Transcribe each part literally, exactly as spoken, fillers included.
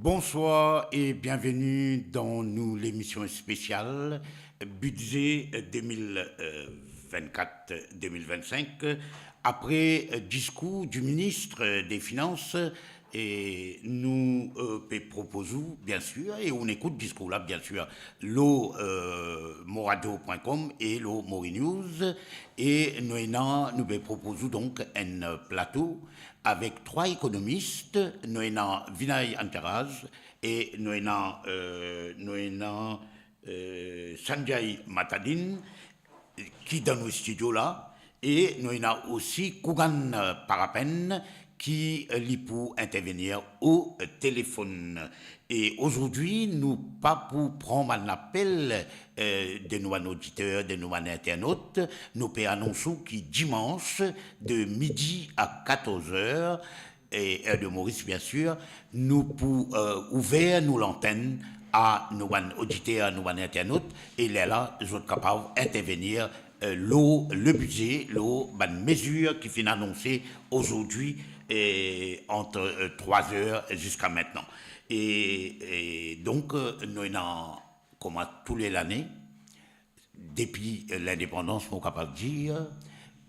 Bonsoir et bienvenue dans nou lemision spesial Bidze de mil vennkat de mil vennsink. Apre, euh, diskour du ministre des Finances, e nou, euh, pe propoz ou, biensir, e ou ekout diskour la, biensir, lor, euh, moradio pwin kom e lor Mori News, e nou ena, nou pe propoz ou donk enn plato avek trwa ekonomis, nou ena Vinay Antaraz e nou ena, euh, nou ena, euh, Sanjay Matadin, ki dan nou studio la, e nou ena osi Kougan, euh, Parapen, ki, euh, li pou intervenir o, euh, telefonn. E azordi, nou pa pou pran bann lapel, euh, de nou bann oditer, de nou bann internot. Nou pe anons ou ki dimans, de midi a katorz er, e er de Moris, biensir, nou pou, euh, ouver nou lantenn a nou bann oditer, a nou bann internot, e lerla, zot kapav intervenir, euh, lor le bidze, lor bann mezir ki finn anonse azordi, e ant, euh, trwa er ziska mintnan. E, e donk, euh, nou ena, kouma tou le lane, depi, euh, lindepandans, mo kapav dir,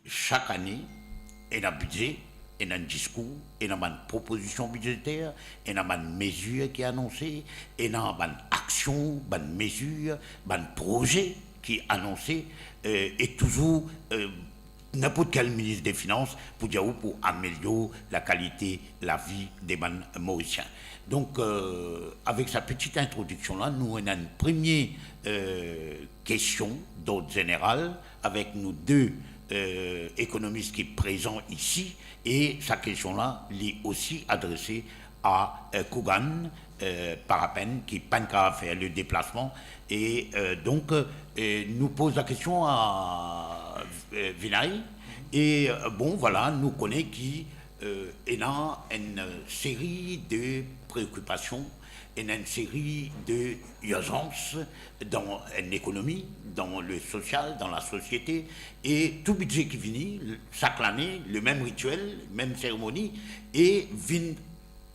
sak ane, ena bidze, ena diskour, ena bann propozision bidzeter, ena bann mezir ki anonse, ena bann aksion, bann mezir, bann proze ki anonse, euh, e touzour, euh, ninport kel minis de finans pou dir ou pou amelior lakalite lavi de bann Morisien. Donk, euh, avek sa peti introdiksion la, nou ena enn premie, euh, kestion dord zeneral avek nou de, euh, ekonomis ki prezan isi, e sa kestion la, li osi adrese a, euh, Kougan, euh, Parapen, ki pa'nn kapav fer le deplasman. E, euh, donk, euh, nou poz lakestion a, euh, Vinay. E, euh, bon, vwala, nou kone ki, euh, ena enn seri de preokipasion, ena enn seri de irzans dan enn ekonomi, dan le sosial, dan lasosiete, e tou bidze ki vini, sak lane, le mem ritiel, mem seremoni, e vinn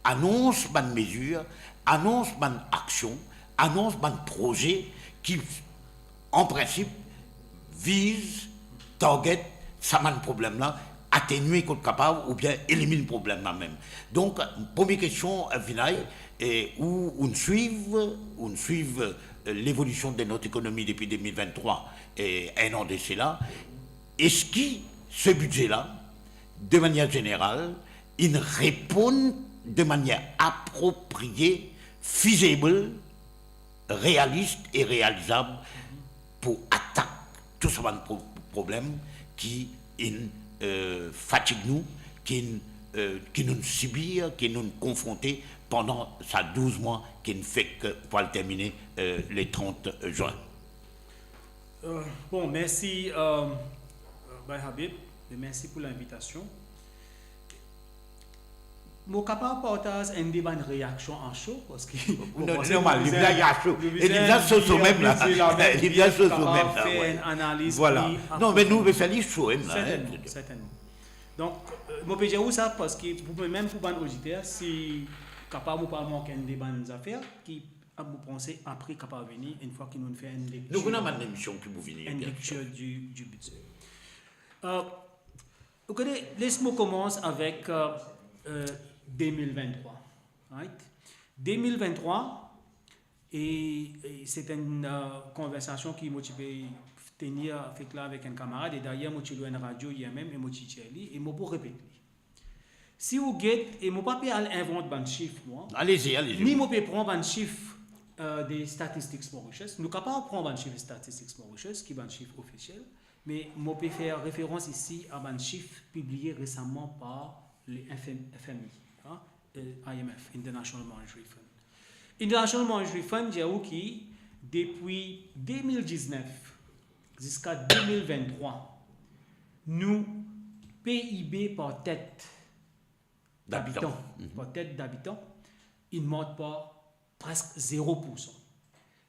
anons bann mezir, anons bann aksion, anons bann proze ki, an prinsip, viz, target sa bann problem la, atenue kot kapav oubien eliminn problem la mem. Donk, premie kestion, euh, Vinay, e ou, ou'nn swiv, ou'nn swiv, euh, levolision de not ekonomi depi de mil venntrwa, e enn an de sela. Eski se bidze la, de manier zeneral, inn reponn de manier aproprie, feasible, realis e realizab pou atak tou sa bann pro-, problem ki inn, euh, fatig nou, ki inn, euh, ki nou'nn sibir, ki nou'nn konfronte pandan sa douz mwa ki'nn fek pou al termine, euh, le trant zin. Euh, bon, mersi, euh, euh, Bay Habib, e mersi pou linvitasion. Mo kapav partaz enn de bann reaksion an so, parski... Non, mo panse normal, nou bizin, li bizin so, nou bizin so mem la. Li bizin so mem la, fer enn analiz pli aprofondi. Vwala. Non, me nou pe fer li so mem la, sertennman, sertennman. Donk, euh, mo pe dir ou sa parski pou mwa mem, pou bann oditer, si kapav mo pa mank enn de bann zafer ki, a, mo panse apre kapav vini, enn fwa ki nou fer enn lektir, nou konn bann lemision ki pou vini, enn lektir di, di bidze. Euh, Ou kone, les mo koumans avek, euh, euh, de mil venntrwa, right? De mil venntrwa, e, e se enn, euh, konversasion ki mo ti pe tenir avek la, avek enn kamarad, e dayer mo ti lor enn radio yer mem, e mo ti dir li, e mo pou repet li. Si ou get, e mo pa pe al invant bann sif, mwa. Allez-y, allez-y. Ni mo pe pran bann sif, euh, de Statistics Mauritius. Nou kapav pran bann sif Statistics Mauritius, ki bann sif ofisiel. Me mo pe fer referans isi a bann sif pibliye resaman par le F M, F M I, hein, euh, I M F, International Monetary Fund. International Monetary Fund dir ou ki depi de mil diznef ziska de mil venntrwa, nou P I B par tet dabitan, par tet dabitan, inn mont par preske zero poursan.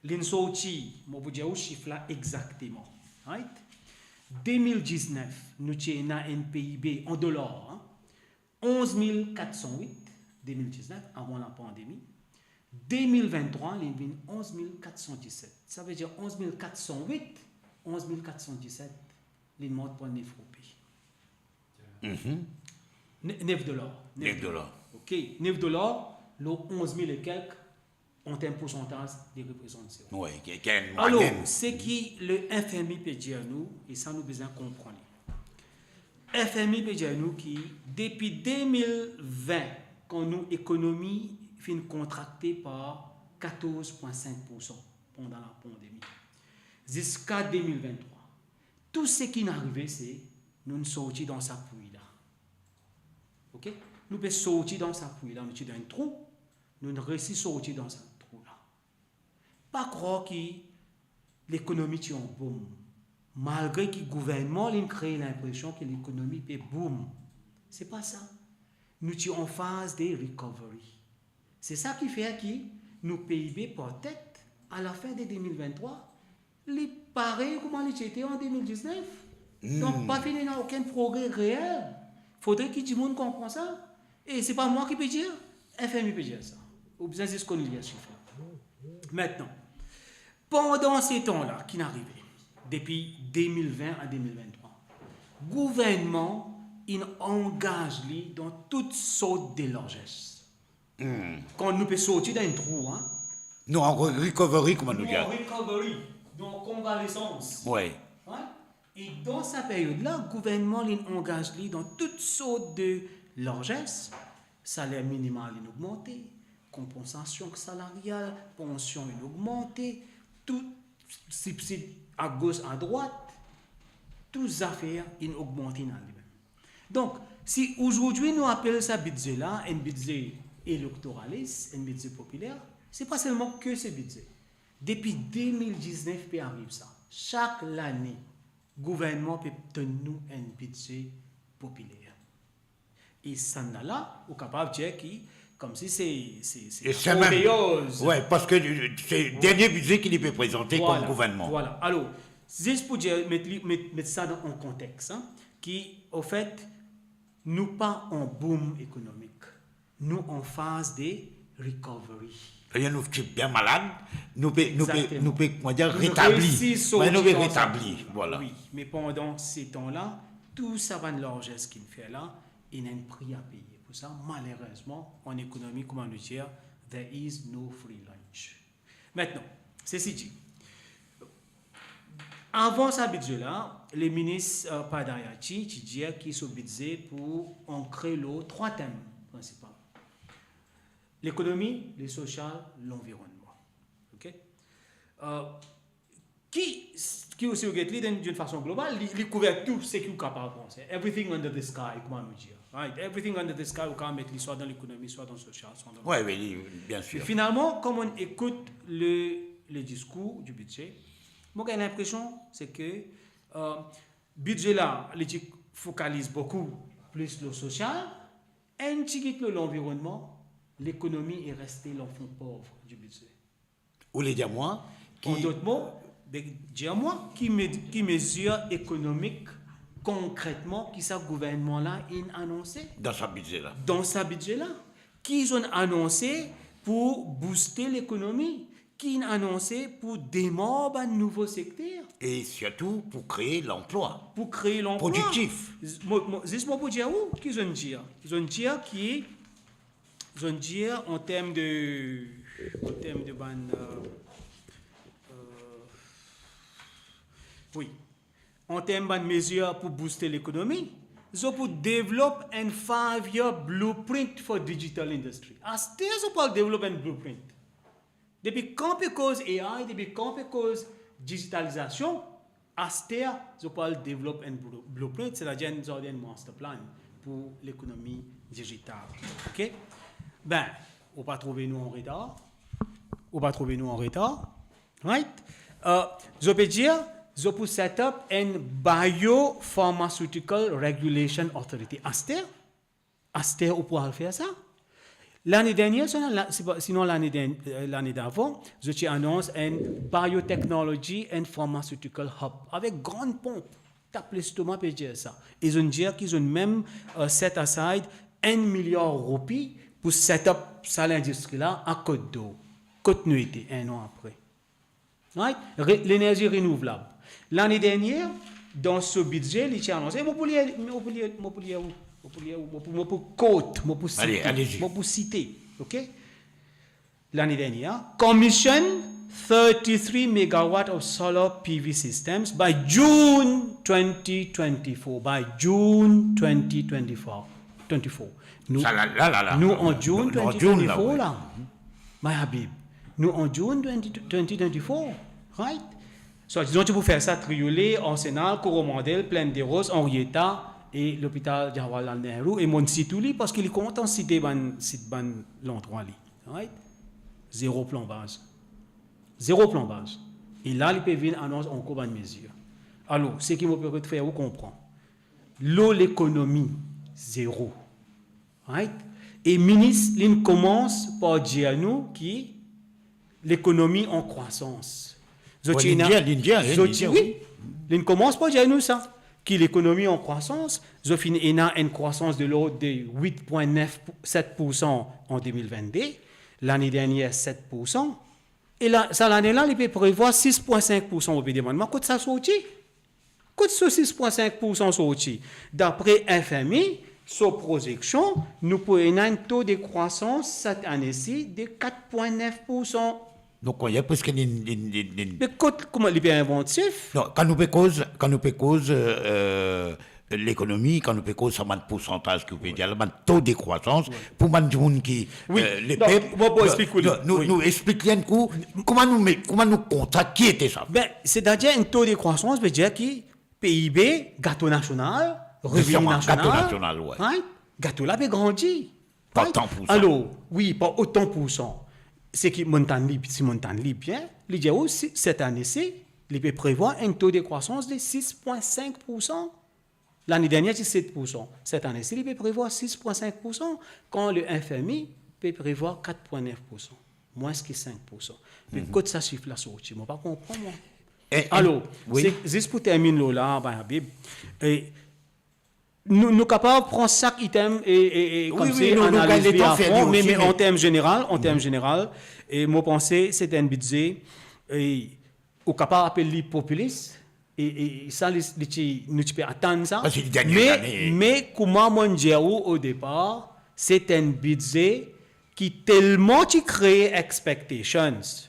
Li'nn sorti, mo pou dir ou sif la exakteman, right? De mil diznef, nou ti ena enn P I B an dolar, hein, onz mil kat san wit, de mil diznef, avan lapandemi. De mil venntrwa, li vinn onz mil kat san diset. Savedir onz mil kat san wit, onz mil kat san diset, li mont pou nef roupi. Mhm. Ne-, nef dolar. Nef dolar. Ok, nef dolar, lor onz mil e kelk, an term poursantaz, li reprezant zero. Wi, ki, ki enn mwayinn. Alor, seki le F M I pe dir nou, e sa nou bizin konpran li. F M I pe dir nou ki depi de mil vin, kan nou ekonomi finn kontrakte par katorz pwin sink poursan pandan lapandemi, ziska de mil venntrwa, tou seki inn arive, se nou'nn sorti dan sa pwi la. Ok? Nou pe sorti dan sa pwi la, nou ti dan enn trou, nou'nn resi sorti dan sa trou la. Pa krwar ki lekonomi ti an boom, malgre ki gouvernman linn kree linpresion ki lekonomi pe boom. Se pa sa. Nou ti an faz de recovery. Se sa ki fer ki nou P I B par tet, a lafin de de mil venntrwa, li parey kouma li ti ete an de mil diznef. Hmm. Donk, pa finn ena okenn progre reel. Fodre ki dimoun konpran sa. E se pa mwa ki pe dir, F M I pe dir sa. Ou bizin zis konn lir sif la. Aster, pandan se tan la ki'nn arive, depi de mil vin a de mil venntrwa, gouvernman inn angaz li dan tout sort de larzes. Hmm. Kan nou pe sorti dan enn trou, hein. Nou an re-, recovery, kouma nou dir. Nou an recovery, nou an konvalesans. Wi. Hein? E dan sa period la, gouvernman linn angaz li dan tout sort de larzes. Saler minimal inn ogmante, konpansasion salarial, pansion inn ogmante, tou sibsid agos adrwat, tou zafer inn ogmante, inn al limem. Donk, si azordi nou apel sa bidze la enn bidze elektoralis, enn bidze popiler, se pa selman ke se bidze. Depi de mil diznef pe ariv sa, sak lane, gouvernman pe donn nou enn bidze popiler. E sannla la, ou kapav dir ki, koumsi se, se, se... E se mem, orgueilleuse. Wi, parski se dernie bidze ki li pe prezante kom gouvernman. Vwala, vwala. Alor, zis pou dir, met li, met, met sa dan, an kontex, hein, ki, anfet, nou pa an boom ekonomik. Nou an faz de recovery. Savedir nou ti bien malad, nou pe, nou pe, nou pe, kouma dir, retabli. Wi, nou pe retabli, vwala. Wi, me pandan se tan la, tou sa bann larzes ki'nn fer la, ena enn pri a peye pou sa. Malerezman, an ekonomi, kouma nou dir, there is no free lunch. Aster, sesi di, avan sa bidze la, le minis, euh, Padayachee ti dir ki so bidze pou ankre lor trwa tem prinsipal. Lekonomi, le sosial, lanvironnman. Ok? Euh, ki, ki osi ou get li, dan, d'une façon globale, li, li kouver tou seki ou kapav panse. Everything under the sky, kouma nou dir. Right? Everything under the sky, ou kapav met li swa dan lekonomi, swa dan sosial, swa dan... Wi, wi, li, bien sir. Me finalman, kan mo'nn ekout le, le diskour di bidze, mo gagn linpresion, se ke, euh, bidze la, li ti fokaliz boukou plis lor sosial, enn tigit lor lanvironnman, lekonomi e reste lanfon pov di bidze. Ou le dir mwa ki... An dot mo, be, dir mwa, ki me-, ki mezir ekonomik konkretman ki sa gouvernman la inn anonse? Dan sa bidze la. Dan sa bidze la. Ki zot inn anonse pou bouste lekonomi? Ki inn anonse pou demar bann nouvo sekter? E sirtou pou kree lanplwa. Pou kree lanplwa. Prodiktif. Z-, mo, mo, zis mo pou dir ou, ki zot inn dir? Zot inn dir ki Zot inn dir an term de, an term de bann, euh, euh, wi, an term bann mezir pou booste lekonomi, zot pou develop enn five-year blueprint for digital industry. Aster zot pou al develop enn blueprint. Depi kan pe koz A I, depi kan pe koz digitalizasion, aster zot pou al develop enn blu-, blueprint, setadir enn, zordi enn master plan pou lekonomi digital. Ok? Be, ou pa trouve nou an retar? Ou pa trouve nou an retar? Right? Euh, zot pe dir, zot pou set up enn Biopharmaceutical Regulation Authority. Aster, Aster ou pou al fer sa. Lane dernier, sinon la-, si pa, sinon lane dern-, euh, lane davan, zot ti anons enn Biotechnology and Pharmaceutical Hub avek gran ponp, tap lestoma pe dir sa. E zot inn dir ki zot inn mem, euh, set aside enn miliar roupi pou set up sa lindistri la a Côte d'Or, kot nou ete enn an apre. Right? Re-, lenerzi renouvlab. Lane dernier, dan so bidze, li ti anonse, mo pou lir, mo pou lir, mo pou lir ou, mo pou lir ou, mo pou, mo pou quote, mo pou site, mo pou site, ok? Lane dernier, commission thirty-three megawatt of solar P V systems by June twenty twenty-four, by June twenty twenty-four, twenty-four. Nou, nou an June twenty twenty-four la. My Habib, nou an June twenty, twenty twenty-four, right? So, dizon, ti pou fer sa Triolet, Arsenal, Coromandel, Plaine des Roses, Henrietta e lopital Jawaharlal Nehru, e monn sit ou li, parski li kontan site bann, sit bann landrwa li, right? Zero planbaz. Zero planbaz. E la, li pe vinn anons ankor bann mezir. Alor, seki mo pe fer ou konpran, lor lekonomi, zero. Right? E minis, linn koumans par dir nou ki lekonomi an krwasans. Zot ena, zot, wi, linn koumans par dir nou sa, ki lekonomi an krwasans, zot finn ena enn krwasans de lord de wit pwin nef set poursan an de mil vennde, lane dernier set poursan, e la, sa lane la, li pe prevwar sis pwin sink poursan. Ou pe demann mwa kot sa sorti? Kot so sis pwin sink poursan sorti? Dapre F M I, so prozeksion, nou pou ena enn to de krwasans set ane si de kat pwin nef poursan. Donk, kouma preske li, li, li, li... Me kot, kouma li pe invant sif? Non, kan nou pe koz, kan nou pe koz, euh, lekonomi, kan nou pe koz sa bann poursantaz ki ou pe dir la, bann to de krwasans, wi, pou bann dimoun ki, wi, euh, lepep, donk, mo pou, euh, explik ou li, non, nou, wi, nou explik li enn kou, kouma nou met, kouma nou konpran ki ete sa? Ben, setadir enn to de krwasans ve dir ki P I B, gato nasional, revini nasional, gato nasional, wi, right? Gato la pe grandi. Pa, right? Otan poursan. Alor, wi, pa otan poursan. Seki monn tann li, si monn tann li bien, li dir ou si, set ane si, li pe prevwar enn to de krwasans de sis pwin sink poursan. Lane dernier ti set poursan. Set ane si, li pe prevwar sis pwin sink poursan, kan le F M I pe prevwar kat pwin nef poursan, mwins ki sink poursan. Me, mhm, kot sa sif la sorti? Mo pa konpran, mwa. E, e, alor, wi, se zis pou terminn lor la, ben, Habib, e, nou, nou kapav pran sak item e, e, e, wi, komsi, wi, nou, nou analiz li a fon, me, me an term zeneral, an term zeneral, e mo panse se enn bidze, e ou kapav apel li popilis, e, e sa, li, li ti, nou ti pe atann sa. Paske li gagn lane. Me, me kouma monn dir ou o depar, se enn bidze ki telman ti kree expectations,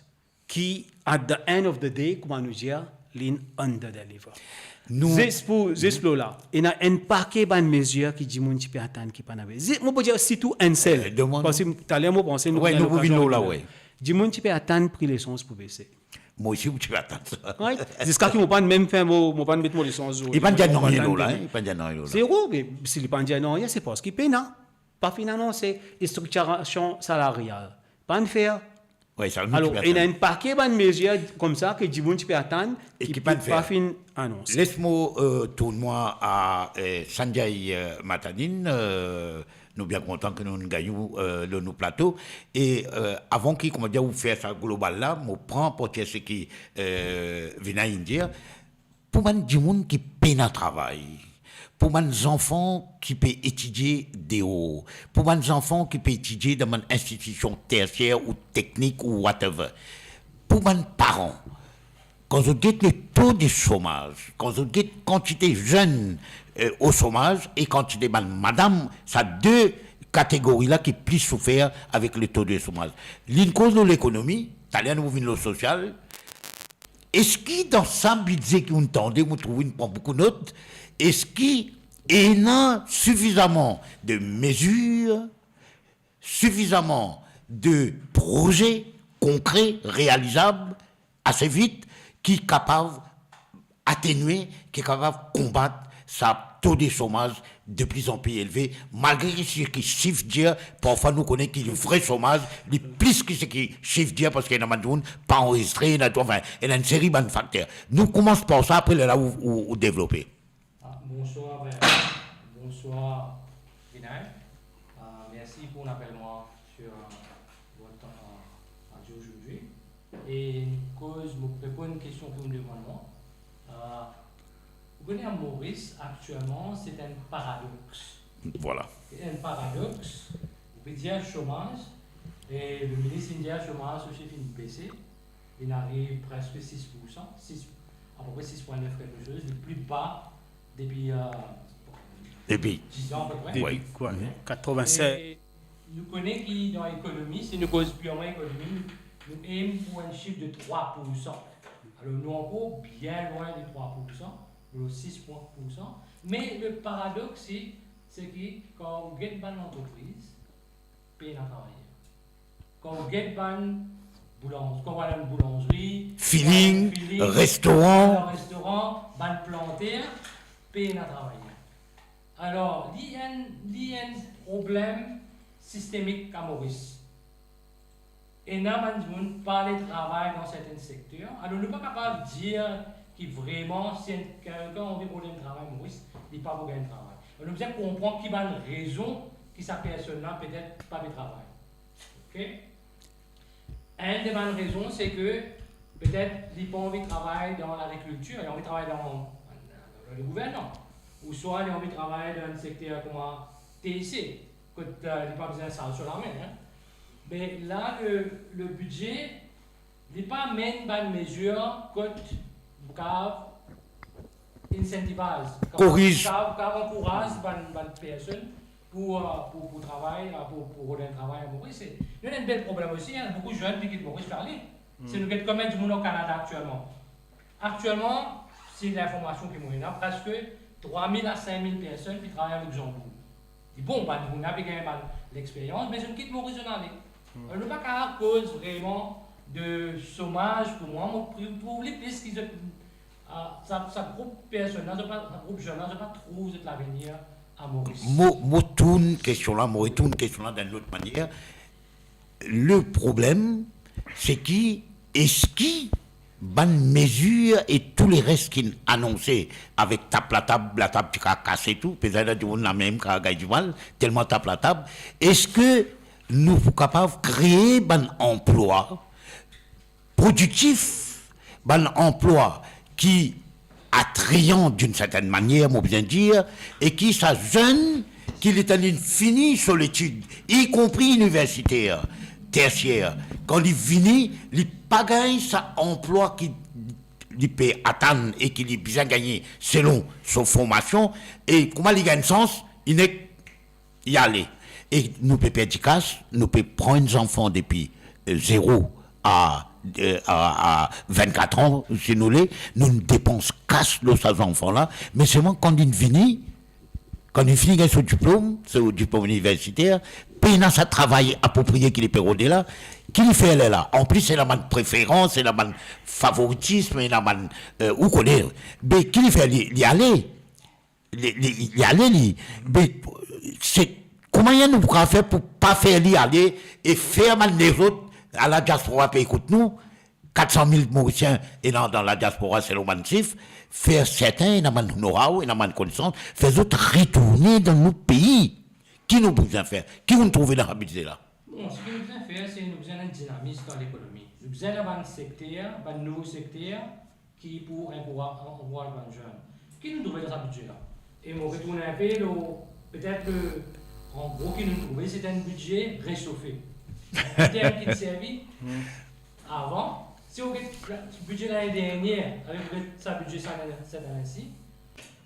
ki, at the end of the day, kouma nou dir, linn under deliver. Nou, zis pou, zis pou la, ena enn pake bann mezir ki dimoun ti pe atann ki pa'nn arive. Zi-, mo pou dir sirtou enn sel. Euh, demann. Paske taler mo panse nou, wi, nou pou vinn lor la, wi. Dimoun ti pe atann pri lesans pou bese. Mo osi, mo ti pe atann sa. Right? Ziska ki mo pa'nn mem fer mo, mo pa'nn met mo lesans zour. Li pa'nn dir nanye lor la, hein, li pa'nn dir nanye lor la. Zero, me si li pa'nn dir nanye, se paski pena pa finn anonse, e striktirasion salarial pa'nn fer. Wi, sa, nou ti pe atann. Alor, ena enn pake bann mezir koumsa ki dimoun ti pe atann e ki pa finn anonse. Les mo, euh, tourn mwa a, euh, Sanjay, euh, Mathanin, euh, nou bien kontan ki nou gagn ou, euh, lor nou plato. E, euh, avan ki, kouma dir, ou fer sa global la, mo pran parti seki, euh, Vinay inn dir, pou bann dimoun ki pena travay, pou bann zanfan ki pe etidie deor, pou bann zanfan ki pe etidie dan bann institision tersier ou teknik ou whatever, pou bann paran, kan zot get le to de somaz, kan zot get kantite zenn, euh, o somaz e kantite bann madam, sa de kategori la ki plis soufer avek le to de somaz. Linn koz lor lekonomi, taler nou pou vinn lor sosial, eski dan sa bidze ki ou'nn tande, mo trouv ou'nn pran boukou not, eski ena sifizaman de mezir, sifizaman de proze konkre, realizab, ase vit, ki kapav atenue, ki kapav konbat sa to de somaz de pli an pli elve, malgre ki seki sif dir, parfwa nou kone ki vre somaz, li plis ki seki sif dir, paski ena bann dimoun pa anrezistre, ena tou, anfin, ena enn seri bann fakter. Nou koumans par sa, apre lerla ou, ou, ou devlope. Ah, bonsoir, Vincent. Bonsoir, Vinay. Ah, merci pour l'appel, moi, sur, euh, votre, euh, radio aujourd'hui. Et cause, mo reponn kestion ki ou'nn demann mwa. Euh, vous connaissez, à Maurice, actuellement, c'est un paradoxe. Voilà. C'est un paradoxe. Ou Dir somaz, e le minis inn dir somaz osi finn bese, inn ariv preske sis poursan, sis, apepre sis pwin nef kelke soz, le pli ba depi, euh, Depi. Diz an apepre. Depi, wi, katrovin-set. E nou kone ki dan ekonomi, si nou koz pirman ekonomi, nou, nou aim pou enn sif de trwa poursan. Alor, nou ankor bien lwin de trwa poursan, nou sis pwin poursan. Me le paradox, se, se ki kan ou get bann lantrepriz, pena travayer. Kan ou get bann boulanz-, kan ou al dan boulanzri, Feeling, bann Feeling, restoran. Bann restoran, bann planter, pena travayer. Alor, li enn, li enn problem sistemik a Moris. Ena bann dimoun pa le travay dan serten sekter. Alor, nou pa kapav dir ki vreman, si enn, kelkenn anvi rod enn travay Moris, li pa pou gagn travay. Alor, nou bizin konpran ki bann rezon ki sa personn la petet pa pe travay. Ok? Enn de bann rezon, se ke petet li pa anvi travay dan lagrikiltir, li anvi travay dan, dan le gouvernman. Ouswa li anvi travay dan enn sekter kouma T I C, kot, euh, li pa bizin sarz so lame, hein. Me la, le, le bidze, li pa amenn bann mezir kot pou kav incentivize, Koriz. Kav, kav ankouraz bann, bann personn pou, euh, pou, pou travay, euh, pou, pou rod enn travay a Moris. Se, nou ena enn bel problem osi, hein, boukou zenn ki kit Moris pou ale. Hmm. Si nou get konbien dimoun o Kanada aktielman. Aktielman, si linformasion ki mo ena, preske trwa mil a sink mil personn ki travay a Luxembourg. Li bon, bann dimoun la pe gagn bann lexperyans, me zot kit Moris, zot ale. Hmm. Alor, nou pa kapav koz vreman de somaz pou mwa, mo pou, pou li plis ki zot, ah, sa, sa group personn la, zot pa, sa group zenn la, zot pa trouv zot lavenir a Moris. Mo, mo tourn kestion la, mo retourn kestion la dan enn lot manier. Le problem, se ki, eski bann mezir e tou le res ki'nn anonse avek tap latab, latab ti kav kase tou, pezet dimoun la mem kav gagn dimal, telman tap latab, eski nou pou kapav kree bann anplwa prodiktif, bann anplwa ki atrayan, d'une certaine manière, mo bizin dir, e ki sa zenn ki li tann fini so letid, y compris universitaire, tersier, kan li vini, li pa gagn sa anplwa ki li pe atann e ki li bizin gagne selon so formasion, e kouma li gagn sans, li nek li ale. E nou pe perdi kas, nou pe pran enn zanfan depi, euh, zero a, euh, a, a vennkat an, si nou le, nou depans kas lor sa zanfan la, me selman kan li vini, kan li fini gagn so diplom, so diplom universiter, pena sa travay aproprie ki li pe rode la, ki li fer lerla? Anplis, ena bann preferans, ena bann favoritism, ena bann, euh, ou kone, be ki li fer? Li, li ale. Li, li, li ale, li, be, se, kouma nou pou kav fer pou pa fer li ale e fer bann lezot a la diaspora pe ekout nou, kat san mil Morisien ena dan la diaspora selon bann sif, fer serten ena bann know-how, ena bann konesans, fer zot retourne dan nou pei. Ki nou bizin fer? Ki nou trouve dan sa bidze la? Bon, seki nou bizin fer, se nou bizin enn dinamis dan lekonomi. Nou bizin ena bann sekter, bann nouvo sekter, ki pou ankouraz, ankouraz bann zenn. Ki nou trouve dan sa bidze la? E mo retourn enpe lor, petet ke, an gro, ki nou trouve, se enn bidze resofe. Enn term ki ti servi avan, si ou get bidze lane dernie, avek sa bidze sa, set ane-si,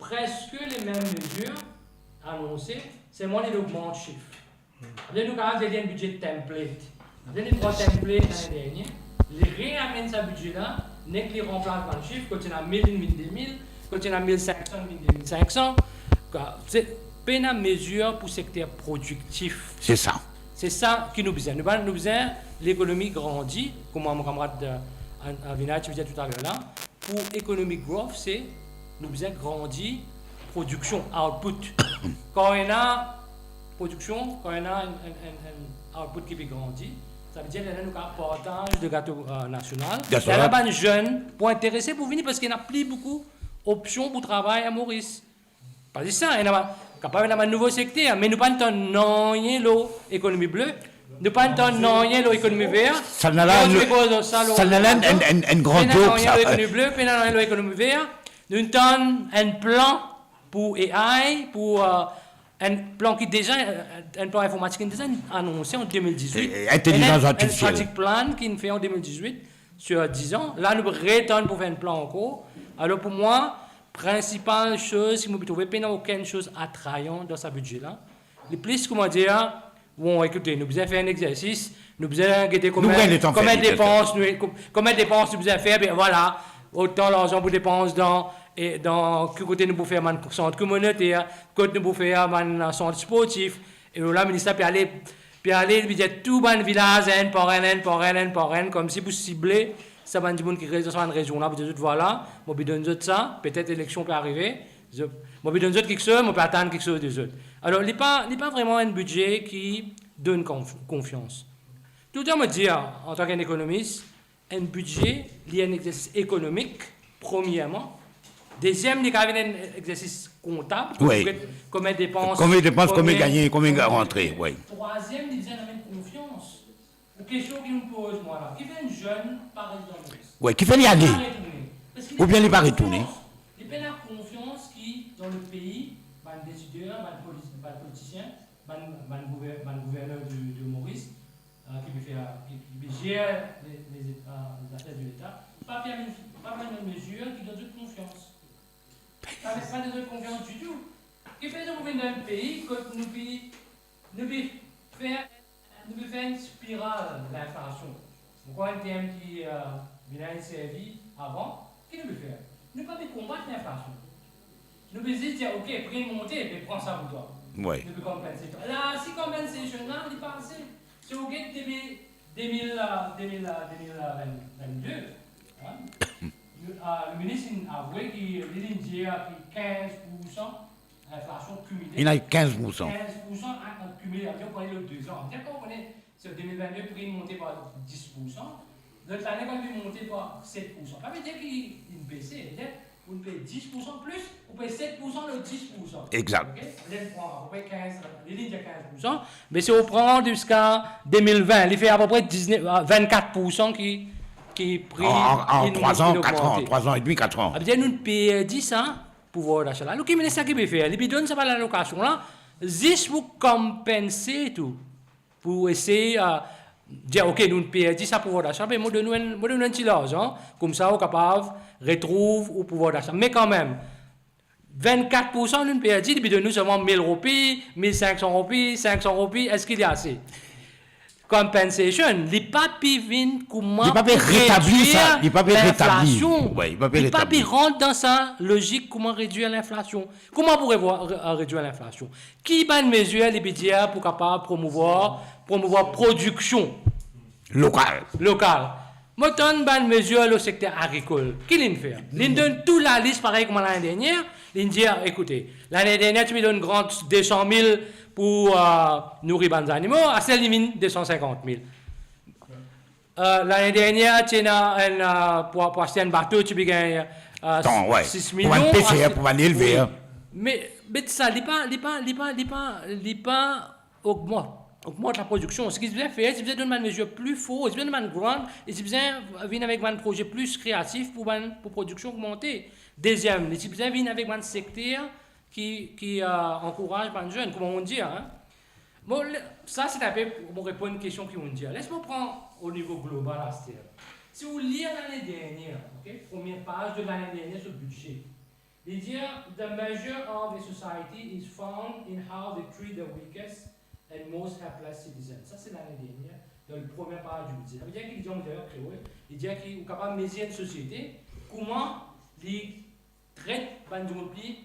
preske lemem mezir anonse, selman li ogmant sif. Apre nou kapav dir li enn bidze template. Apre li pran template lane dernie, li reamenn sa bidze la, nek li ranplas bann sif, kot ena mil, li vinn de mil, kot ena mil sink san, li vinn de mil sink san. Kwa, se pena mezir pou sekter prodiktif. Se sa. Se sa ki nou bizin. Nou pa, nou bizin lekonomi grandi, kouma mo kamarad, euh, An-, Avinash ti dir toutaler la. Pou economic growth, se nou bizin grandi prodiksion, output. Kan ena prodiksion, kan ena enn, enn, enn, enn output ki pe grandi, savedir lerla nou kapav partaz le gato, euh, nasional. Bien sir. Lerla bann zenn pou interese pou vini, parski ena pli boukou opsion pou travay a Moris. Pa zis sa, ena, kapav ena bann nouvo sekter, me nou pa'nn tann nanye lor ekonomi ble, nou pa'nn tann nanye lor ekonomi ver. Sa nou ena la, nou, sa nou ena la enn, enn, enn gran joke, sa. Pena nanye lor ekonomi ble, pena nanye lor ekonomi ver. Nou tann enn plan pou A I, pou, euh, enn plan ki deza, enn plan informatik ki deza anonse an de mil dizwit. E, e, intelizans artifisiel. Enn strategic plan ki finn fer an de mil dizwit, sir diz an. La, nou retann pou fer enn plan ankor. Alor, pou mwa, prinsipal soz ki mo pe trouve, pena okenn soz atrayan dan sa bidze la. Li plis, kouma dir, bon, ekoute, nou bizin fer enn exersis, nou bizin gete konbien, konbien depans nou, konbien depans nou bizin fer, be vwala, otan larzan pou depans dan, e dan ki kote nou pou fer bann sant kominoter, kot nou pou fer bann sant sportif, e la, minis la pe ale, pe ale, li dir tou bann vilaz, enn par enn, enn par enn, enn par enn, koumsi pou sible sa bann dimoun ki res dan sa bann rezion la, pou dir zot, vwala, mo pe donn zot sa, petet eleksion pe arive, zot, mo pe donn zot kiksoz, mo pe atann kiksoz de zot. Alor, li pa, li pa vreman enn bidze ki donn konf-, konfians. Toultan mo dir, antan ki enn ekonomis, enn bidze, li enn exersis ekonomik, premierman. Deziem, li kapav vinn enn exersis kontab, wi, pou get konbien depans, konbien depans, konbien, konbien gagne, konbien rantre, wi. Trwaziem, li bizin amenn konfians. Ou kestion ki nou poz mwa la, kifer enn zenn pa res dan Moris? Wi, kifer li ale? Li pa retourne. Paski li pena konfians. Oubien li pa retourne. Li pena konfians ki dan le pei, bann desider, bann politi-, bann politisien, bann, bann gouver-, bann gouverner de, de Moris, euh, ki pe fer, ki, ki pe zer le, le, euh, zafer de Leta, pa fer, pa pran enn mezir ki donn zot konfians. Pa, pa donn zot konfians ditou. Kifer nou vinn dan enn pei kot nou pe, nou pe fer, nou pe fer enn spiral linflasion. Ankor enn term ki, euh, vinn servi avan, ki nou pe fer? Nou pa pe konbat linflasion. Nou pe zis dir, "Ok, pri monte, me pran sa pou twa." Wi. Nou pe konpanse twa. La, si konpansasion la, li pa ase. Si ou get depi de mil, euh, de mil, euh, de mil vennde, hein, le, euh, le minis inn avoue ki li, li dir ki kinz pour san linflasion kimile. Li ena kinz pour san. Kinz pour san, hein, kimile, ankor pou de zan. Dakor, ou kone, si de mil vennde, pri monte par dis pour san. Lot lane, kan li monte par set pour san. Pa ve dir ki li bese, li dir, ou pey dis pour san plis, ou pey set pour san lor dis pour san. Exact. Ok? Li pran apepre kinz, li, li dir kinz pour san, me si ou pran ziska de mil vin, li fer apepre diznef, vennkat pour san ki, ki pri an, an, an trwa zan, kat an, trwa zan edmi, kat an. Savedir nou perdi sa, pouvwar dasa la. Alor ki minis la ki pe fer? Li pe donn sa bann lalokasion la, zis pou konpanse tou. Pou esey, euh, dir, "Ok, nou perdi sa pouvwar dasa, me mo donn ou enn, mo donn ou enn ti larzan, koumsa ou kapav retrouv ou pouvwar dasa." Me kanmem, vennkat pour san nou perdi, li pe donn nou selman mil roupi, mil sink san roupi, sink san roupi, eski li ase? Compensation, li pa pe vinn kouma pou redwir linflasion. Li pa pe retabli sa, li pa pe retabli. Wi, li pa pe retabli. Li pa pe rant dan sa lozik kouma redwir linflasion. Kouma pou revwa-, re-, redwir linflasion? Ki bann mezir li pe dir pou kapav promouvwar, promouvwar prodiksion lokal? Lokal. Mo tann bann mezir lor sekter agrikol. Ki li'nn fer? Li'nn donn tou lalis parey kouma lane dernier. Li'nn dir, "Ekoute, lane dernier ti pe donn grant de san mil pou, euh, nouri bann zanimo, aster li vinn de san sinkant mil." Euh, lane dernier, ti ena enn, euh, pou, pou aste enn bato, ti pe gagn, euh, sis milion. Pou bann peser, aste, pou bann elver. Wi. Me, me sa, li pa, li pa, li pa, li pa, li pa ogmant, ogmant laprodiksion. Seki ti bizin fer, ti bizin donn bann mezir pli for, ti bizin donn bann grant, e ti bizin vinn avek bann proze pli kreatif pou bann, pou prodiksion ogmante. Deziem, li ti bizin vinn avek bann sekter ki, ki, euh, ankouraz bann zenn, kouma ou dir, hein. Bon, le, sa se enpe pou mo reponn kestion ki ou dir. Les mo pran o nivo global aster. Si ou lir lane dernier, ok, premie paz de lane dernier so bidze, li dir, "The measure of a society is found in how they treat the weakest and most helpless citizens." Sa se lane dernier, dan le premie paz di bidze. Savedir ki li dir an kreol, li dir ki ou kapav mezir enn sosiete, kouma li tret bann dimoun pli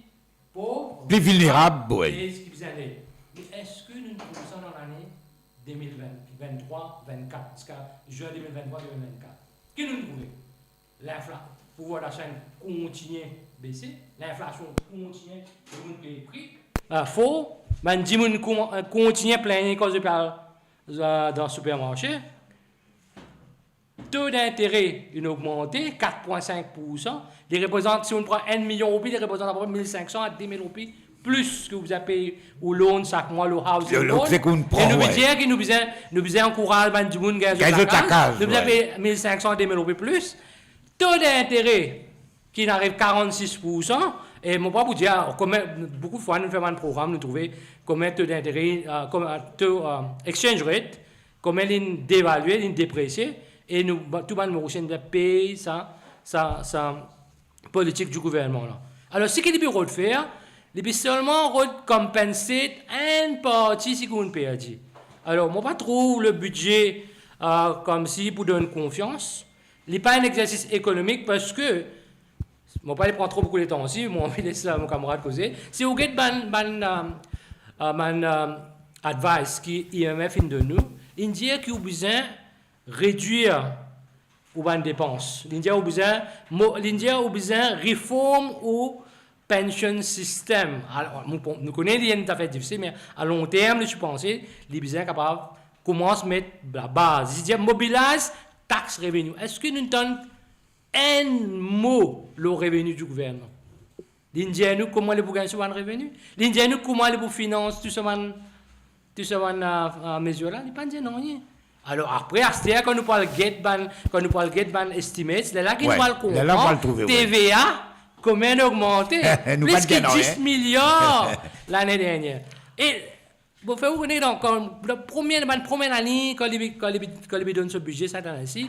pov, pli vilnerab, wi, e ki bizin led. Me eski nou trouv sa dan lane de mil vin, vinn-trwa, vinn-kat, ziska zin de mil vinn-trwa, de mil vinn-kat? Ki nou trouve? Linfla-, pouvwar dasa kontinie bese, linflasion kontinie, dimoun pey pri, euh, for, bann dimoun kon-, euh, kontinie plengne kan zot pe al, euh, dan sipermarse. To dintere inn ogmante kat pwin sink pour san. Li reprezant, si ou pran enn milion roupi, li reprezant apepre mil sink san a de mil roupi plis ki ou bizin pey ou loan sak mwa, ou housing loan. Lo, lo, seki ou pran, wi. E nou bizin, ki nou bizin, nou bizin ankouraz bann dimoun gagn zot lakaz. Gagn zot lakaz, wi. Nou bizin pey mil sink san a de mil roupi plis. To dintere ki inn ariv karannsis pour san, E mo pa pou dir, ah, kouma boukou fwa nou fer bann program, nou trouve kouma to dintere, ah, kouma to, ah, exchange rate, kouma li'nn devalye, li'nn depresie, e nou, ba, tou bann Morisien pe pey sa, sa, sa politik di gouvernman la. Alor, seki li pe rod fer, li pe selman rod compensate enn parti seki ou'nn perdi. Alor, mo pa trouv le bidze, ah, koumsi pou donn konfians. Li pa enn exersis ekonomik parski, mo pa le pran tro boukou letan osi, mo anvi les, ah, mo kamarad koze. Si ou get bann, bann, ah, ah, bann, ah, advice ki I M F inn donn nou, inn dir ki ou bizin redwir ou bann depans. Li'nn dir ou bizin, mo-, li'nn dir ou bizin reform ou pension system. Alor, nou, nou kone li enn zafer difisil, me a long term, li ti panse, li bizin kapav koumans met labaz. Li dir mobilize tax revenue. Eski nou tann enn mo lor reveni di gouvernman? Li'nn dir nou kouma li pou gagn so bann reveni? Li'nn dir nou kouma li pou finans tou so bann, tou so bann, ah, ah, mezir la? Li pa'nn dir nanye. Alor apre, aster, kan nou pou al get bann, kan nou pou al get bann estimates, lerla ki nou pou al konpran T V A kouma inn ogmante, plis ki dis miliar lane dernier. E Bon, fer ou kone, donk, kan, dan premie, bann premie lalinn, kan li, kan li, kan li donn so bize sa, dan lasi,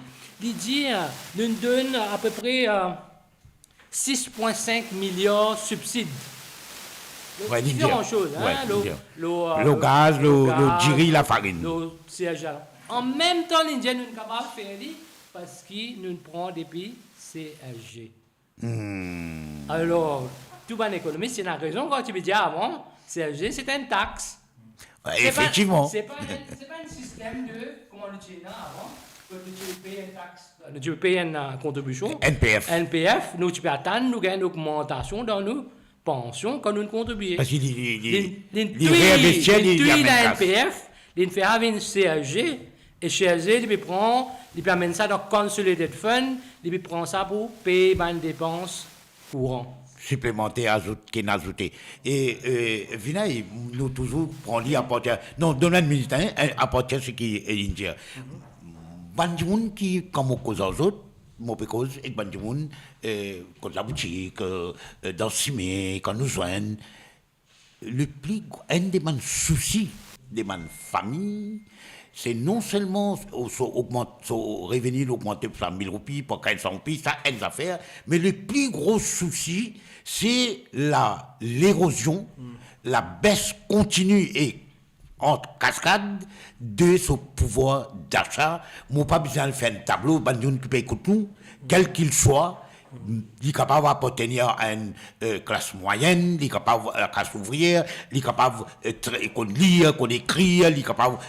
li dir, ah, nou donn apepre, ah, sis pwin sink miliar sibsid. Donk, diferan soz, lo, lo, ah, lo gaz, lo, lo diri, lafarinn, lo C S G. An mem tan, li dir nou kapav fer li, parski nou pran depi C S G. Alor, tou bann ekonomis, ti ena rezon kan ti pe dir avan, C S G se enn tax. Efektivman. Se pa enn, se pa enn sistem de, kouma nou ti ena avan, kot nou ti pey enn tax, nou ti pey enn, ah, kontribision. N P F. N P F, nou ti pe atann nou gagn enn ogmantasion dan nou pansion kan nou kontribie. Parski li, li, li, li reinvesti, li, li amenn kas. N P F, li'nn fer vinn C S G, e C S G, li pe pran, li pe amenn sa dan Consolidated Fund, li pe pran sa pou pey bann depans kouran. Siplemanter, azout, ki'nn azoute. E, e, Vinay, nou touzour pran li apartir, non, donn enn minit, hein, apartir seki, e, inn dir. Bann dimoun ki, kan mo koz ar zot, mo pe koz ek bann dimoun, e, kot laboutik, e, e, dan sime, kan nou zwenn, le pli gr-, enn de bann sousi de bann fami, se non selman so, so ogmant-, so reveni ogmante par sa mil roupi, par kinz san roupi, sa enn zafer, me le pli gro sousi, se la, lerozion, la bes kontini e an kaskad de so pouvwar dasa. Mo pa bizin al fer enn tablo, bann dimoun ki pe ekout nou, kel ki swa, li kapav apartenir a enn, e, klas mwayenn, li kapav, e, klas ouvrier, li kapav, e, tre-, konn lir, konn ekrir, li kapav,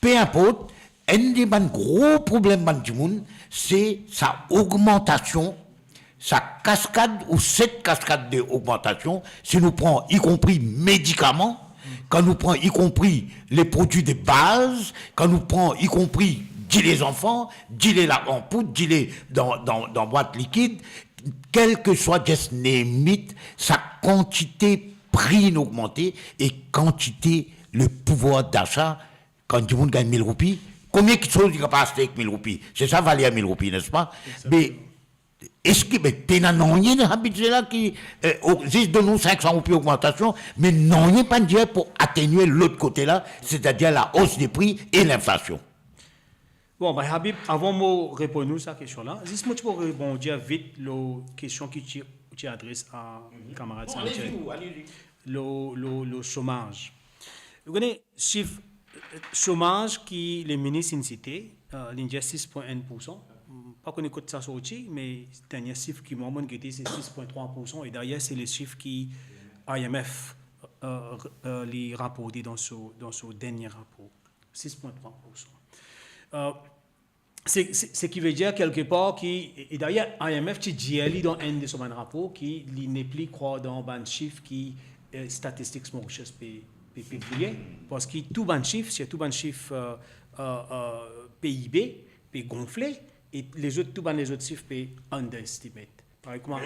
pe inport, enn de bann gro problem bann dimoun, se sa ogmantasion, sa kaskad ou set kaskad de ogmantasion, si nou pran, ikonpri medikaman, kan nou pran, ikonpri le prodwi de baz, kan nou pran, ikonpri dile zanfan, dile la, an poud, dile dan, dan, dan bwat likid, kel ki swa, just name it, sa kantite pri inn ogmante e kantite le pouvwar dasa, kan dimoun gagn mil roupi, konbien kiksoz li kapav aste ek mil roupi? Se sa valer mil roupi, nespa? Exakteman. Me eski, be, pena nanye dan sa bidze la ki, e, o-, zis donn nou sink san roupi ogmantasion, me nanye pa'nn dir pou atenye lot kote la, setadir la os de pri e linflasion? Bon, ben, Habib, avan mo reponn ou sa kestion la, zis mo ti pou rebondir vit lor kestion ki ti, ti adres a kamarad Samuel. Lor, lor, lor somaz. Ou kone, sif somaz ki le minis inn site, e, li'nn dir sis pwin enn poursan. Pa kone kot sa sorti, me dernie sif ki mwa, mo'nn gete, se sis pwin trwa poursan. E dayer, se le sif ki I M F, e, e, li raporte dan so, dan so dernie rapor. Sis pwin trwa poursan. E, se, se, seki ve dir kelkepar ki, e, e dayer, I M F ti dir li dan enn de so bann rapor ki li nepli krwar dan bann sif ki, e, Statistics Mauritius pe, pe, pe pibliye. Parski tou bann sif, sirtou bann sif, e, e, e, P I B, pe gonfle, e lezot, tou bann lezot sif pe underestimate. Parey kouma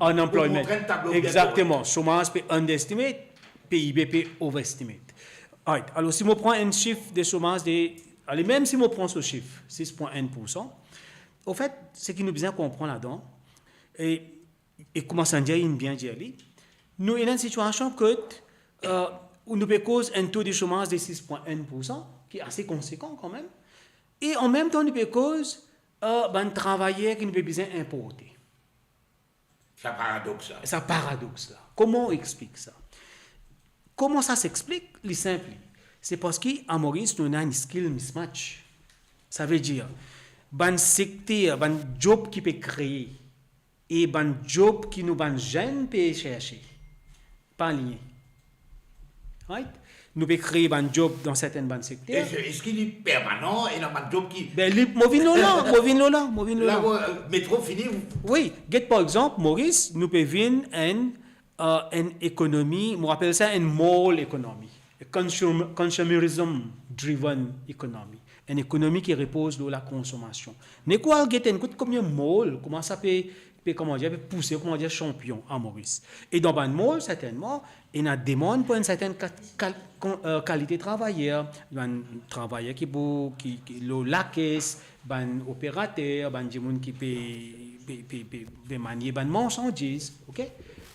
unemployment. Exakteman. Somaz pe underestimate, P I B pe overestimate. Right. Alor, si mo pran enn sif de somaz de, ale, mem si mo pran so sif, sis pwin enn poursan, anfet, seki nou bizin konpran ladan, e e kouma Sanjay inn bien dir li, nou ena enn sitiasion kot, euh, nou pe koz enn to de somaz de sis pwin enn poursan, ki ase konsekan kanmem, e an mem tan nou pe koz, euh, bann travayer ki nou pe bizin inporte. Sa paradox la. Sa paradox la. Kouma ou explik sa? Comment ça s'explique? Li sinp li. Se parski a Moris nou ena enn skill mismatch. Savedir, bann sekter, bann job ki pe kree e bann job ki nou bann zenn pe serse, pa alinye. Right? Nou pe kree bann job dan sertenn bann sekter. Eski, eski li permanan, ena bann job ki... Ben, li, mo vinn lo la, mo vinn lo la, mo vinn lo la. La, mo, euh, metro fini. Wi, get par exanp, Moris, nou pe vinn enn, euh, enn ekonomi, mo apel sa enn mall economy, consumer, consumerism driven economy, enn ekonomi ki repoz lor lakonsomasion. Nek ou al get enn kout kouma mall, kouma sa pe, pe, kouma dir, pe pouse, kouma dir, sanpion a Moris. E dan bann mall, sertennman, ena demann pou enn sertenn ka-, kal-, kon-, euh, kalite travayer, bann travayer ki pou, ki, ki lor lakes, bann operater, bann dimoun ki pe, pe, pe, pe, pe manie bann marsandiz, ok?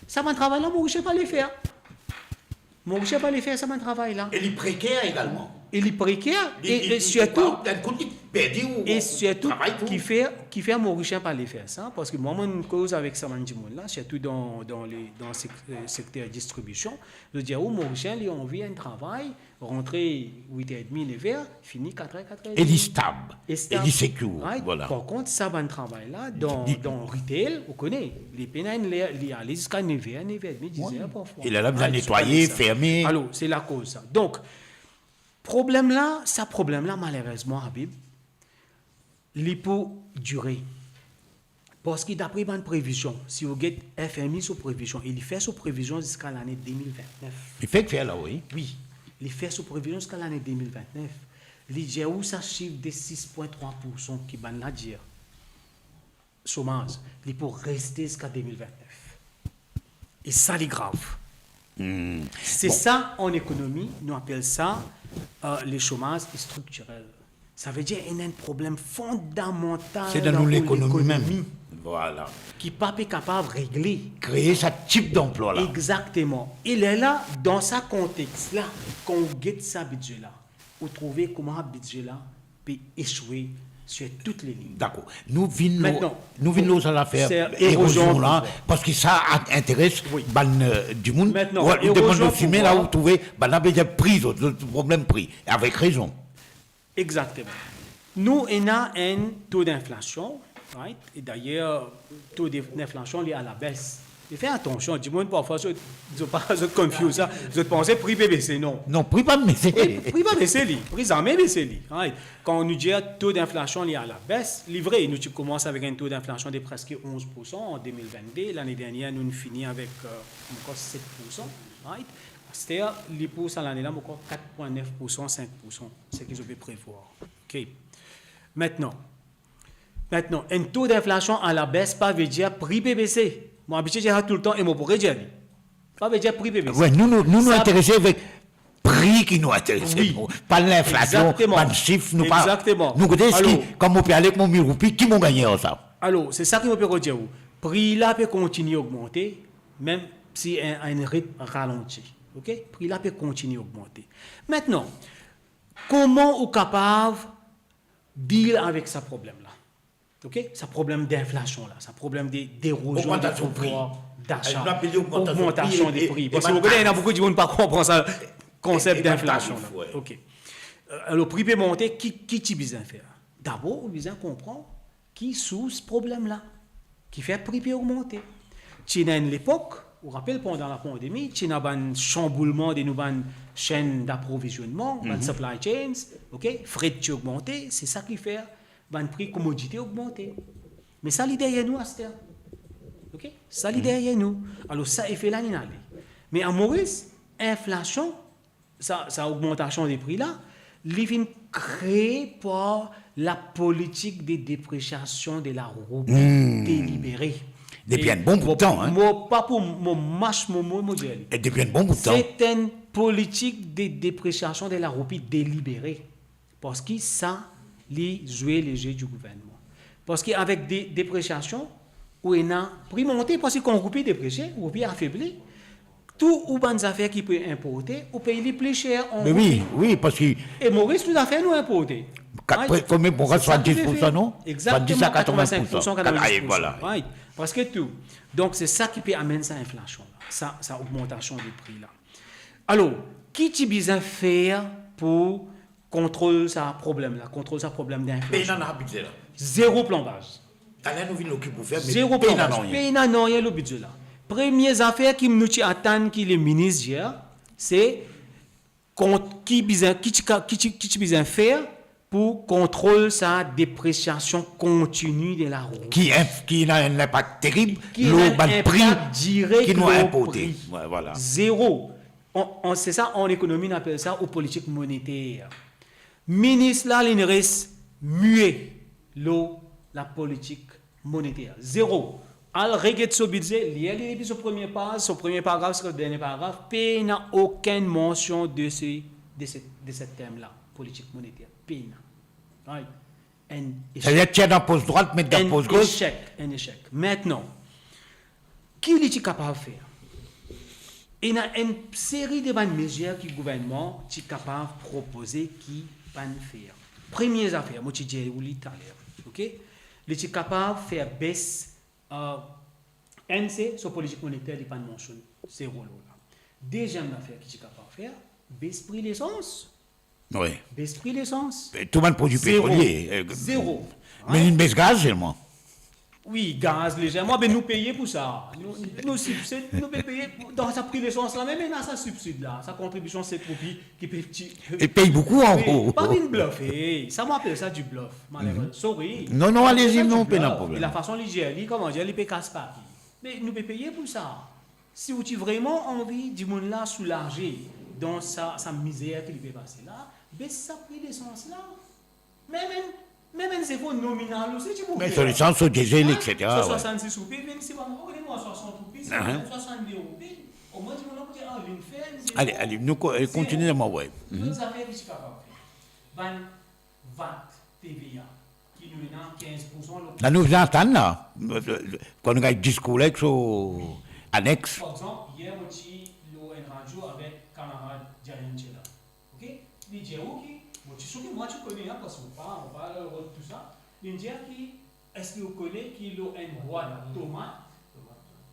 Sa bann travay la, Morisien pa le fer. Morisien pa le fer sa bann travay la. E li preker egalman. E li preker, li, e, li, e li, sirtou, pa, enn kout li perdi ou, e ou sirtou, travay tou. Ki fer, ki fer Morisien pa le fer sa, parski mwa, mo koz avek sa bann dimoun la, sirtou dan, dan le, dan sek-, euh, sekter distribision, zot dir, ou, Morisien, li anvi enn travay, rantre wit er edmi, nev er, fini kat er, kat er edmi. E li stab. E stab. E li secure, right? Vwala. Par kont, sa bann travay la, dan, li, li, dan retail, ou kone, li pena enn ler, li ale ziska nev er, nev er edmi, diz er parfwa. Wi. E la, la, bizin netwaye, ferme. Alor, se lakoz sa. Donk, problem la, sa problem la, malerezman, Habib, li pou dire. Parski dapre bann previzion, si ou get F M I so previzion, e li fer so previzion ziska lane de mil vintnef. Li fek fer la, wi. Wi, li fer so previzion ziska lane de mil vintnef. Li dir ou sa sif de sis pwin trwa poursan ki bann la dir, somaz, li pou reste ziska de mil vintnef. E sa, li grav. Hmm. Se sa, an ekonomi, nou apel sa, euh, le chômage structurel. Savedir, ena enn problem fondamantal dan nou lekonomi mem. Vwala. Ki pa pe kapav regle. Kree sa tip danplwa la. Egzakteman. E lerla, dan sa kontex la, kan ou get sa bidze la, ou trouve kouma bidze la pe echwe sur toutes les lignes. Dakor. Nou vinn lor, nou vinn lor sa lafer erozion la, parski sa a-, interes bann, euh, dimoun. Ou demann erozion pouvwar. Wi. Mentnan, erozion pouvwar. Ou trouve bann la pe dir pri, zot, zot problem pri, avek rezon. Egzakteman. Nou ena enn to dinflasion, right? E dayer, to de, dinflasion, li alabes. E fer atansion, dimoun parfwa, zot, zot pa, zot confuse sa, zot panse pri pe bese, non. Non, pri pa bese. Pri, pri pa bese li, pri zame bese li, right? Kan nou dir to dinflasion, li alabes, li vre, nou ti koumans avek enn to dinflasion de preske onz poursan an de mil vennde, lane dernie, nou fini avek, euh, ankor set poursan, right? Aster, li pou sa lane la, ankor kat pwin nef poursan, sink poursan, seki zot pe prevwar. Ok. Mentnan, mentnan, enn to dinflasion alabes pa ve dir pri pe bese. Mo abitie dir sa toultan e mo pou redir li. Pa ve dir pri pe bese. Wi, nou, nou, nou, nou interese avek pri ki nou interese, wi, nou, pa linflasion, egzakteman, pa sif, nou pa, egzakteman, nou kote eski, alor, kan mo pe ale ek mo mil roupi, ki mo gagne ar sa? Alor, se sa ki mo pe redir ou. Pri la pe kontinie ogmante, mem si a enn, enn ritm ralanti. Ok? Pri la pe kontinie ogmante. Mentnan, kouma ou kapav deal avek sa problem la? Ok? Sa problem dinflasion la, sa problem de, derozion de pouvwar dasa, ogmantasion de pri. Ogmantasion de pri. Parski ou kone, ena boukou dimoun pa konpran sa, konsep dinflasion la. Ok. Euh, alor, pri pe monte, ki, ki ti bizin fer? Dabor, ou bizin konpran ki sours problem la, ki fer pri pe ogmante. Ti ena enn lepok, ou rapel, pandan lapandemi, ti ena bann sanboulman de nou bann chaîne d'approvisionnement, bann supply chains, ok? Fret ti ogmante, se sa ki fer bann pri komodite ogmante. Me sa, li deryer nou aster. Ok? Sa, li deryer nou. Alor, sa efe la, linn ale. Me a Moris, inflasion, sa, sa ogmantasion de pri la, li vinn kree par la politik de depresiasion de la roupi delibere. Depi enn bon bout tan, hein. Mo pa pou mo mas mo mo, mo dir li. E depi enn bon bout tan. Se enn politik de depresiasion de la roupi delibere. Parski sa, li zwe le jeu du gouvernman. Parski avek de, depresiasion, Ou ena pri monte, parski kan roupi depresie, roupi afebli, tou ou bann zafer ki pe inporte, ou pey li pli ser an roupi. Me wi, wi, parski... E Moris, tou zafer nou inporte. Kat-, konbien pou... Right? Sa ki pe fer, swasanndis poursan, non? Egzakteman, swasanndis a katrovin poursan. Katrovin-sink poursan, katrovin-dis poursan. Katrovin-dis poursan, voilà. Right? Parski tou. Donk, se sa ki pe amenn sa inflasion la, sa, sa ogmantasion de pri la. Alor, ki ti bizin fer pou kontrol sa problem la, kontrol sa problem dinflasion? Pena dan bidze la. Zero plan baz. Taler nou vinn okip pou fer, me pena nanye. Zero plan baz. Pena nanye lor bidze la. Premie zafer ki nou ti atann ki leminis dir, se kont-, ki bizin, ki ti ka-, ki ti, ki ti bizin fer pou kontrol sa depresiasion kontini de laroupi. Ki inf-, ki ena enn linpak terib lor bann pri ki nou inporte. Ki ena enn inpak direk lor pri. Wi, vwala. Zero. An, an, se sa, an ekonomi, nou apel sa ou politik moneter. Minis la, li res mie lor lapolitik moneter. Zero. Al reget so bidze, lir li depi so premie paz, so premie paragraf ziska so dernie paragraf, pena okenn mansion de se, de se, de se tem la, politik moneter. Pena. Right? Enn esek. Savedir tir dan pos drwat, met dan pos gos. Enn esek, enn esek. Aster, ki li ti kapav fer? Ena enn seri de bann mezir ki gouvernman ti kapav propoze ki pa'nn fer. Premie zafer, mo ti dir ou li taler, ok? Li ti kapav fer bes, euh, enn se, so politik moneter, li pa'nn mansionn zero lor la. Deziem zafer ki ti kapav fer, bes pri lesans. Wi. Bes pri lesans. E tou bann prodwi petrolie, e, zero. Me inn bes gaz selman. Wi, gaz lezerman, be nou peye pou sa. Nou, nou sibsid, nou pe peye pou, dan sa pri lesans la mem, ena sa sibsid la, sa kontribision sek roupi ki pe ti... E pey boukou an gro. Wi, pa vinn blofe, sa mo apel sa di blof, malerez. Sorry. Non, non, alezi, non, pena problem. E lafason li dir li, kouma dir, li pe kas papi. Me nou pe peye pou sa. Si ou ti vreman anvi dimoun la soulaze dan sa, sa mizer ki li pe pase la, bes sa pri lesans la. Mem enn, mem enn zefo nominal osi ti pou fer. Me so lesans, so diesel, etsetera, so swasann-sis roupi, vinn si bann, oh, li mwa swasant roupi, si bann swasant-de roupi. Omwin dimoun la pou dir, ah, linn fer, li zero. Ale, ale, nou ko-, kontinie, mo, wi. Lot zafer ki ti kapav fer. Bann vat, T V A, ki nou ena kinz poursan lor... La nou bizin atann la. Kan nou gagn dis koleg so anex. Par exanp, yer mo ti lor enn radio avek kamarad Diane Chela. Ok? Li dir ou ki, mo ti soki mwa ti kone, hein, parski mo pa, mo pa rod tou sa. Li dir ki, eski ou kone ki lor enn bwat tomat,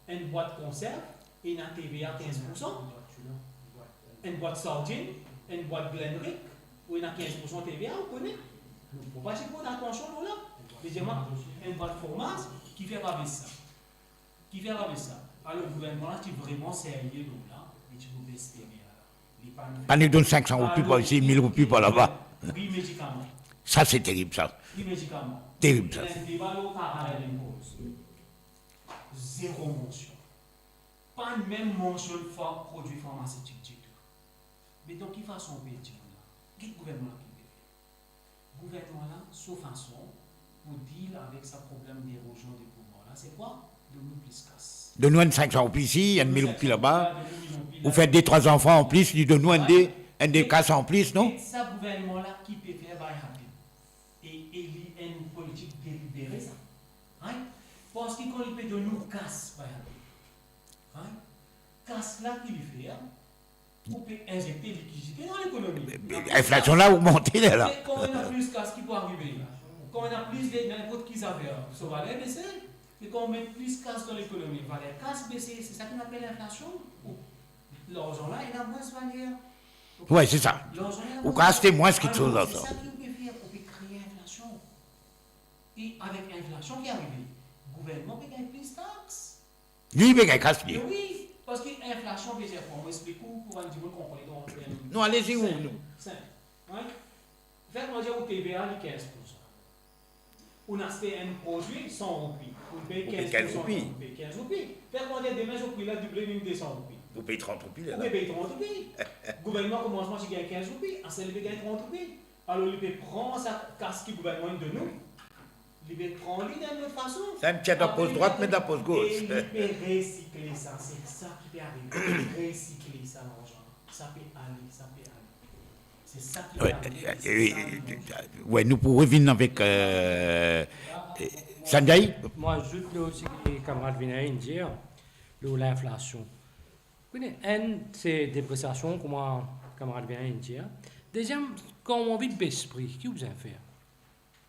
enn bwat konserv, ena T V A kinz poursan? Enn bwat sardinn, enn bwat Glenrick, ou ena kinz poursan T V A, ou kone? Ou pa ti port atansion lor la. Li dir mwa, enn bwat fromaz, kifer pa bes sa? Kifer pa bes sa? Alor, gouvernman la ti vreman serye lor la, li ti pou bes T V A la. Li pa... Pa nou donn sink san roupi par isi, mil roupi par laba. Pri medikaman. Sa, se terib, sa. Pri medikaman. Terib, sa. Enn deba lor parallel impose. Zero mansion. Pa mem mansionn far-, prodwi farmasetik ditou. Me dan ki fason ou pe dir la? Get gouvernman la ki pe fer. Gouvernman la, so fason pou deal avek sa problem derozion de pouvwar la, se kwa? Donn nou plis kas. Donn nou enn sink san roupi isi, enn mil roupi laba. Donn nou sink san roupi la, donn nou mil roupi la. Ou fer de, trwa zanfan anplis, li donn nou enn de, enn de kas anplis, non? Get sa gouvernman la ki pe fer, bay rapid. E, e li enn politik delibere sa. Right? Parski kan li pe donn nou kas, par exanp, right? Kas la ki li fer, ou pe inzekte likidite dan lekonomi. Me, me, inflasion la ogmante la. Se kan ena plis kas ki pou arive. Kan ena plis de ninport ki zafer, so valer bese. Me kan ou met plis kas dan lekonomi, valer kas bese, se sa ki nou apel inflasion. Ou, larzan la ena mwins valer. Wi, se sa. Larzan la ena mwins valer. Ou kapav aste mwins kiksoz. Alor, se sa ki ou pe fer, ou pe kree inflasion. E avek inflasion ki arive, gouvernman pe gagn plis tax. Li pe gagn kas li. Me wi, parski inflasion vedir kwa? Mo explik ou pou bann dimoun konpran li dan... Non, alezi, ou, sinp, non. Sinp. Right? Fer koumadir ou T V A li kinz poursan. Ou aste enn prodwi san roupi, ou pey kinz poursan, ou pey kinz roupi. Ou pey kinz roupi. Fer koumadir demin so pri la double, vinn de san roupi. Ou pey trant roupi, la. Ou pe pey trant roupi. Gouvernman komansman ti gagn kinz roupi, aster li pe gagn trant roupi. Alor, li pe pran sa kas ki gouvernman inn donn nou, li pe pran li dan enn lot fason. Sa enn tir dan pos drwat, met dan pos gos. Apre, li pe resikle sa, se sa ki pe arive. Resikle sa larzan. Sa pe ale, sa pe ale. Se sa ki pe arive, se sa nou... Wi, nou pou revinn avek, euh, Sanjay? Mo azout lor seki kamarad Vinay inn dir, lor linflasion. Ou kone, enn, se depresiasion, kouma kamarad Vinay inn dir. Deziem, kan ou anvi bes pri, ki ou bizin fer?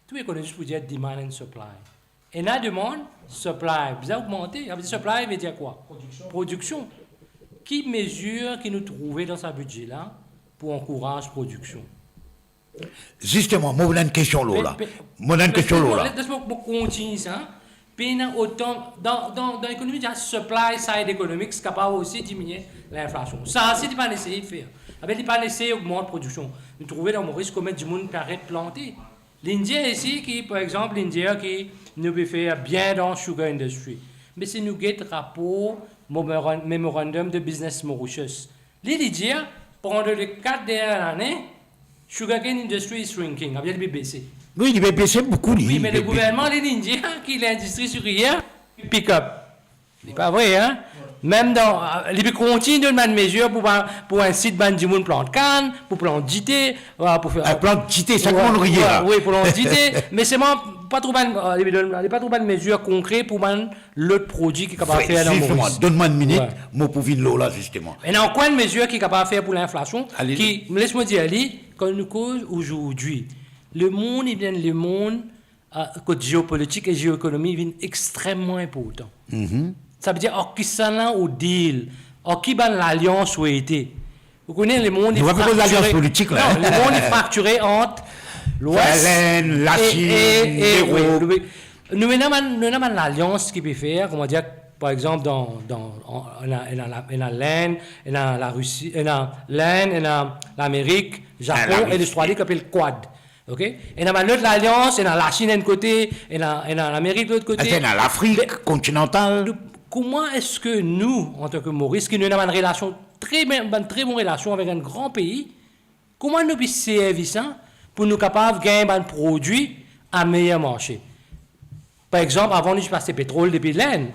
Tou ekonomis pou dir demand and supply. Ena demann, supply bizin ogmante. Savedir supply vedir kwa? Prodiksion. Prodiksion. Ki mezir ki nou trouve dan sa bidze la pou ankouraz prodiksion? Zisteman, mo ena enn kestion lor la. Pe-, pe-, Mo ena enn pe-, kestion lor la. Les, les mo, mo kontign sa. Pena otan, dan, dan, dan ekonomi, dir supply side economics kapav osi diminie linflasion. Sa osi, li pa'nn esey fer. Abe, li pa'nn esey ogmant prodiksion. Nou trouve dan Moris konbien dimoun pe aret plante. Li'nn dir isi ki, par exanp, li'nn dir ki nou pe fer bien dan sugar industry. Me si nou get rapor memoran-, Memorandum de Business Mauritius, li, li dir, pandan le kat dernie lane, sugarcane industry is shrinking, savedir li pe bese. Wi, li pe bese boukou, li, Wi, me li le pe gouvernman, li, li dir ki lindistri sikrier pick up. Li pa vre, hein? Mem dan, li pe kontign donn bann mezir pou ba-, pou insit bann dimoun plant kann, pou plant dite, pou fer Ah, plant dite, sa Wi, kouma nou riye wi, la. Wi, plant dite, me selman pa tro bann, li pe donn, li pa tro bann mezir konkre pou bann lot prodwi ki kapav Vre, fer dan zisteman, Moris. Donn mwa enn minit, Wi. Mo pou vinn lor la, zisteman. Ena ankor enn mezir ki kapav fer pou linflasion, Ale. Ki, les mo dir li, kan nou koz azordi, lemond, li vinn lemond, ah, kot zeopolitik e zeoekonomi vinn extrememan inportan. Mhm. Savedir, ar kisannla ou deal, ar ki bann lalians ou ete. Ou kone, lemond Nou va pa koz lalians politik la, Non, hein? Lemond li fraktire ant Lwes Sa, Lind, Lasinn, e, e, e, Lerop. Wi, wi. Nou ena bann, nou ena bann lalians ki pe fer, kouma dir, par exanp, dan, dan, an, ena, ena la, ena Lind, ena Larisi, ena Lind, ena Lamerik, Zapon, Ah, Larisi. E Lostrali, ki apel Quad. Ok? Ena bann lot lalians, ena Lasinn enn kote, ena, ena Lamerik lot kote. Ena Lafrik Me, kontinantal. Donk, kouma eski nou, antan ki Moris, ki nou ena bann relasion tre bien, bann tre bon relasion avek enn gran pei, kouma nou pe servi sa pou nou kapav gagn bann prodwi a meyer marse? Par exanp, avan nou ti pe aste petrol depi Lind.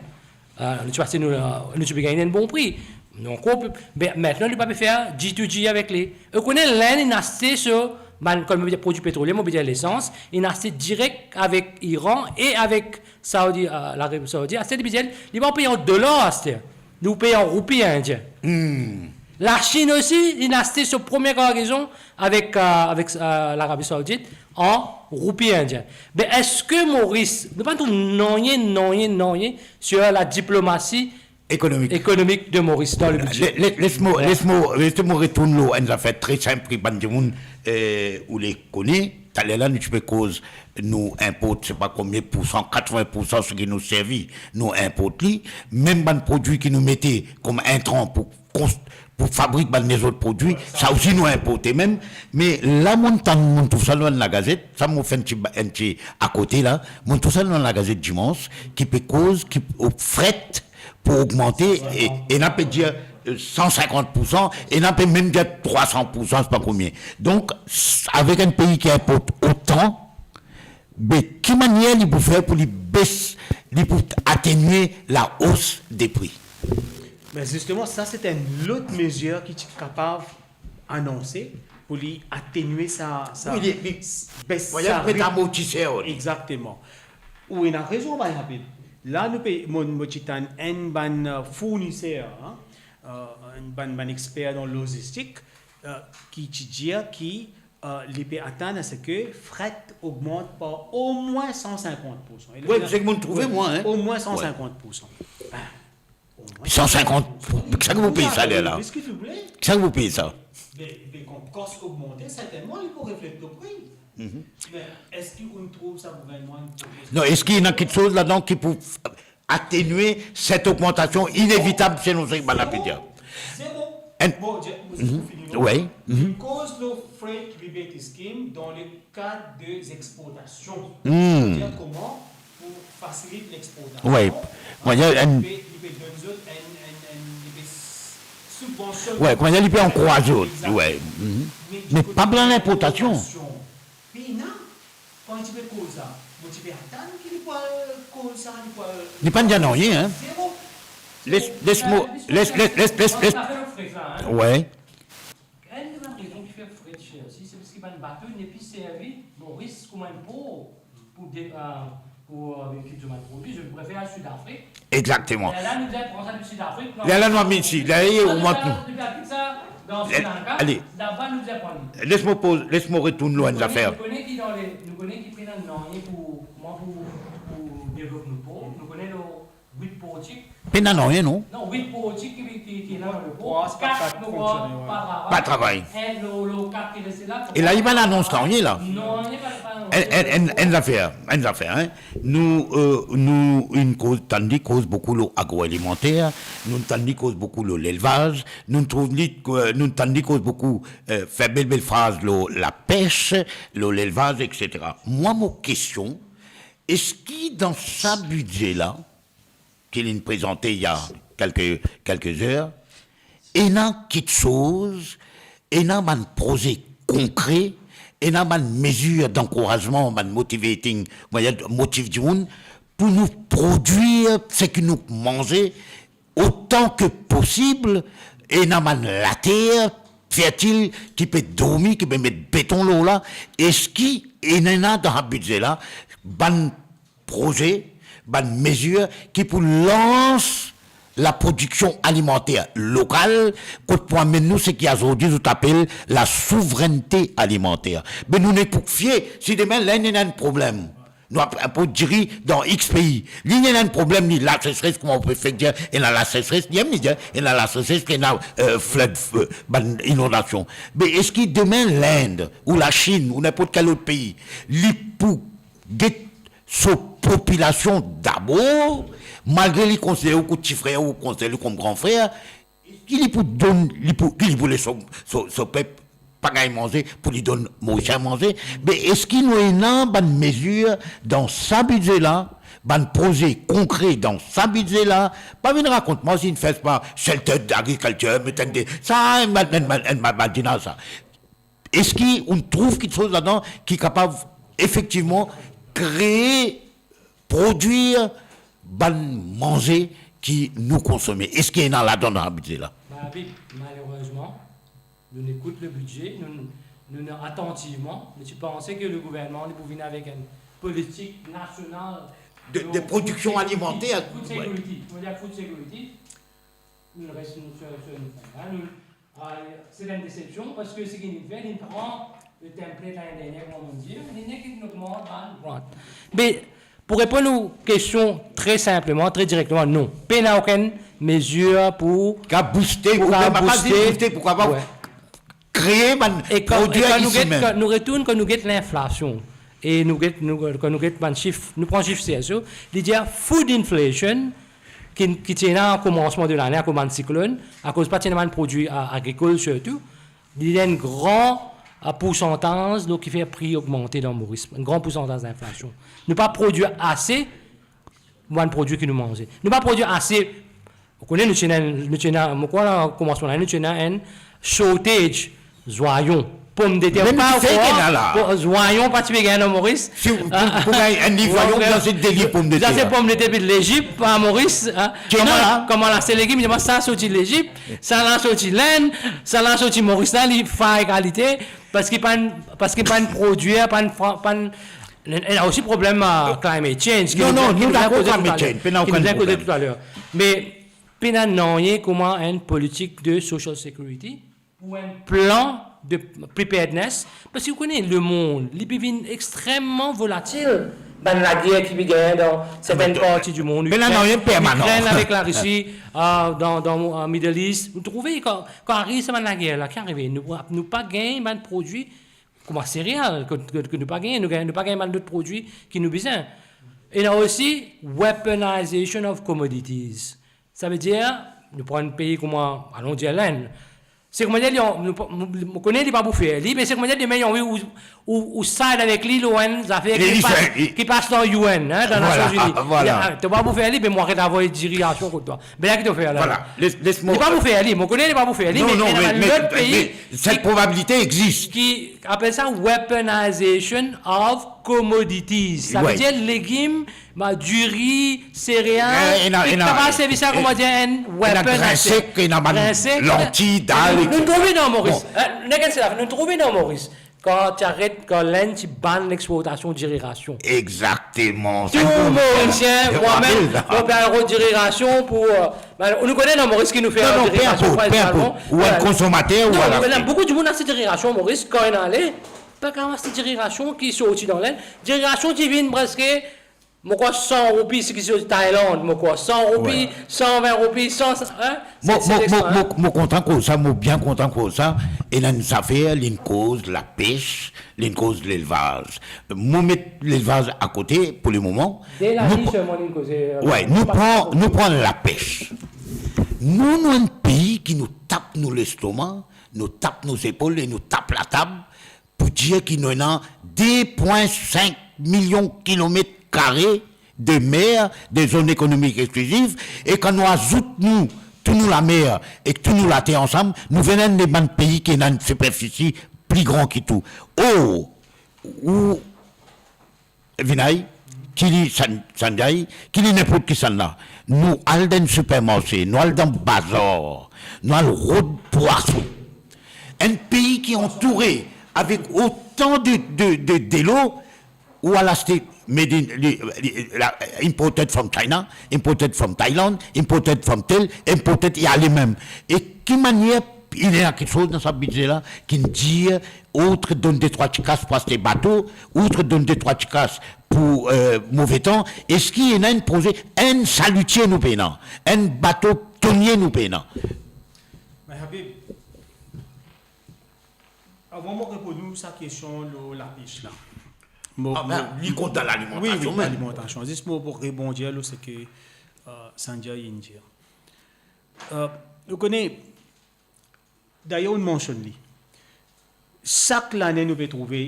Ah, nou ti pe aste, nou, ah, nou ti pe gagn enn bon pri. Nou ankor pe, be, aster nou pa pe fer G to G avek li. Ou kone Lind, inn aste so bann, kan mo pe dir prodwi petrolie, mo pe dir lesans, inn aste direk avek Iran e avek Saudi, ah, Larabi Saoudit. Aster li pe dir, li pa peye an dolar aster. Li peye an roupi indien. Hmm. Lasinn osi, inn aste so premie kargezon avek, ah, avek, ah, Larabi Saoudit an roupi indien. Be, eski Moris, nou pa trouv nanye, nanye, nanye sir ladiplomasi Ekonomik. ekonomik de Moris dan le bidze? Le-, le-, les mo, Wi. les mo, les mo retourn lor enn zafer tre sinp ki bann dimoun, eh, oule kone. Taler la, nou ti pe koz, nou inport, se pa konbien poursan, katrevin poursan seki nou servi, nou inport li. Mem bann prodwi ki nou mete kom intran pou konst-, pou fabrik bann lezot prodwi, sa osi nou inporte mem. Me la, mo'nn tann, mo'nn trouv sa dan lagazet, sa mo fer enn ti ba-, enn ti akote la, mo'nn trouv sa dan lagazet Dimans, ki pe koz, ki, o, fret pou ogmante, e, ena pe dir, eh, san sinkant poursan, ena pe mem dir trwa san poursan, se pa konbien. Donk, s-, avek enn pei ki inport otan, be, ki manier li pou fer pou li bes, li pou atenue laos de pri? Me zisteman, sa se enn lot mezir ki ti kapav anonse pou li atenue sa, sa Wi, li, li, bes voyez, sa pret rit. Amortiser, wi. Exakteman. Ou ena rezon, bann rapid. La, nou pe, mo, mo ti tann enn bann, eh, fourniser, hein, eh, enn bann, bann exper dan lozistik, eh, ki ti dir ki, eh, li pe atann a se ke fret ogmant par omwin san sinkant poursan. E Wi, la, se ki mo'nn trouve, wi, mwa, hein. Omwin Wi. san sinkant poursan. Ben, San sinkant, kisa ki pou pey sa, ler la? Kisa ki pou pey sa? Be, be, kan kos ogmante, sertennman, li pou reflet lor pri. Mhm. Me eski ou trouv sa gouvernman inn propoze Non, eski ena kiksoz ladan ki pou atenue set ogmantasion inevitab, selon seki bann la pe dir? Zero. Enn Bon, je, mo Mhm. fini, non? Wi. Mhm. Li koz lor freight rebate scheme dan le kad de exportasion. Hmm. Dir kouma pou fasilit lexportasion. Wi. Mwa, li pe, li pe donn zot enn, enn, enn, li pe s-, sibvansione. Wi, kouma li pe ankouraz zot. Exakt. Wi. Mhm. Me Me pa pou linportasion. Linportasion, pena, kan li ti pe koz sa, mo ti pe atann ki li pou al koz sa, li pou al Li pa'nn dir nanye, hein. Zero. Les, les mo, les, les, les, les, les. Wi. Enn de bann rezon ki fer fret ser osi, se parski bann bato inn nepli servi Moris kouma enn por pou de-, eh, Pour, euh, vérifier tout le monde produit, je préfère la Sud-Afrique. Exactement. Et là, nous devons prendre ça du Sud-Afrique, non. Là, là, nous avons mis ici. Là, il y a au moins nous. Nous avons ça dans le Sri Lanka, allez. Là-bas, nous devons prendre. Laisse-moi pause, laisse-moi retourner loin de l'affaire. Nous connaissons qui dans les, nous connaissons qui prennent un an pour, moi, pour, pour développer nos pauvres. Nous connaissons le huit pour cent. Pena nanye, non? Non, huit pour cent qui, qui, qui est là dans le pot. Trois, quatre, quatre fonctionnaires, ouais. Pas de travail. Pas de travail. Et le, le quatre qui reste là, e la, li pa anons nanye la. Non, il n'y a pas de travail. Enn, enn, enn, enn zafer, enn zafer, hein. Nou, euh, nou, nou tann li koz boukou lor agroalimentaire, nou tann li koz boukou lor lelvaz, nou trouv li, euh, nou tann li koz boukou, euh, fer bel, bel fraz lor lapes, lor lelvaz, et cetera. Mwa, mo kestion, eski dan sa bidze la, ki linn prezante il y a quelques, quelques heures, ena kiksoz, ena bann proze konkre, ena bann mezir dankourazman, bann motivating, motiv dimoun, pou nou prodwir seki nou manze otan ke posib, ena bann later fertil ki pe dormi, ki pe met beton lor la, eski ena dan sa bidze la, bann proze, bann mezir ki pou lans laprodiksion alimanter lokal, kot pou amenn nou seki azordi zot apel lasouvrennte alimanter. Be nou nepli pou fie, si demin Lenn ena enn problem, nou ap-, aport diri dan X pei. Li ena enn problem, li laseseres, kouma ou pe fer dir, ena laseseres, li mem li dir, ena laseseres, ena, euh, flood, euh, bann inondasion. Be eski demin Lenn ou Lasinn ou ninport kel lot pei, li pou get so popilasion dabor, malgre li konsider ou kouma ti frer ou konsider li kouma gran frer, ki li pou donn, li pou, ki li pou les so, so, so pep pa gagn manze, pou li donn Morisien manze? Me eski nou ena bann mezir dan sa bidze la, bann proze konkre dan sa bidze la? Pa vinn rakont mwa si inn fer par Sheltered Agriculture, met enn de, sa, enn, enn, enn, enn, enn badinaz sa. Eski ou trouv kiksoz ladan ki kapav efektivman kree, prodwir bann manze ki nou konsome? Eski ena ladan dan sa bidze la? Ba, Abid, malerezman, nou ekout le bidze, nou, nou, nou atantivman, me ti panse ke le gouvernman li pou vinn avek enn politik nasional de, de prodiksion alimanter, food security, ouais. Food security, nou res nou, sur, sur nou, hein, nou, Ah, se enn desepsion, parski seki li fer, li pran le template lane dernier, kouma mo dir, li nek li ogmant bann grant. Me, pou reponn ou kestion tre sinpleman, tre direkteman, non. Pena okenn mezir pou... Kapav booste, pou kapav booste, pou kapav kree bann prodwi isi mem. E kan, e kan nou get, kan nou retourn, kan nou get linflasion, e nou get, nou, kan nou get bann sif, nou pran sif C S O, li dir food inflation, ki, ki ti ena komansman de lane akoz bann siklonn, akoz pa ti ena bann prodwi a-, agrikol sirtou, li ena enn gran, a, poursantaz, donk ki fer pri ogmante dan Moris, enn gran poursantaz linflasion. Nou pa prodwir ase bann prodwi ki nou manze. Nou pa prodwir ase, ou kone nou ti ena, nou ti ena, mo krwar la, komansman lane, nou ti ena enn shortage zwayon, pomdeter, pa ou krwar, zwayon pa ti pe gagn dan Moris. Si ou pou, pou gagn enn liv zwayon, ou pou aste de liv pomdeter. Sa se pomdeter depi Lezip, pa Moris, hein. Kouma la, kouma la, se legim, sa sorti Lezip, sa la sorti Lenn, sa la sorti Moris la, li fay kalite, parski pa enn, parski pa enn prodwir, pa enn fra-, pa enn, ena osi problem, euh, climate change, ki nou, non, nou dakor, climate change, pena okenn problem. Me pena nanye kouma enn politik de social security, pou enn plan de preparedness, parski ou kone lemond, li pe vinn extrememan volatil. Bann lager ki pe gagn dan sertenn parti di mond, Ukraine avek Larisi, euh, dan, dan, euh, Middle East, ou trouve kan, kan ariv sa bann lager la, ki arive? Nou, nou pa gagn bann prodwi kouma sereal, ke, ke, ke nou pa gagn, nou gagn, nou pa gagn bann lot prodwi ki nou bizin. Ena osi weaponization of commodities. Savedir, nou pran enn pei kouma, alon dir Lenn. Se kouma dir, li, nou, nou, nou kone li pa pou fer li, me se kouma dir, demin, ou, ou, ou, ou side avek li, lor enn zafer ki pas, ki pas dan U N, hein, dan Nasion Ini. Voilà. Ah, to pa pou fer li, me mwa ki avoy diri asion kot twa. Be la ki to fer la. Voilà. Les, les mo... Li pa pou fer li, mo kone li pa pou fer li, me, me, me, me, cette probabilité existe. Ki apel sa weaponization of commodities. Savedir legim, ba, diri, sereal, ena, ki ena, kapav servi sa kouma dir enn weapon. Ena grin sek, ena bann lanti, dal, etsetera. Nou, nou trouve dan Moris. Bon. Euh, nou trouve dan Moris. kan ti aret, kan Lenn ti bann lexportasion diri rasion. Exakteman. Tou Morisien, mwa mem, mo pe al rod diri rasion pou, euh, ben, nou kone dan Moris ki nou fer diri rasion prinsitalman. Non, non, pe inport, pe inport. Ou enn konsomater, ou a laste. Boukou dimoun aste diri rasion Moris, kan ena ale, pa kapav aste diri rasion ki sorti dan Lenn. Diri rasion ti vinn preske mo krwar san roupi, seki sorti Tailand, mo krwar san roupi, san vin roupi, san, hein? Mo, mo, mo, mo kontan koz sa, mo bien kontan koz sa, e ena enn zafer, li'nn koz lapes, li'nn koz lelvaz. Mo met lelvaz akote pou lemoman. De lavi selman li'nn koze, euh, nou pran, nou pran lapes. Nou, nou enn pei ki nou tap nou lestoma, nou tap nou zepol e nou tap latab, pou dir ki nou ena de pwin sink milion kilomet kare de mer de zonn ekonomik exkliziv, e kan nou azout nou, tou nou lamer ek tou nou later ansam, nou vinn enn de bann pei ki ena enn siperfisi pli gran ki tou. Or, ou Vinay, ki li San-, Sanjay, ki li ninport kisannla. Nou al dan enn sipermarse, nou al dan bazar, nou al rod pwason. Enn pei ki antoure avek otan de, de, de, delo, ou al aste made in, li, li, la, imported from China, imported from Thailand, imported from tel, imported, e ale mem. E ki manier, ena kiksoz dan sa bidze la ki'nn dir, outre donn de trwa ti kas pou aste bato, outre donn de trwa ti kas pou, euh, move tan, eski ena enn proze, enn salitie nou pena, enn bato tonie nou pena? Me Habib, avan mo reponn ou sa kestion lor lapes la. Mo, ah, ben, mo, li kont dan lalimantasion wi, wi, mem. Lalimantasion. Zis mo pou rebondir lor seki, euh, Sanjay inn dir. Euh, nou kone, dayer, ou mansionn li. Sak lane, nou pe trouve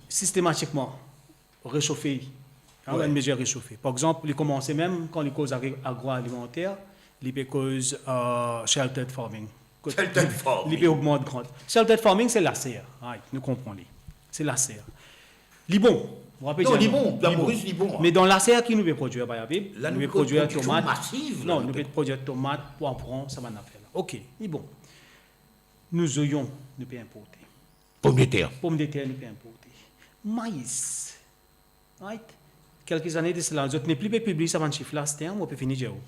sistematikman resofe, hein, wi, enn mezir resofe. Par exanp, li koumanse mem kan li koz agri-, agroalimenter, li pe koz, euh, sheltered farming. Kot sheltered farming. Li pe ogmant gran. Sheltered farming, se laser. Right, nou konpran li. Se laser. Li bon. Non, li bon. Dan Moris, li bon. Me dan laser ki nou pe prodwir, par exanp, la, nou pe prodwir tomat. Non, nou pe prodwir tomat, pwavron, sa bann zafer la. Ok, li bon. Nou zoyon, nou pe inporte. Pomdeter. Pomdeter, nou pe inporte. Mais. Right? Kelke zane de sela, zot nepli pe pibliy sa bann sif la, aster, mo pe fini dir ou.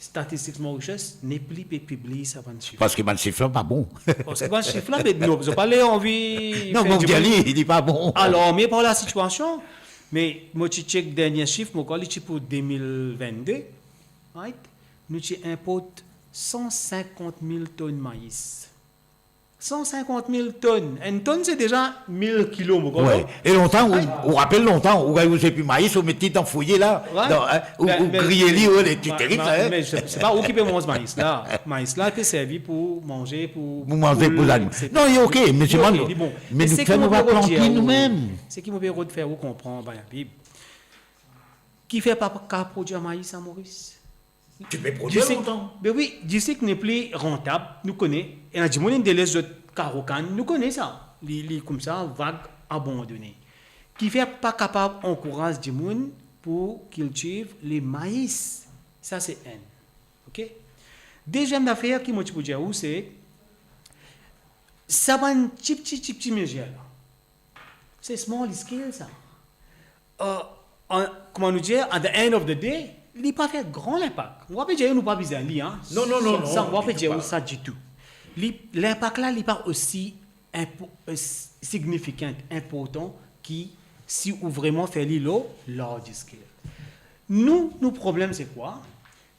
Statistics Mauritius nepli pe pibliy sa bann sif. Parski bann sif la pa bon. Parski bann sif la, be, non, zot pa le anvi fer dimoun alarme par lasitiasion. Me mo ti chek dernie sif, mo krwar li ti pou de mil vennde, right? Nou ti inport san sinkant mil tonn mais. San sinkant mil tonn. Enn tonn, se deza mil kilo, mo krwar. Wi. E lontan, ou, ou rapel lontan, ou gagn ou zepi mais, ou met li dan foye la, dan, hein, ou, ou griye li, wi, li ti terib sa, hein. Me se, se pa ou ki pe manz mais la. Mais la pe servi pou manze, pou, pou manze, pou zanimo. Non, li ok, me se mwa, li bon. Me nou fer, nou pa plante li nou mem. Seki mo pe rod fer ou konpran, ben, Habib. Kifer pa kapav prodwir mais a Moris? Ti pe prodwir lontan. Be wi, disik nepli rantab, nou kone. Ena dimoun inn deles zot karo kann, nou kone sa. Li, li koumsa vag abandone. Kifer pa kapav ankouraz dimoun pou kiltiv lemais? Sa se enn. Ok? Deziem zafer ki mo ti pou dir ou, se sa bann tipti, tipti mezir la. Se small scale sa. Euh, an, kouma nou dir, at the end of the day, li pa fer gran linpak. Mo pa pe dir nou pa bizin li, hein. Non, non, non, non, sa, mo pa pe dir sa ditou. Li, linpak la, li pa osi inpo-, euh, s-, significant, inportan ki si ou vreman fer li lor large scale. Nou, nou problem se kwa?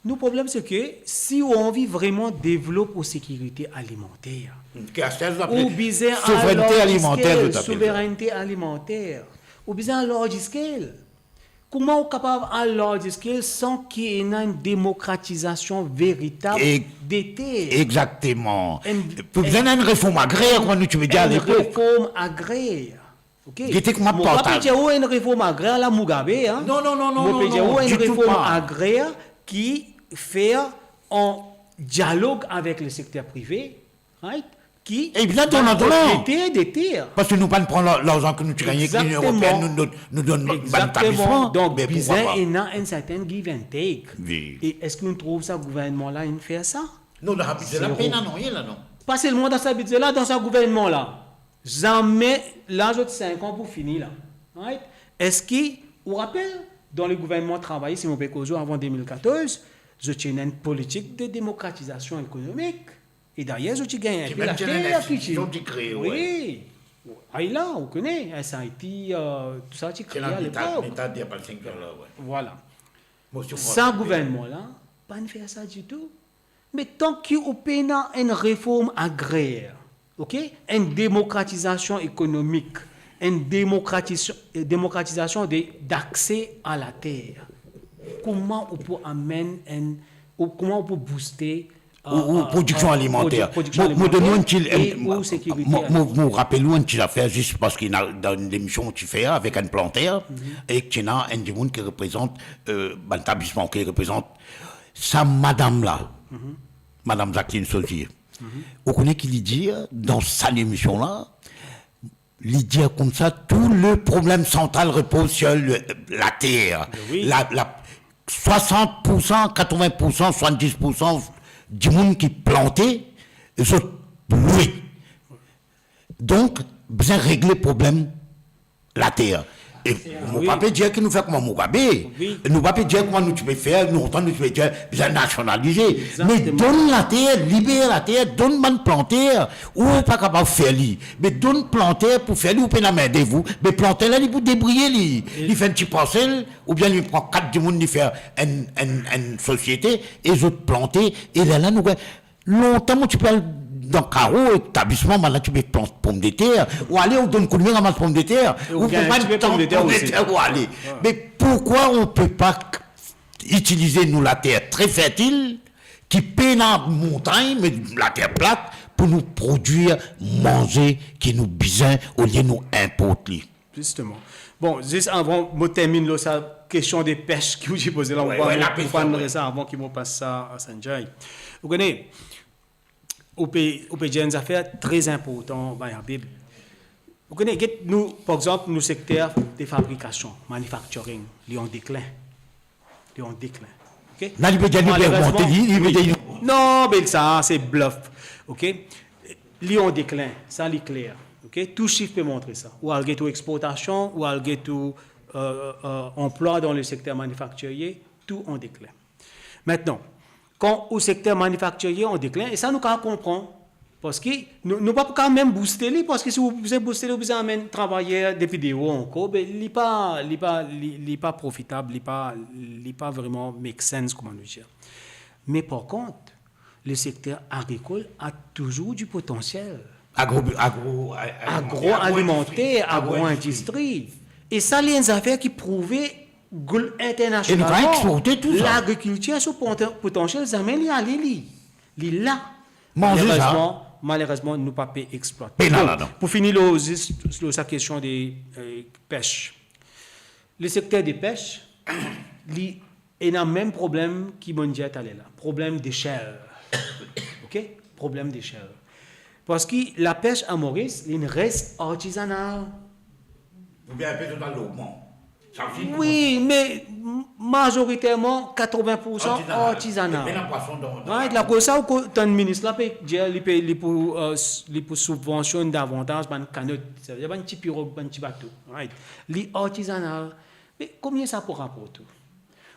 Nou problem se ke si ou anvi vreman devlop ou sekirite alimanter, ou bizin al large scale, souverinite alimanter, ou bizin al large scale. Kouma ou kapav al large scale san ki ena enn demokratizasion veritab de ter? Exakteman. Pou bizin enn reform agrer, kouma nou ti pe dir alepok. Enn reform agrer. Ok? Gete kouma... Mo pa pe dir ou enn reform agrer ala Mugabe, hein. Non, non, non, non, non, ditou pa. Mo pe dir ou enn reform agrer ki fer an dialog avek le sekter prive, right? Ki... E bizin donn, donn. Propriete de ter. Parski nou pa pe pran la-, larzan ki nou ti gagne ek Linion Eropeenn, nou, nou, nou donn bann etablisman. Exakteman. Donk, bizin ena enn serten give and take. Wi. E eski nou trouv sa gouvernman la inn fer sa? Non, dan sa bidze la, pena nanye la, non. Pa selman dan sa bidze la, dan sa gouvernman la. Zame la zot sink an pou fini la. Right? Eski ou rapel, dan le gouvernman travayis, si mo pe koz ou avan de mil katorz, zot ti ena enn politik de demokratizasion ekonomik. E dayer, zot ti gagn enn pe later ki ti, zot ti kree, wi. Ay la, ou kone, S I T, euh, tou sa ti kree alepok. Vwala. Sa gouvernman la, pa'nn fer sa ditou. Me tan ki ou pena enn reform agrer, ok, enn demokratizasion ekonomik, enn demokratizasion, demokratizasion de, dakse a later, kouma ou pou amenn enn, ou, kouma ou pou bouste, euh, ou, ou euh, prodiksion euh, alimanter. Prodik-, prodiksion alimanter e ou sekirite alimenter. Mo, mo, mo rapel ou enn ti zafer, zis parski ena, dan lemision ti fer avek enn planter, e ki ena enn dimoun ki reprezant, euh, bann etablisman ki reprezant sa madam la, madam Jacqueline Sauzier. Ou kone ki li dir dan sa lemision la, li dir koumsa, tout le problem santral repoz sur le, later. Wi. La, la, swasant pou san, katrovin pou san, swasanndiz pou san dimoun ki plante, zot lwe. Donk, bizin regle problem later. E mo pa pe dir ki nou fer kouma Mugabe. Wi. Nou pa pe dir kouma nou ti pe fer, lontan nou ti pe dir, bizin nasionalize. Me donn later, liber later, donn bann planter, ou pa kapav fer li. Me donn planter pou fer li, ou pena mindev ou. Me planter la, li pou debriye li. Li fer enn ti parsel, oubien li pran kat dimoun, li fer enn, enn, enn sosiete, e zot plante, e lerla nou gagn. Lontan, mo ti pe al dan karo, etablisman, bann la ti pe plant pomdeter. Ou ale, ou donn koudme, ramas pomdeter. Ou pou pa plant pomdeter, ou ale. Me pourkwa on pe pa k-, itilize nou later tre fertil, ki pena montagn, me later plat, pou nou prodwir manze ki nou bizin, olie nou inport li? Zisteman. Bon, zis avan mo termin lor sa kestion de pes ki ou ti poze la, mo pa, mo pa adres sa avan ki mo pas sa a Sanjay. Ou kone, ou pe, ou pe dir enn zafer tre inportan, bay Habib. Ou kone, get nou, par exanp, nou sekter de fabrikasion, manufacturing, li an deklin. Li an deklin. Ok? La, li pe dir li pe ogmante, li, li pe dir li... Non, be sa, se blof. Ok? Li an deklin, sa li kler. Ok? Tou sif pe montre sa. Ou al get ou exportasion, ou al get ou, euh, euh, anplwa dan le sekter manifaktirie, tou an deklin. Mintnan, kan ou sekter manifaktirie an deklin, e sa nou kapav konpran, parski nou, nou pa pou kapav mem bouste li, parski si ou bizin bouste li, ou bizin amenn travayer depi deor ankor, be li pa, li pa, li, li pa profitab, li pa, li pa vreman make sense, kouma nou dir. Me par kont, le sekter agrikol a touzour di potansiel. Agro-, agro-, a-, a-, agroalimenter, agro-indistri. Agro-indistri. E sa, li enn zafer ki prouve gl-, internasionalman. E nou kapav exporte tou sa. Lagrikiltir, so pota-, potansiel, zame li ale li. Li la. Manze sa. Malerezman, malerezman, nou pa pe explwate. Pena ladan. Donk, pou fini lor, zis lor sa kestion de, euh, pes. Le sekter de pes, li ena mem problem ki mo'nn dir taler la. Problem desel. Ok? Problem desel. Parski lapes a Moris, li res artizanal. Oubien inpe total lorman. Sa osi, wi, me m-, mazoriterman, katrovin pou san artizanal. Artizanal. E pena pwason dan, dan... Right, lakoz sa, ou ko-, tann minis la pe dir, li pe, li pou, euh, s-, li pou sibvansionn davantaz bann kanot, setadir bann ti pirog, bann ti bato. Right. Li artizanal. Me konbien sa pou raport ou?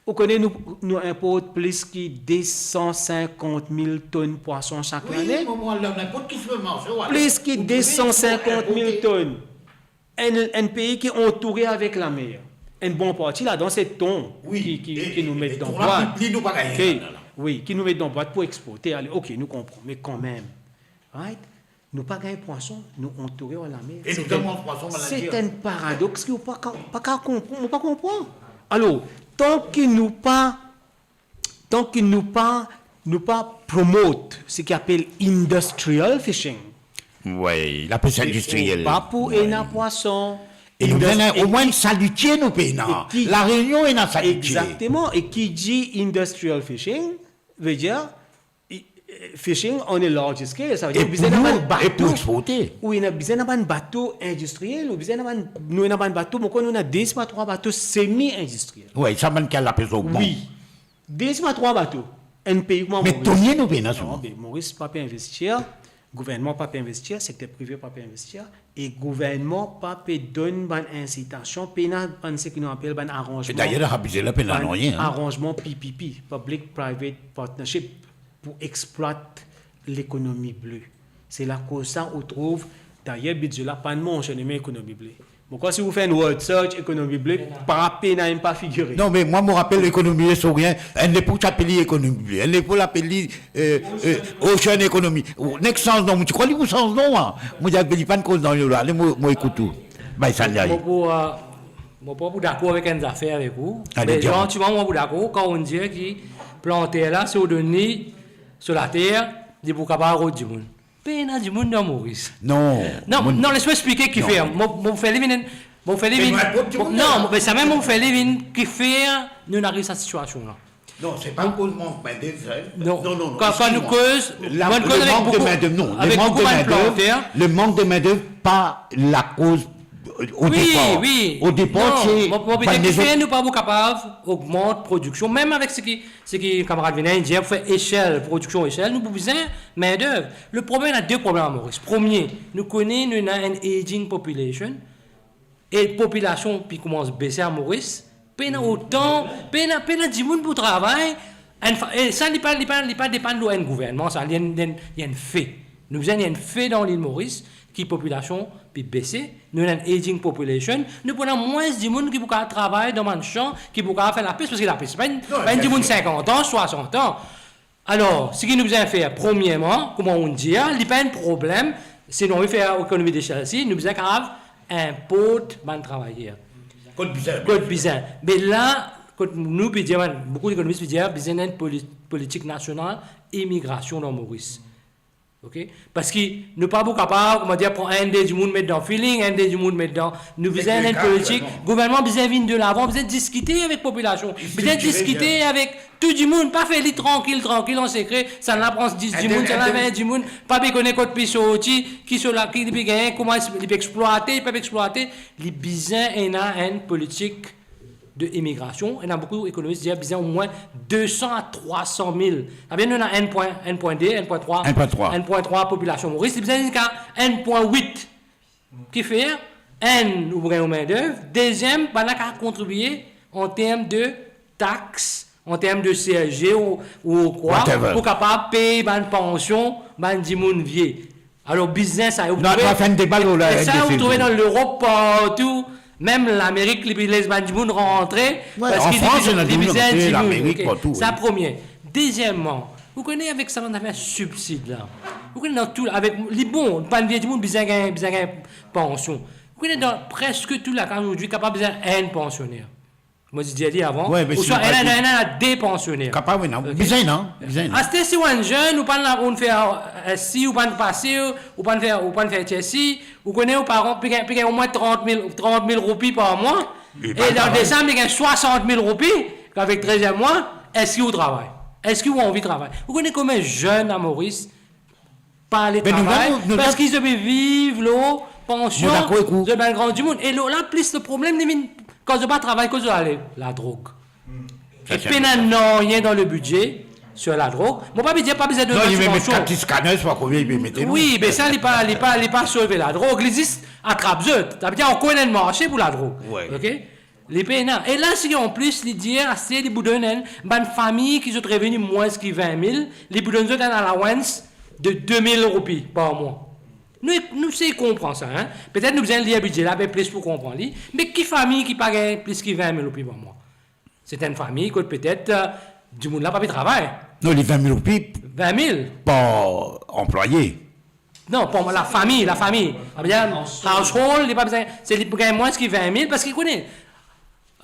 Ou kone nou, nou inport plis ki de san sinkant mil tonn pwason sak lane? Wi, mo, mo, la, ninport ki sipermarse, ou ale. Plis ki de san sinkant mil tonn. Enn, enn pei ki antoure avek lamer. Enn bon parti ladan, se ton ki, ki, ki nou met dan bwat. Wi, e, e ton la, pli, pli nou pa gagn ladan la. Wi, ki nou met dan bwat pou exporte. Ale, ok, nou konpran, me kanmem. Right? Nou pa gagn pwason, nou antoure ar lamer. E nou manz pwason, bann la dir. Se enn paradoks ki ou pa ka, pa ka konpran, ou pa konpran. Alor, tan ki nou pa, tan ki nou pa, nou pa promote seki apel industrial fishing, wi, lapes industriel, ou pa pou ena pwason. E nou bizin omwin enn salitie, nou pe ena. La Reunion ena salitie. Exakteman. E ki dir industrial fishing, vedir, i-, eh, fishing on a large scale, savedir ou bizin ena bann bato, e pou exporte. Ou ena bizin ena bann bato industriel, ou bizin ena bann, nou ena bann bato, mo konn nou ena de swa trwa bato semi-industriel. Wi, sa bann ki al lapes lorman. Wi. De swa trwa bato. Enn pei kouma Moris. Me tonie nou pena sa. Non, be Moris pa pe investir. Gouvernman pa pe investir, sekter prive pa pe investir, e gouvernman pa pe donn bann insitasion, pena bann seki nou apel bann aranzman, e dayer, dan sa bize la, pena bann nanye, hein, aranzman P P P, Public Private Partnership, pou explwat lekonomi ble. Se lakoz sa ou trouv, dayer, bize la pa mensionn ekonomi ble. Mo krwar si ou fer enn word search, ekonomi ble, pa pena, pa figire. Non, me mwa, mo rapel ekonomi ble, sa rien. Enn lepok ti apel li ekonomi ble. Enn lepok ti apel li, euh, euh, ocean economy. Nek sanz non, mo ti krwar li pou sanz non, hein. Mo dir, li pa koz dan yo la. Ale, mo, mo ekout ou. Bay sa, mo pou, euh, mo pou, pou dakor avek enn zafer avek ou. Ale, dir. Me zantiman, mo pou dakor kan ou dir ki planter la, si ou donn li so later, li pou kapav rod dimoun. Pena dimoun dan Moris. Non, non, les mo explike kifer. Mo, mo fer li vinn, mo fer li vinn, non, me samem mo fer li vinn kifer nou ariv sa sitiasion la. Non, se pa koz mank mendevre, hein. Non. Non, non, non, kan, kan nou koz, le mank de mendevre, non, le mank de mendevre, le mank de mendevre pa lakoz o depar. Wi, wi. O depar, non, se mo, mo pe dir kifer nou pa pou kapav ogmant prodiksion, mem avek seki, seki kamarad Vena inn dir, pou fer esel, prodiksion esel, nou pou bizin mendevre. Le problem, ena de problem a Moris. Premie, nou kone nou ena enn aging population, e popilasion pe koumans bese a Moris, pena otan, pena, pena dimoun pou travay, enn fa-, e sa, li pa, li pa, li pa depann lor enn gouvernman, sa, li enn, li enn, li enn fe. Nou bizin enn fe dan lil Moris, ki popilasion pe bese, nou ena enn aging population, nou pou ena mwins dimoun ki pou kapav travay dan bann san, ki pou kapav fer lapes, parski lapes, pa enn, pa enn dimoun sinkant an, swasant an. Alor, seki nou bizin fer, premierman, kouma ou dir, li pa enn problem, si nou anvi fer ekonomi de esel, si nou bizin kapav inport bann travayer. Kot bizin. Kot bizin. Me la, kot nou pe dir, bann, boukou ekonomis pe dir, bizin enn poli-, politik nasional imigrasion dan Moris. Ok? Parski nou pa pou kapav, kouma dir, pran enn de dimoun met dan filling, enn de dimoun met dan, nou bizin enn politik, gouvernman bizin vinn delavan, bizin diskite avek popilasion, bizin diskite avek tou dimoun, pa fer li trankil, trankil, an sekre, sannla pran dis dimoun, sannla vin dimoun, pa pe kone kot pe sorti, ki so la, ki li pe gagne, kouma li pe explwate, li pa pe explwate, li bizin ena enn politik de imigrasion, ena boukou ekonomis dir bizin omwin de san a trwa san mil. Savedir nou ena enn pwin, enn pwin de, enn pwin trwa, enn pwin trwa. Enn pwin trwa popilasion Moris, li bizin ziska enn pwin wit. Kifer, enn, ou pou gagn mendevre, deziem, bann la kapav kontribie an term de tax, an term de C S G ou, ou kwa, pou kapav pey bann pansion, bann dimoun vie. Alor, bizin sa, ou trouve, nou fer enn deba lor la, e sa, ou trouve dan Lerop partou, mem Lamerik, li pe les bann dimoun rantre, parski li bizin dimoun, ok. Sa premie. Dezieman, ou kone avek sa bann zafer sibsid la, ou kone dan tou, avek, li bon, bann vie dimoun bizin gagn, bizin gagn pansion. Ou kone dan preske tou lakaz ozordi kapav bizin enn pansioner. Mo ti dir li avan, ouswa ena, ena de pansioner. Kapav, wi, non. Ok. Bizin, non? Bizin, non. Aster si ou enn zenn, ou pa'nn, ou fer, eh, si ou pa'nn pase, ou pa'nn fer, ou pa'nn fer H S C, ou kone ou paran, pe gagn, pe gagn omwin trant mil, trant mil roupi par mwa. E dan desam, pe gagn swasant mil roupi, avek treziem mwa, eski ou travay? Eski ou anvi travay? Ou kone konbien zenn a Moris pa ale travay, parski zot pe viv lor pansion, zot bann gran dimoun. E lor la, plis le problem, li vinn, kan zot pa travay, kot zot ale? Ladrog. E pena nanye dan le bidze sir ladrog. Mo pa pe dir pa bizin donn sibvansion. Non, li mem met kat ti scanner, pa konbien li pe mete, non? Wi, me sa, li pa, li pa, li pa sove ladrog, li zis atrap zot. Savedir ankor ena enn marse pou ladrog. Wi. Ok? Li pena. E la, si an plis, li dir, aster, li pou donn enn, bann fami ki zot reveni mwins ki vin mil, li pou donn zot enn allowance de de mil roupi par mwa. Nou, nou sey konpran sa, hein. Petet nou bizin lir bidze la enpe plis pou konpran li. Me ki fami ki pa gagn plis ki vin mil roupi par mwa? Se enn fami kot petet, euh, dimoun la pa pe travay. Non, li vin mil roupi. Vin mil. Par anplwaye. Non, par lafami, lafami. Savedir, household, li pa bizin, se li pou gagn mwins ki vin mil, parski, kone,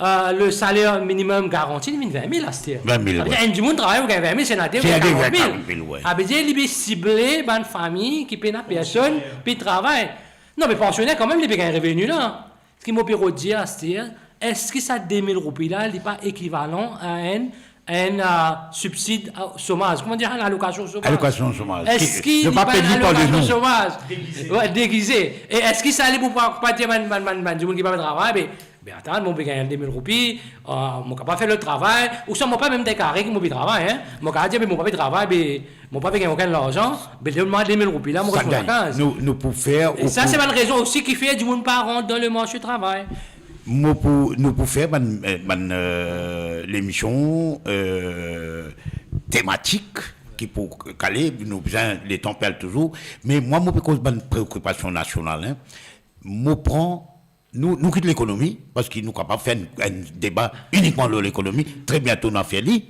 euh, le saler minimum garanti, li vinn vin mil aster. Vin mil, wi. Savedir, enn dimoun travay, ou gagn vin mil, senater, ou gagn karant mil. Savedir, li pe sible bann fami ki pena personn pe travay. Non, me pansioner kanmem, li pe gagn reveni la. Seki mo pe rod dir aster, eski sa de mil roupi la, li pa ekivalan a enn, enn, euh, sibsid a somaz? Kouma dir, enn alokasion somaz? Alokasion somaz. Eski li pa enn alokasion somaz? Degize. Wi, degize. E eski sa li pou pa, pa dir bann, bann, bann, bann dimoun ki pa pe travay, be, Be atann, mo pe gagn de mil roupi, ah, mo kapav fer lot travay, ouswa mo pa mem deklar ki mo pe travay, hein. Mo kapav dir, be mo pa pe travay, be mo pa pe gagn okenn larzan, be donn mwa de mil roupi la, mo retourn vakans. Nou, nou pou fer... E sa, se bann rezon osi ki fer dimoun pa rant dan le marse travay. Mo pou, nou pou fer bann, eh, bann, eh, lemision, eh, tematik ki pou kale, nou bizin, letan pe al touzour, me mwa, mo pe koz bann preokipasion nasional, hein. Mo pran, nou, nou kit lekonomi, parski nou kapav fer enn, enn deba inikman lor lekonomi, tre biento nou a fer li.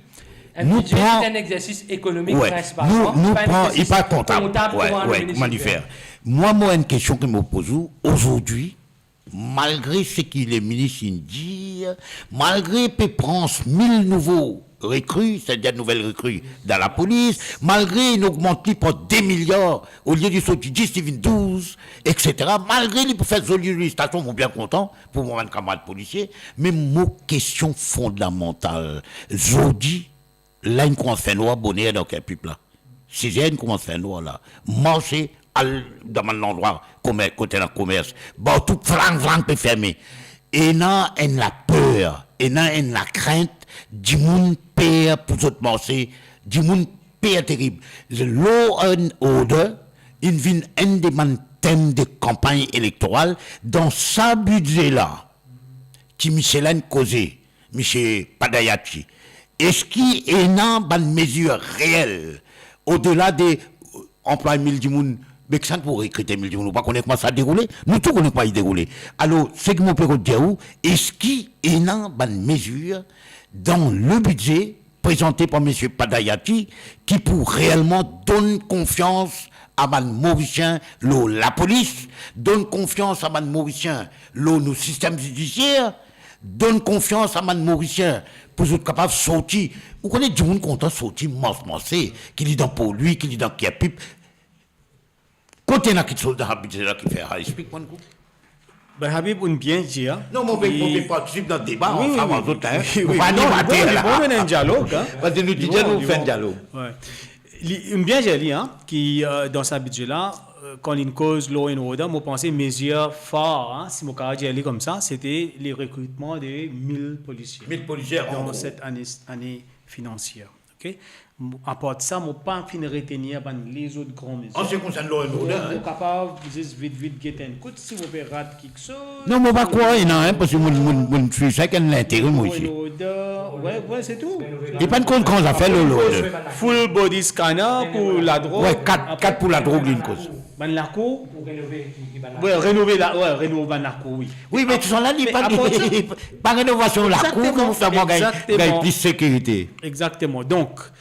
Nou pran enn egzersis ekonomik, prinsipaman, nou, nou pran, e pa kontab, kontab, kouma nou fer. Mwa, mo enn kestion ki mo poz ou, ozordi, malgre seki le minis inn dir, malgre pe pran mil nouvo rekri, setadir nouvel rekri dan lapolis, malgre inn ogmant li par de miliar, olie li sorti dis, li vinn douz, etsetera, malgre li pou fer zoli, zoli stasion, mo bien kontan pou mo bann kamarad polisie, me mo kestion fondamantal, zordi, la inn koumans fer nwar boner dan Kerpip la. Sizer inn koumans fer nwar la. Marse, al dan bann landrwa komer-, kot ena komers. Partou, flang, flang, pe ferme. Ena enn laper, ena enn lakrint, dimoun per pou zot marse, dimoun per terib. The law and order inn vinn enn de bann tem de kanpagn elektoral dan sa bize la ki misie la inn koze, misie Padayati. Eski ena bann mezir reel odela de anplway mil dimoun? Be kisannla pou rekrit mil dimoun? Ou pa kone kouma sa deroule? Nou tou kone kouma li deroule. Alor, seki mo pe dir ou, eski ena bann mezir dan le bize prezante par misie Padayati ki pou reelman donn konfians a bann Morisien lor lapolis, donn konfians a bann Morisien lor nou sistem zidisier, donn konfians a bann Morisien pou zot kapav sorti. Ou kone dimoun kontan sorti mars-, marse, ki li dan Porlwi, ki li dan Kerpip. Kot ena kiksoz dan sa bize la ki fer sa? Explik mwa enn kou. Ben, Habib, ou bien dir, hein. Non, mo pe, mo pe partisip dan deba, wi, anfas, wi, ar zot, hein. Wi, wi. Mo pa animater la. Non, bon, bon, nou ena enn dialog, hein. Parski nou ti dir nou fer enn dialog. Wi. Li, ou bien dir li, hein, ki, euh, dan sa bize la, euh, kan li koz law and order, mo panse mezir far, hein, si mo kapav dir li koumsa, sete le rekritman de mil polisie. Mil polisie, an gro. Dan set ane, ane finansier. Ok? Mo, apar sa, mo pa finn retenir bann lezot gran mezir. An se ki konsern law and order, hein. Mo kapav zis vit, vit get enn kout, si mo pe rat kiksoz. Non, mo pa krwar ena, hein, parski mo, mo, mo swiv sa ek enn lintere, mo, isi. Law and order, wi, wi, se tou. Li pa'nn koz gran zafer, law and order. Full body scanner pou ladrog. Wi, kat, kat pou ladrog, li'nn koz. Bann lakour. Wi, renove la, wi, renov bann lakour, wi. Wi, me tousala, li pa, pa renovasion lakour, koumsa, mo gagn, gagn plis sekirite. Exakteman. Donk,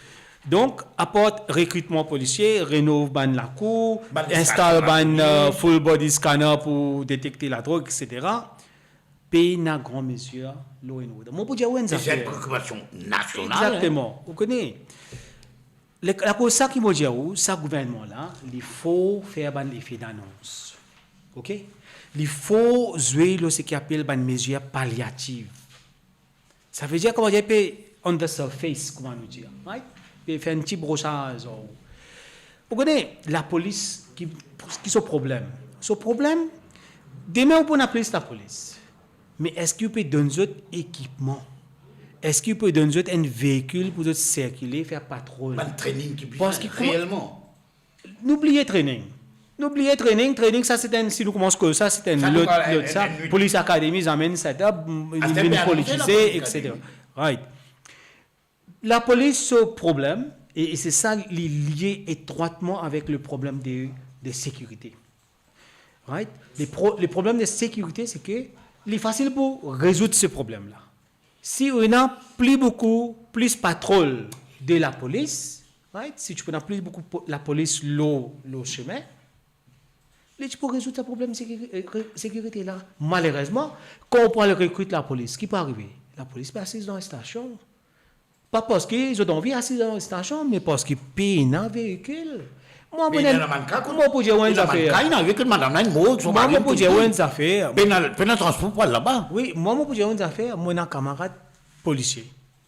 Donk, apar rekritman polisie, renov bann lakour, instal bann, euh, full body scanner pou detekte ladrog, etsetera. Pena gran mezir law and order. Mo pou dir ou enn zafer. E se enn preokipasion nasional, hein. Exakteman. Ou kone, le, akoz sa ki mo dir ou, sa gouvernman la, li for fer bann lefe danons. Ok? Li for zwe lor seki apel bann mezir palyatif. Savedir, kouma dir, pe on the surface, kouma nou dir, right? Pe fer enn ti brosaz, ou, ou kone, lapolis, ki, ki so problem? So problem, demin ou pou ena plis lapolis. Me eski ou pe donn zot ekipman? Eski ou pe donn zot enn veikil pou zot sirkile, fer patrol? Bann training ki bizin reelman. Nou bliye training. Nou bliye training. Training, sa se enn, si nou koumans koz sa, se enn lot, lot sa. Police Academy, zame enn set up, li vinn politize, etsetera. Right. Lapolis, so problem, e, e se sa, li lie etrwatman avek le problem de, de sekirite. Right? Le pro-, le problem de sekirite, se ke li fasil pou rezoud se problem la. Si ou ena pli boukou, plis patrol de lapolis, right? Si ti pou ena pli boukou po-, lapolis lor, lor sime, li ti pou rezoud sa problem sekiri-, eh, re-, sekirite la. Malerezman, kan ou pou al rekrit lapolis, ki pou arive? Lapolis pe asiz dan stasion. Pa parski zot anvi asiz dan stasion, me parski pena veikil. Mwa, mo pou dir ou enn zafer. Mwa, mo pou dir ou enn zafer. Pena, pena transpor pou al laba. Wi, mwa, mo pou dir ou enn zafer. Mo ena kamarad polisie.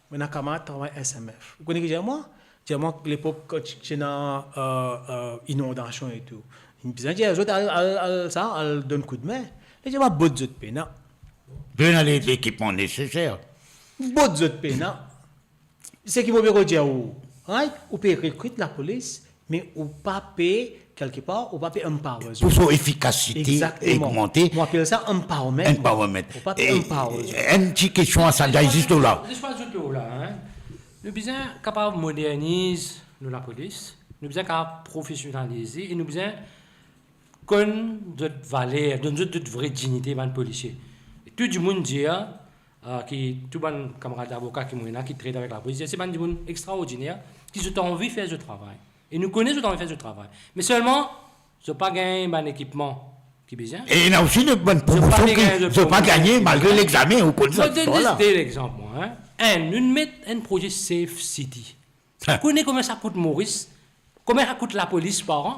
Mo ena kamarad travay S M F. Ou kone ki dir mwa? Dir mwa, lepok kan ti, ti ena, euh, euh, inondasion e tou. Li bizin dir zot al, al, al, sa, al donn koudme. Li dir mwa, bot zot pena. Donn li lekipman neseser. Bot zot pena. Seki mo pe dir ou, right? Ou pe rekrit lapolis, me ou pa pe, kelkepar, ou pa pe empower zot. Pou son efikasite ogmante. Exactement. Mo apel sa empowerment. Empowerment. Ou pa pe empower zot. E enn ti kestion a sa, zis la. Zis pa zot la, hein. Nou bizin kapav moderniz nou lapolis, nou bizin kapav profesionalize e nou bizin konn zot valer, donn zot, zot vre dignite, bann polisie. E tou dimoun dir, ah, ki tou bann kamarad avoka ki mo ena, ki tret avek lapolis, se bann dimoun extraordiner, ki zot anvi fer zot travay. E nou kone zot anvi fer zot travay. Me selman, zot pa gagn bann ekipman ki bizin. E ena osi de bann promosyon ki zot pa gagne malgre legzame, ou konn sa. Mo donn zis de lexanp, mwa, hein. Enn, nou met enn proze Safe City. Hein. Ou kone komie sa kout Moris? Komie sa kout lapolis par an?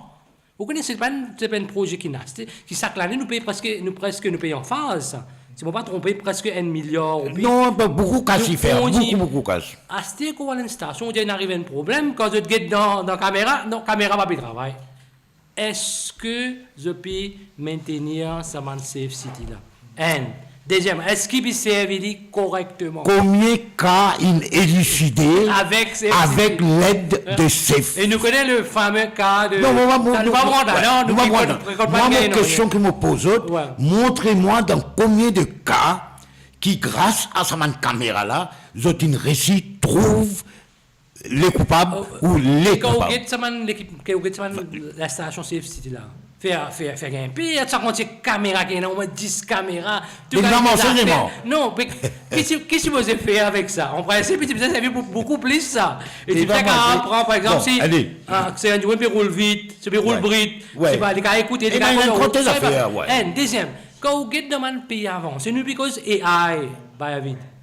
Ou kone, se pa enn, se pa enn proze ki nou aste, ki sak lane nou pey preske, nou preske nou pey an faz sa. Si mo pa tronpe, preske enn miliar roupi. Non, boukou kas li fer, boukou, boukou kas. Aster kan ou al enn stasion, ou dir inn ariv enn problem, kan zot get dan, dan kamera, non, kamera pa pe travay. Eski zot pe maintenir sa bann Safe City la? Enn. Deziem, eski pe servi li korekteman? Komie ka inn eliside avek led de Safe? E nou kone le fame ka de... Non, mo, mo, sa, nou pa rant ladan, nou pa rant ladan. Mwa, mo kestion ki mo poz zot, montre mwa dan komie de ka ki, gras a sa bann kamera la, zot inn resi trouv le koupab ou le koupab. Kan ou get sa bann lekip, kan ou get sa bann lastasion Safe City la, fer, fer, fer gagn pe, sa kantie kamera ki ena, omwin dis kamera, tou gagn later. Non, me ki ti, ki ti sipoze fer avek sa? An prinsip, ti bizin servi pou boukou plis sa. E ti bizin kapav pran, par exanp, si, ah, se enn dimoun pe roul vit, si pe roul brit, se pa, li kapav ekoute, li kapav... Enn, deziem, kan ou get dan bann pei avanse, nou pe koz A I, by a vit.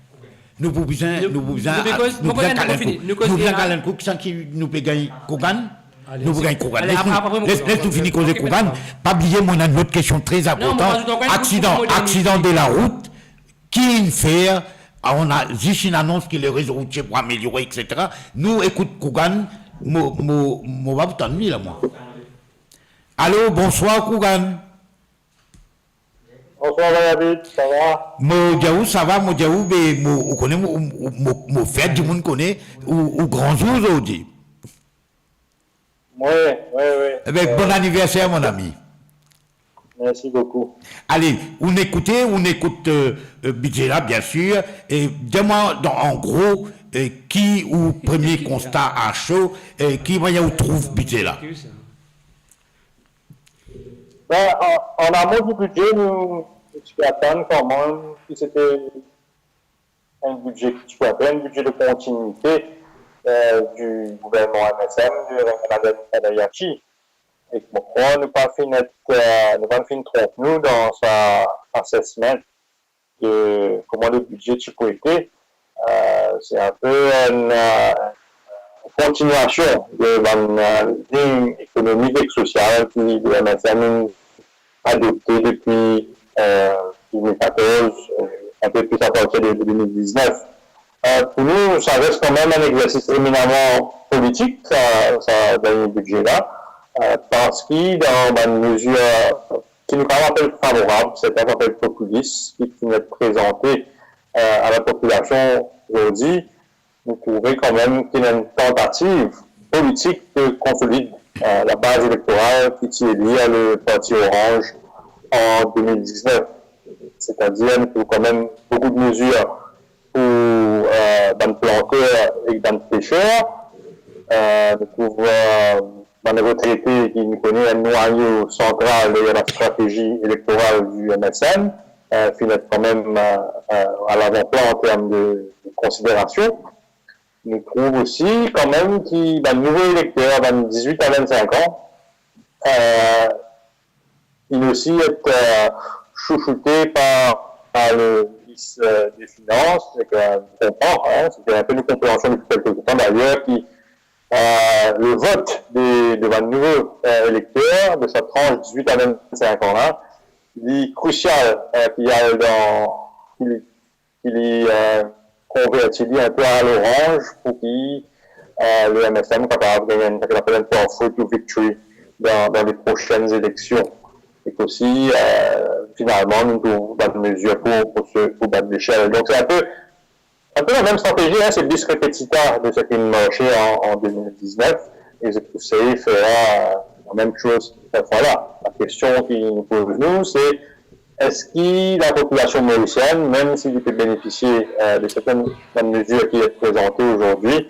Nou pou bizin, nou pou bizin, nou pou bizin kal enn kou. Nou pou bizin kal enn kou, ki sa ki nou pe gagn? Kogan? Nou pou gagn Kogan. Les nou, les, les nou fini koze Kogan. Pa bliye, mo ena enn lot kestion tre inportan. Aksidan, aksidan de larout, ki inn fer, ah, ena zis enn anons ki le rezo routie pou ameliore, et cetera. Nou ekout Kogan, mo, mo, mo pa pou tann li la, mwa. Alo, bonswar, Kogan. Bonswar, David, sa va? Mo dir ou sa va, mo dir ou, be, mo, ou kone, mo, mo, mo, mo fer dimoun kone ou, ou gran zour zordi. Wi, wi, wi. Ebe, bon aniverser, mon ami. Mersi boukou. Ale, ou ekoute, ou ekout, euh, euh, bidze la, bien sir. E dir mwa, dan, an gro, euh, ki ou premie konsta a so, euh, ki manier ou trouv bidze la? Ben, an, an amon di bidze, nou, nou ti pe atann kanmem ki se te enn bidze ki ti pou apel enn bidze de kontinuite, euh, di gouvernman M S M de Emmanuel Yachi. E mo krwar nou pa finn et, euh, nou pa finn tronp nou dan sa assessment de kouma le bidze ti pou ete. Euh, se enn pe enn, euh, kontinuasion de bann, euh, lign ekonomik ek sosial ki le M S M inn adopte depi, euh, de mil katorz, euh, enn pe plis apartir de, de de mil diznef. Euh, pou nou, sa res kanmem enn egzersis eminaman politik, sa, sa dernie bidze la, euh, parski dan bann mezir ki nou kapav apel favorab, sertin kapav apel popilis, ki finn et prezante, euh, a lapopilasion zordi, nou trouve kanmem ki ena enn tantativ politik de konsolid, euh, labaz elektoral ki ti eli ar le Parti Orange an de mil diznef. Setadir, nou trouv kanmem boukou de mezir pou, euh, bann planter ek bann peser. Euh, nou trouv, euh, bann retrete ki nou kone enn nwayo santral deryer lastratezi elektoral di M S M, euh, finn et kanmem, euh, euh, a lavanplan an term de, de konsiderasion. Nou trouv osi kanmem ki bann nouvo elekter, bann dizwit a vennsink an, euh, inn osi et, euh, chouchoute par, par le minis, euh, de Finans, ek, euh, nou konpran, hein, se ti enn pe nou konpreansion depi kelke tan dayer, ki, euh, le vot de, de bann nouvo, euh, elekter de sa trans dizwit a vennsink an la, li krisial, euh, ki al dan, ki li ki li, euh, konverti li enn pe a loranz pou ki, euh, le M S M kapav gagn enn, sa ki apel enn pathway to victory dan, dan le prosenn eleksion. Ek osi, euh, finalman, nou trouv bann mezir pou, pou, se, pou bat leshel. Donk, se inpe, inpe lamem stratezi, hein, se bis repetita de seki inn marse an, an de mil diznef, e zot pou seye fer, euh, lamem soz set fwa la. Lakestion ki nou poz nou, se eski lapopilasion morisienn, mem si li pe benefisie, euh, de sertenn bann mezir ki ete prezante azordi,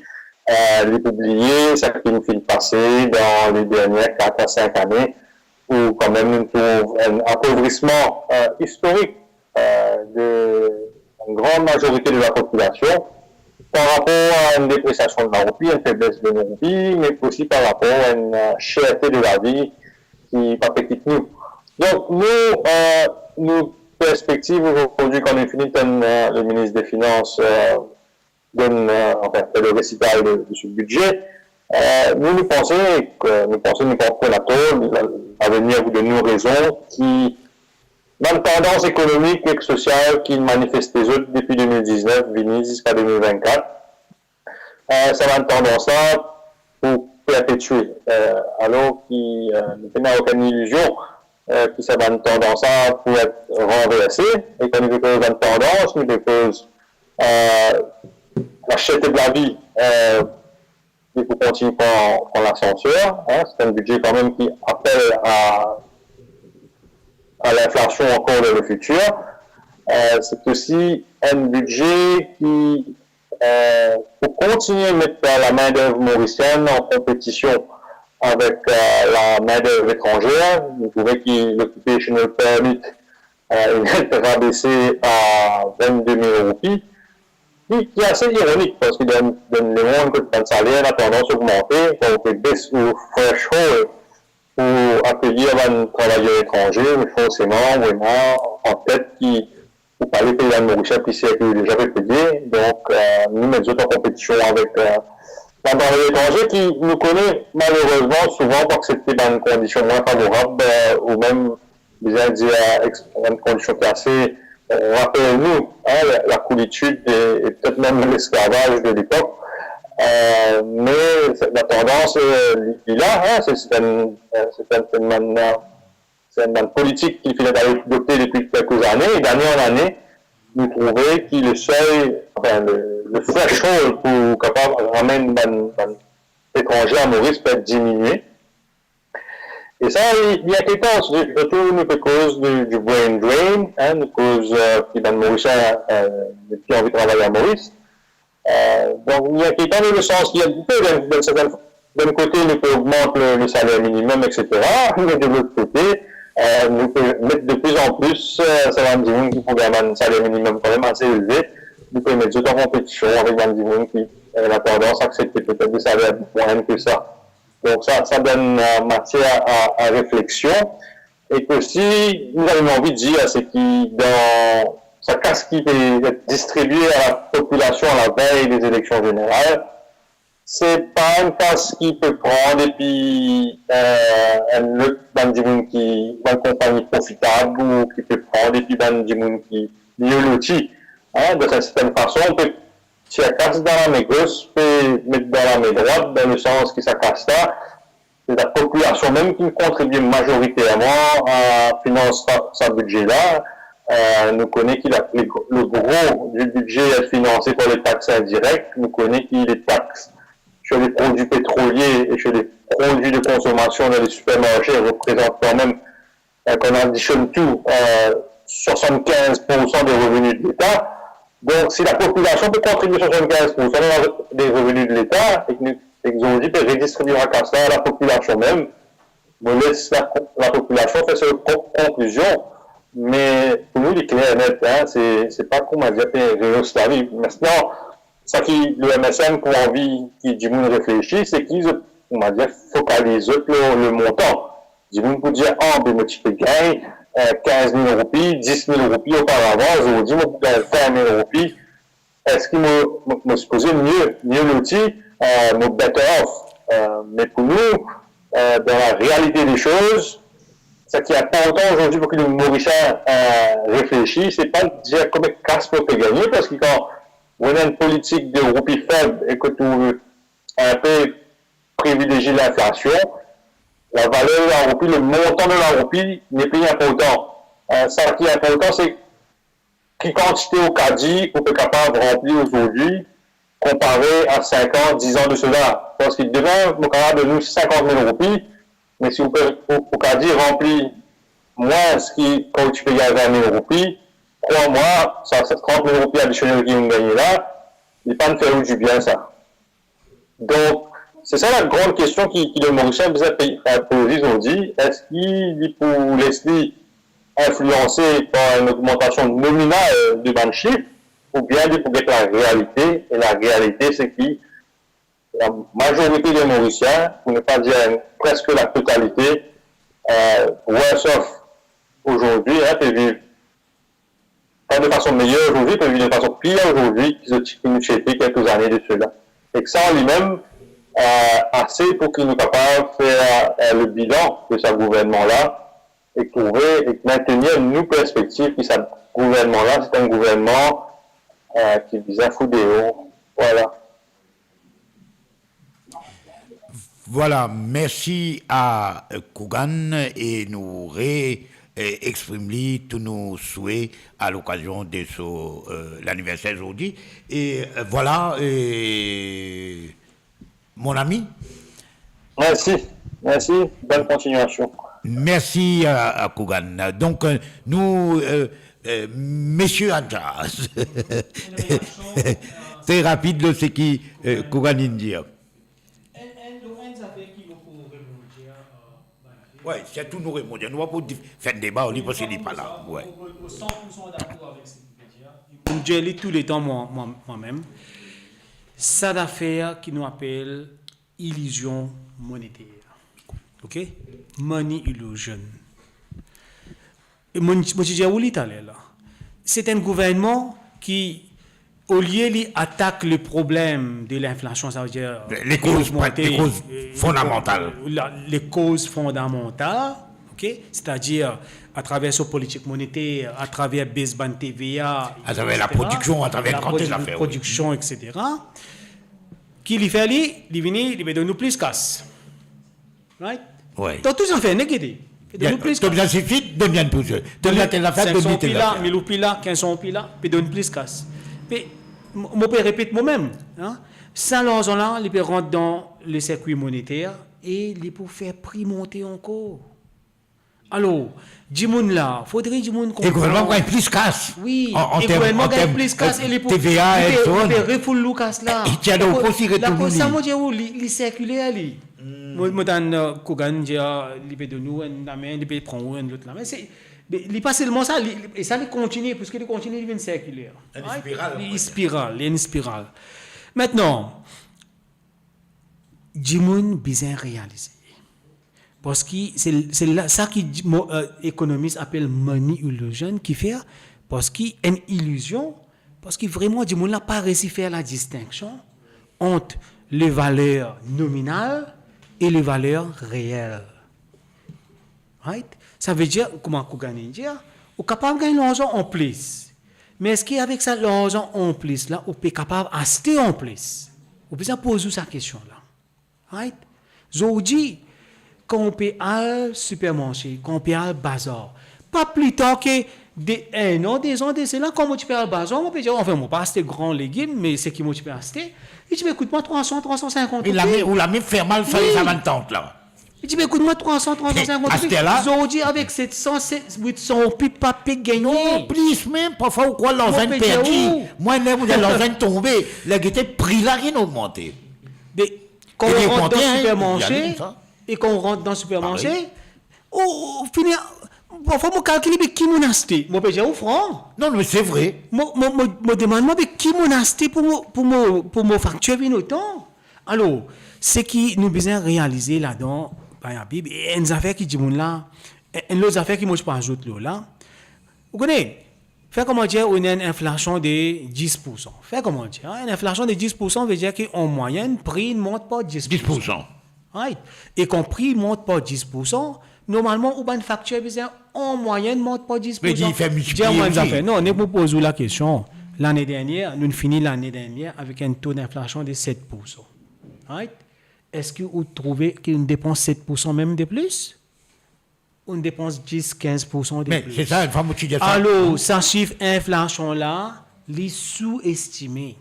euh, li pou bliye seki finn pase dan le dernie kat a sink ane, ou kanmem nou trouv enn apovrisman, euh, istorik, euh, de enn gran mazorite de lapopilasion par rapor a enn depresiasion de laroupi, enn febles de laroupi, me osi par rapor a enn, euh, serte de lavi ki pa pe kit nou. Donk, nou, euh, nou perspektiv azordi, kan nou fini tann, euh, le minis de finans, euh, donn, euh, anfin, fer le resital de, de se bidze, euh, nou, nou panse ke, nou panse, nou panse nou ankor lator, lavenir pou donn nou rezon, ki bann tandans ekonomik ek sosial ki manifeste zot depi de mil diznef vini ziska de mil vennkat, euh, sa bann tandans la pou perpetie, euh, alor ki, euh, nou pena okenn ilizion, euh, ki sa bann tandans la pou et ranverse, e kan nou pe koz bann tandans, nou pe koz, euh, laserte de lavi, euh, li pou kontign pran, pran lasanser, hein, se enn bidze kanmem ki apel a, a linflasion ankor dan le fitir. Euh, se osi enn bidze ki, euh, pou kontigne met lamendev morisienn an konpetision avek, euh, lamendev etranzer. Nou trouve ki l'occupational permit, euh, inn et rabese a vennde mil roupi. Ki, ki ase ironik, parski dan, dan lemond kot bann saler ena tandans ogmante, kan ou pe bes ou threshold pou akeyi bann travayer etranze, me forseman, ou ena an tet ki ou pa le pey bann Morisien pli ser ki ou deza pe peye. Donk, euh, nou met zot an konpetision avek, euh, bann travayer etranze ki nou kone, malerezman, souvan pou aksepte bann kondision mwin favorab, euh, ou mem bizin dir, euh, ex-, bann kondision ki ase, euh, rapel nou, hein, la, lakoulitid e, e petet mem lesklavaz de lepok. Euh, me se, latandans, euh, li, li la, hein, se, se enn, euh, se enn, se enn bann, euh, se enn bann politik ki finn adopte depi kelke zane, e dane an ane, nou trouve ki le sey, anfin, le, le threshold pou kapav ramenn bann, bann etranze a Moris pe diminie. E sa, li, li inkietan, sirtou nou pe koz di, di brain drain, hein, nou koz, euh, ki bann Morisien, euh, nepli anvi travay a Moris. Euh, donk, li inkietan dan le sans ki, dan, dan sertenn, dan enn kote, nou pe ogmant le, le saler minimem, et cetera. Me de lot kote, euh, nou pe met de pli an pli, euh, sa bann dimoun ki pou gagn bann saler minimem kanmem ase elve, nou pe met zot an konpetision avek bann dimoun ki, euh, ena tandans aksepte petet de saler mwayenn ke sa. Donk sa, sa donn, euh, matier a, a refleksion. E osi, nou, sa nou anvi dir, se ki dan sa kas ki pe et distribie a lapopilasion a lavey de eleksion zeneral, se pa enn kas ki pe pran depi, euh, enn lot bann dimoun ki, bann konpagni profitab ou ki pe pran depi bann dimoun ki mie loti. Hein, dan enn sertenn fason, ou pe tir kas dan lame gos, pe met dan lame drwat, dan le sans ki sa kas la, se lapopilasion mem ki kontribie mazoriterman a finans sa, sa bidze la. Euh, nou kone ki la, le, le gro di bidze est financé par les taxes indirectes. Nou kone ki le tax sur les produits pétroliers et sur les produits de consommation dans les supermarchés reprezant kanmem, euh, kan nou adisionn tou, euh, swasannkinz poursan de reveni de Leta. Donk, si lapopilasion pe kontribie swasannkinz poursan de reveni de Leta, e ki nou, e ki zordi pe redistribie sa kas la a lapopilasion mem, mo les la, lapopilasion fer so prop konklizion, me pou nou, li kler net, hein, se, se pa, koumadir, pe reyos lavi. Aster, sa ki le M S M pou anvi ki dimoun reflesi, se ki zot, koumadir, fokaliz zot lor le montan. Dimoun pou dir, ah, be, mo ti pe gagn, euh, kinz mil roupi, dis mil roupi oparavan, zordi mo pou gagn vin mil roupi. Eski mo, mo, mo sipoze mie, mie loti, euh, mo better off? Euh, me pou nou, euh, dan la realite de soz, sa ki inportan azordi pou ki nou Morisien, euh, reflesi, se pa dir konbien kas mo pe gagne, parski kan ou ena enn politik de roupi feb e ki ou inpe privilezie linflasion, La valer de la roupi, le montan de la roupi n'est plus important. Euh, sa ki inportan, se ki kantite ou kadi ou pe kapav ranpli azordi konpare a sink an, diz an de sela. Parski demin, mo kapav donn ou sinkant mil roupi, me si ou pe, ou, ou kadi ranpli mwins ki kan ou ti pe gagn vin mil roupi, krwar mwa, sa, sa trant mil roupi adisionel ki ou gagne la, li pa'nn fer ou dibien sa. Donk, se sa la gran kestion ki, ki le Morisien bizin pe, eh, poze zordi, eski li pou les li inflianse par enn ogmantasion nominal de bann sif, oubien li pou get larealite, e larealite se ki lamazorite de Morisien, pou ne pa dir preske latotalite, eh, worse off azordi, eh, pe viv pa de fason meyer azordi, pe viv de fason pir azordi ki zot, ki nou ti ete kelke zane de sela. Ek sa, an limem, eh, ase pou ki nou kapav fer, eh, le bilan de sa gouvernman la, e trouve, e mentenir nou perspektiv ki sa gouvernman la, se enn gouvernman, eh, ki bizin fout deor. Vwala. Vwala, mersi a, euh, Kougan e nou re, euh, exprim li tou nou swe a lokazion de so, euh, laniverser zordi. E, euh, vwala, euh, mon ami. Mersi, mersi, bonn kontiniasion. Mersi a, a Kougan. Donk, euh, nou, euh, euh, Mesie Andjaz. Tre rapid, lo seki, euh, Kougan inn dir. Enn, enn, donk, enn zafer ki mo pou rebondir, euh, bann vie. Wi, sirtou nou rebondir. Nou pa pou di-, fer deba, li, parski li pa la. Wi. Mo, mo, mo san poursan dakor avek seki li pe dir. Mo dir li touletan, mwa, mwa, mwa mem. Sa zafer ki nou apel ilizion moneter. Ok? Money illusion. E mo, mo ti dir ou li taler la. Se enn gouvernman ki, olie li atak le problem de linflasion, sa ve dir, lekoz, li ogmante, lekoz, euh, fondamantal. La, lekoz fondamantal, ok? Setadir, atraver so politik moneter, atraver bes bann T V A, atraver la prodiksion, atraver la kantite zafer, wi. Prodiksion, et cetera. Ki li fer li, li vini, li pe donn nou plis kas. Right? Wi. Dan tou zafer, nek ede. Pe donn nou plis kas. Tom sa sifi, donn li enn pou zot. Tom sa tel zafer, donn li tel zafer. Mil roupi la, kinz san roupi la, pe donn plis kas. Pe, mo, mo pe repet mo mem, hein. Sa larzan la, li pe rant dan le sirkwi moneter e li pou fer pri monte ankor. Alor, dimoun la, fodre dimoun konpran. E gouvernman gagn plis kas. Wi, an, an term, gouvernman gagn plis kas e li pou, T V A, li pe, li pe refoul lou kas la. E ti ena osi retourn li. Lakoz sa, mo dir ou, li, li sirkile li. Hmm. Mo, mo tann, euh, Kougan dir, ah, li pe donn ou enn lame, li pe pran ou enn lot lame. Se, me li pa selman sa, li, li, e sa li kontinie, piski li kontinie, li vinn sirkile. Enn spiral, li spiral, li enn spiral. Aster, dimoun bizin realize. Parski se, se la, sa ki di-, mo, euh, ekonomis apel money illusion, ki fer, parski enn ilizion, parski vreman dimoun la pa resi fer ladistinksion ant le valer nominal e le valer reel. Right? Sa ve dir, kouma Kougan inn dir, ou kapav gagn larzan anplis. Me eski avek sa larzan anplis la, ou pe kapav aste anplis? Ou bizin poz ou sa kestion la. Right? Zordi, kan ou pe al sipermarse, kan ou pe al bazar, pa pli tar ki de enn an, de zan de sela, kan mo ti pe al bazar, mo pe dir, anfin, mo pa aste gran legim, me seki mo ti pe aste, li ti pe kout mwa trwa san, trwa san sinkant roupi. Ou lamem, ou lamem fer mal sa, wi, sa bann tant la. Li ti pe kout mwa trwa san, trwa san sinkant roupi. Aster la, zordi, avek set san, wit san roupi, pa pe gagne. Non, plis mem, parfwa ou krwar larzan inn perdi. Mo pe dir ou. Mwa, ler mo dir larzan inn tonbe, ler gete pri la inn ogmante. De, kan ou rant dan sipermarse, e kan ou rant dan sipermarse, ou, ou fini, parfwa mo kalkile, be ki mo'nn aste? Mo pe dir ou fran. Non, me se vre. Mo, mo, mo, mo demann mwa, be ki mo'nn aste pou mo, pou mo, pou mo faktir vinn otan? Alor, seki nou bizin realize ladan, bann Abib, e enn zafer ki dimoun la, e, enn lot zafer ki mo ti pou azout lor la, ou kone, fer kouma dir, ou ena enn inflasion de dis poursan. Fer kouma dir, hein, enn inflasion de dis poursan ve dir ki an mwayenn, pri inn mont par dis poursan. Dis poursan. Right? E kan pri mont par dis poursan, normalman, ou bann faktir bizin an mwayenn mont par dis poursan. Ve dir, fer miltipliye. Dir mwa enn zafer. Non, nek mo poz ou lakestion. Lane dernier, nou'nn fini lane dernier avek enn to dinflasion de set poursan. Right? eski ou trouve ki nou depans set poursan mem de plis? Ou depans dis, kinz poursan de plis? Me se sa, enn fwa mo ti dir sa. Alor, sa sif inflasion la, li sou-estime.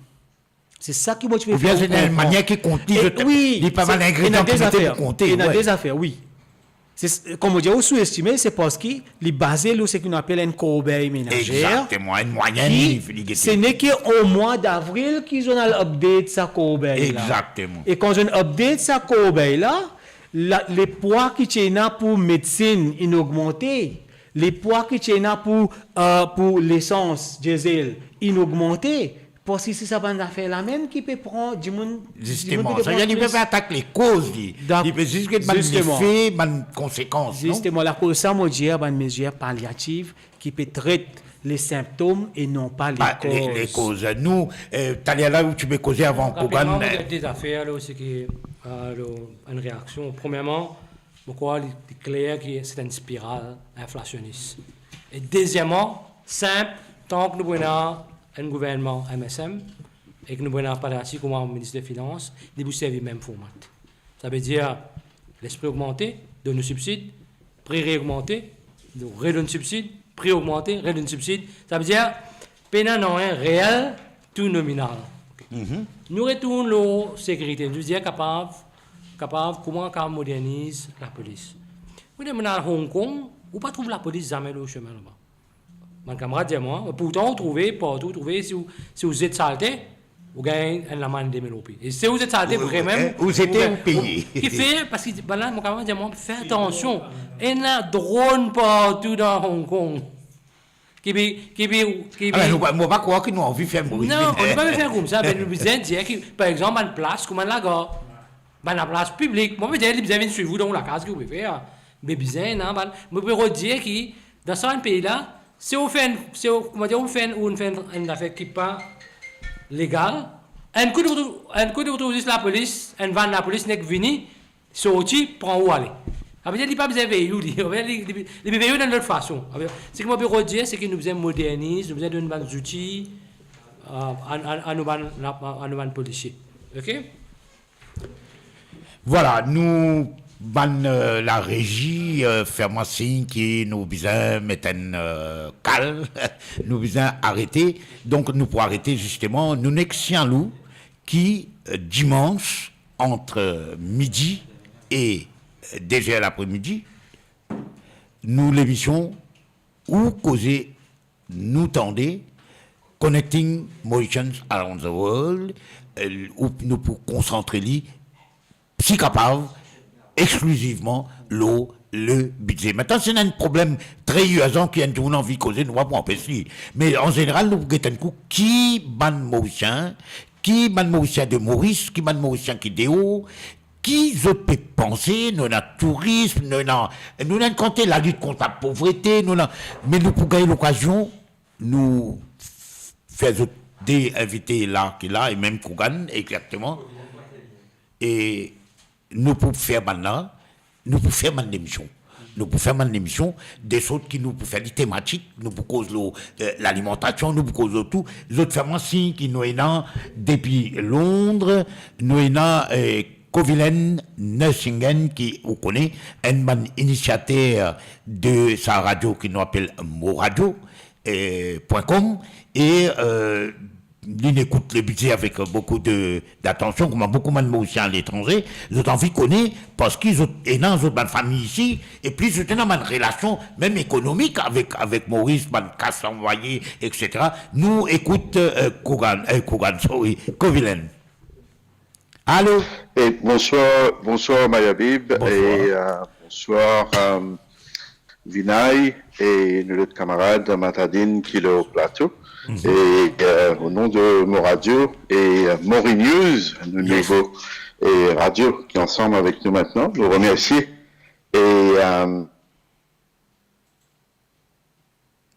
Se sa ki mo ti pe fer ou konpran. Oubien se enn manier ki kont li, wi, li pa bann ingredyan ki mete pou konte, ena de zafer, wi. Se, kouma mo dir, ou sou-estime, se parski li baze lor seki nou apel enn korbey menazer. Exakteman, enn mwayinn ki li, li gete. Se neke o mwa davril ki zot al update sa korbey la. Exakteman. E kan zot update sa korbey la, la, lepwa ki ti ena pou medsin inn ogmante, lepwa ki ti ena pou, eh, pou lesans, diesel, inn ogmante, parski se sa bann zafer la mem ki pe pran dimoun, dimoun ki pe pran plis. Zisteman, sa li pe atak lekoz, li. Dak-, zisteman. Li pe zis get bann lefe, bann konsekans, non? Zisteman, lakoz sa mo dir, bann mezir palyatif ki pe tret lesinptom e non pa lekoz. Pa le, lekoz. Nou, eh, taler la ou ti pe koze avan Kougan, rapidman, mo dir de zafer la osi ki, eh, lo, enn reaksion. Premierman, mo krwar li, li kler ki se enn spiral inflasionis. E dezieman, sinp, tan ki nou pou ena enn gouvernman M S M e ki nou pou ena Padasi kouma minis de finans, li pou servi mem format. Savedir, lespri ogmante, donn nou sibsid, pri reogmante, nou redonn sibsid, pri ogmante, redonn sibsid. Savedir, pena nanye reel, tou nominal. Nou retourn lor sekirite, nou dir kapav, kapav, kouma kapav moderniz lapolis. Ou dir, mo al Hong Kong, ou pa trouv lapolis zame lor sime laba. Bann kamarad dir mwa, pourtan ou trouve, partou ou trouve, si ou, si ou zet salte, ou gagn enn lamann de mil roupi. E si ou zet salte, ou, vremem, eh, ou zete, ou peye. Ki fer, parski bann la, mo kamarad dir mwa, fer atansion. Ena dron partou dan Hong Kong. Ki pe, ki pe, ki pe... Ah, mo pa, mo pa krwar ki nou anvi fer Moris vinn. Non, nou pa pe fer koumsa, me nou bizin dir ki, par exanp, bann plas, kouma Lagar, bann laplas piblik, mo pe dir, li bizin vinn swiv ou dan ou lakaz ki ou pe fer. Me bizin, non, bann, mo pe redir ki, dan sa bann pei la, si ou fer enn, si ou, kouma dir, ou fer enn, ou fer enn, enn zafer ki pa legal, enn kou ou trouv, enn kou ou trouv zis lapolis, enn vann lapolis nek vini, sorti, pran ou ale. Savedir li pa bizin vey ou, li, li, li, li pe vey ou dan lot fason. Savedir, seki mo pe redir, seki nou bizin moderniz, nou bizin donn bann zouti, euh, a, a, a nou bann, a, a nou bann polisie. Ok? Vwala, nou bann, euh, larezi, euh, fer mwa sign ki nou bizin met enn, euh, kal, nou bizin arete. Donk nou pou arete zisteman, nou nek signal ou ki, euh, dimans, ant midi e de zer lapremidi, nou lemision Ou Koze Nou Tande, Connecting Mauritians Around the World, euh, ou nou pou konsantre li, si kapav, exklizivman lor le bidze. Aster, si ena enn problem tre irzan ki enn dimoun anvi koze, nou pa pou anpes li. Me an zeneral, nou pou get enn kou ki bann Morisien, ki bann Morisien de Moris, ki bann Morisien ki deor, ki zot pe panse. Nou ena tourism, nou ena, nou ena enn kantite, lalit kont lapovrete, nou ena, me nou pou gagn lokazion, nou f-, fer zot de invite la, ki la, e mem Kougan, exakteman. E nou pou fer bann la, nou pou fer bann lemision. Nou pou fer bann lemision, de sort ki nou pou fer li tematik, nou pou koz lor, euh, lalimantasion, nou pou koz lor tou. Zot fer mwa sign ki nou ena depi Londres, nou ena, euh, Covilen Nursingen ki ou kone, enn bann inisiater de sa radio ki nou apel Mo Radio, euh, point com, e, euh, li ekout le bidze avek boukou de, datansion, kouma boukou bann Morisien aletranze, zot anvi kone, parski zot ena zot bann fami isi, e plis zot ena bann relasion, mem ekonomik avek, avek Moris, bann kas anvwaye, et cetera. Nou ekout, euh, Kougan, euh, Kougan, sorry, Covilen. Alo? E bonswar, bonswar Mayabib, bonswar. E, euh, bonswar, euh, Vinay e nou lot kamarad Matadine ki lor plato. Mhm. E, euh, o non de Mo Radio e, euh, Mori News, nou, yes, nouvo, e, radio ki ansam avek nou aster, nou remersie. E, euh,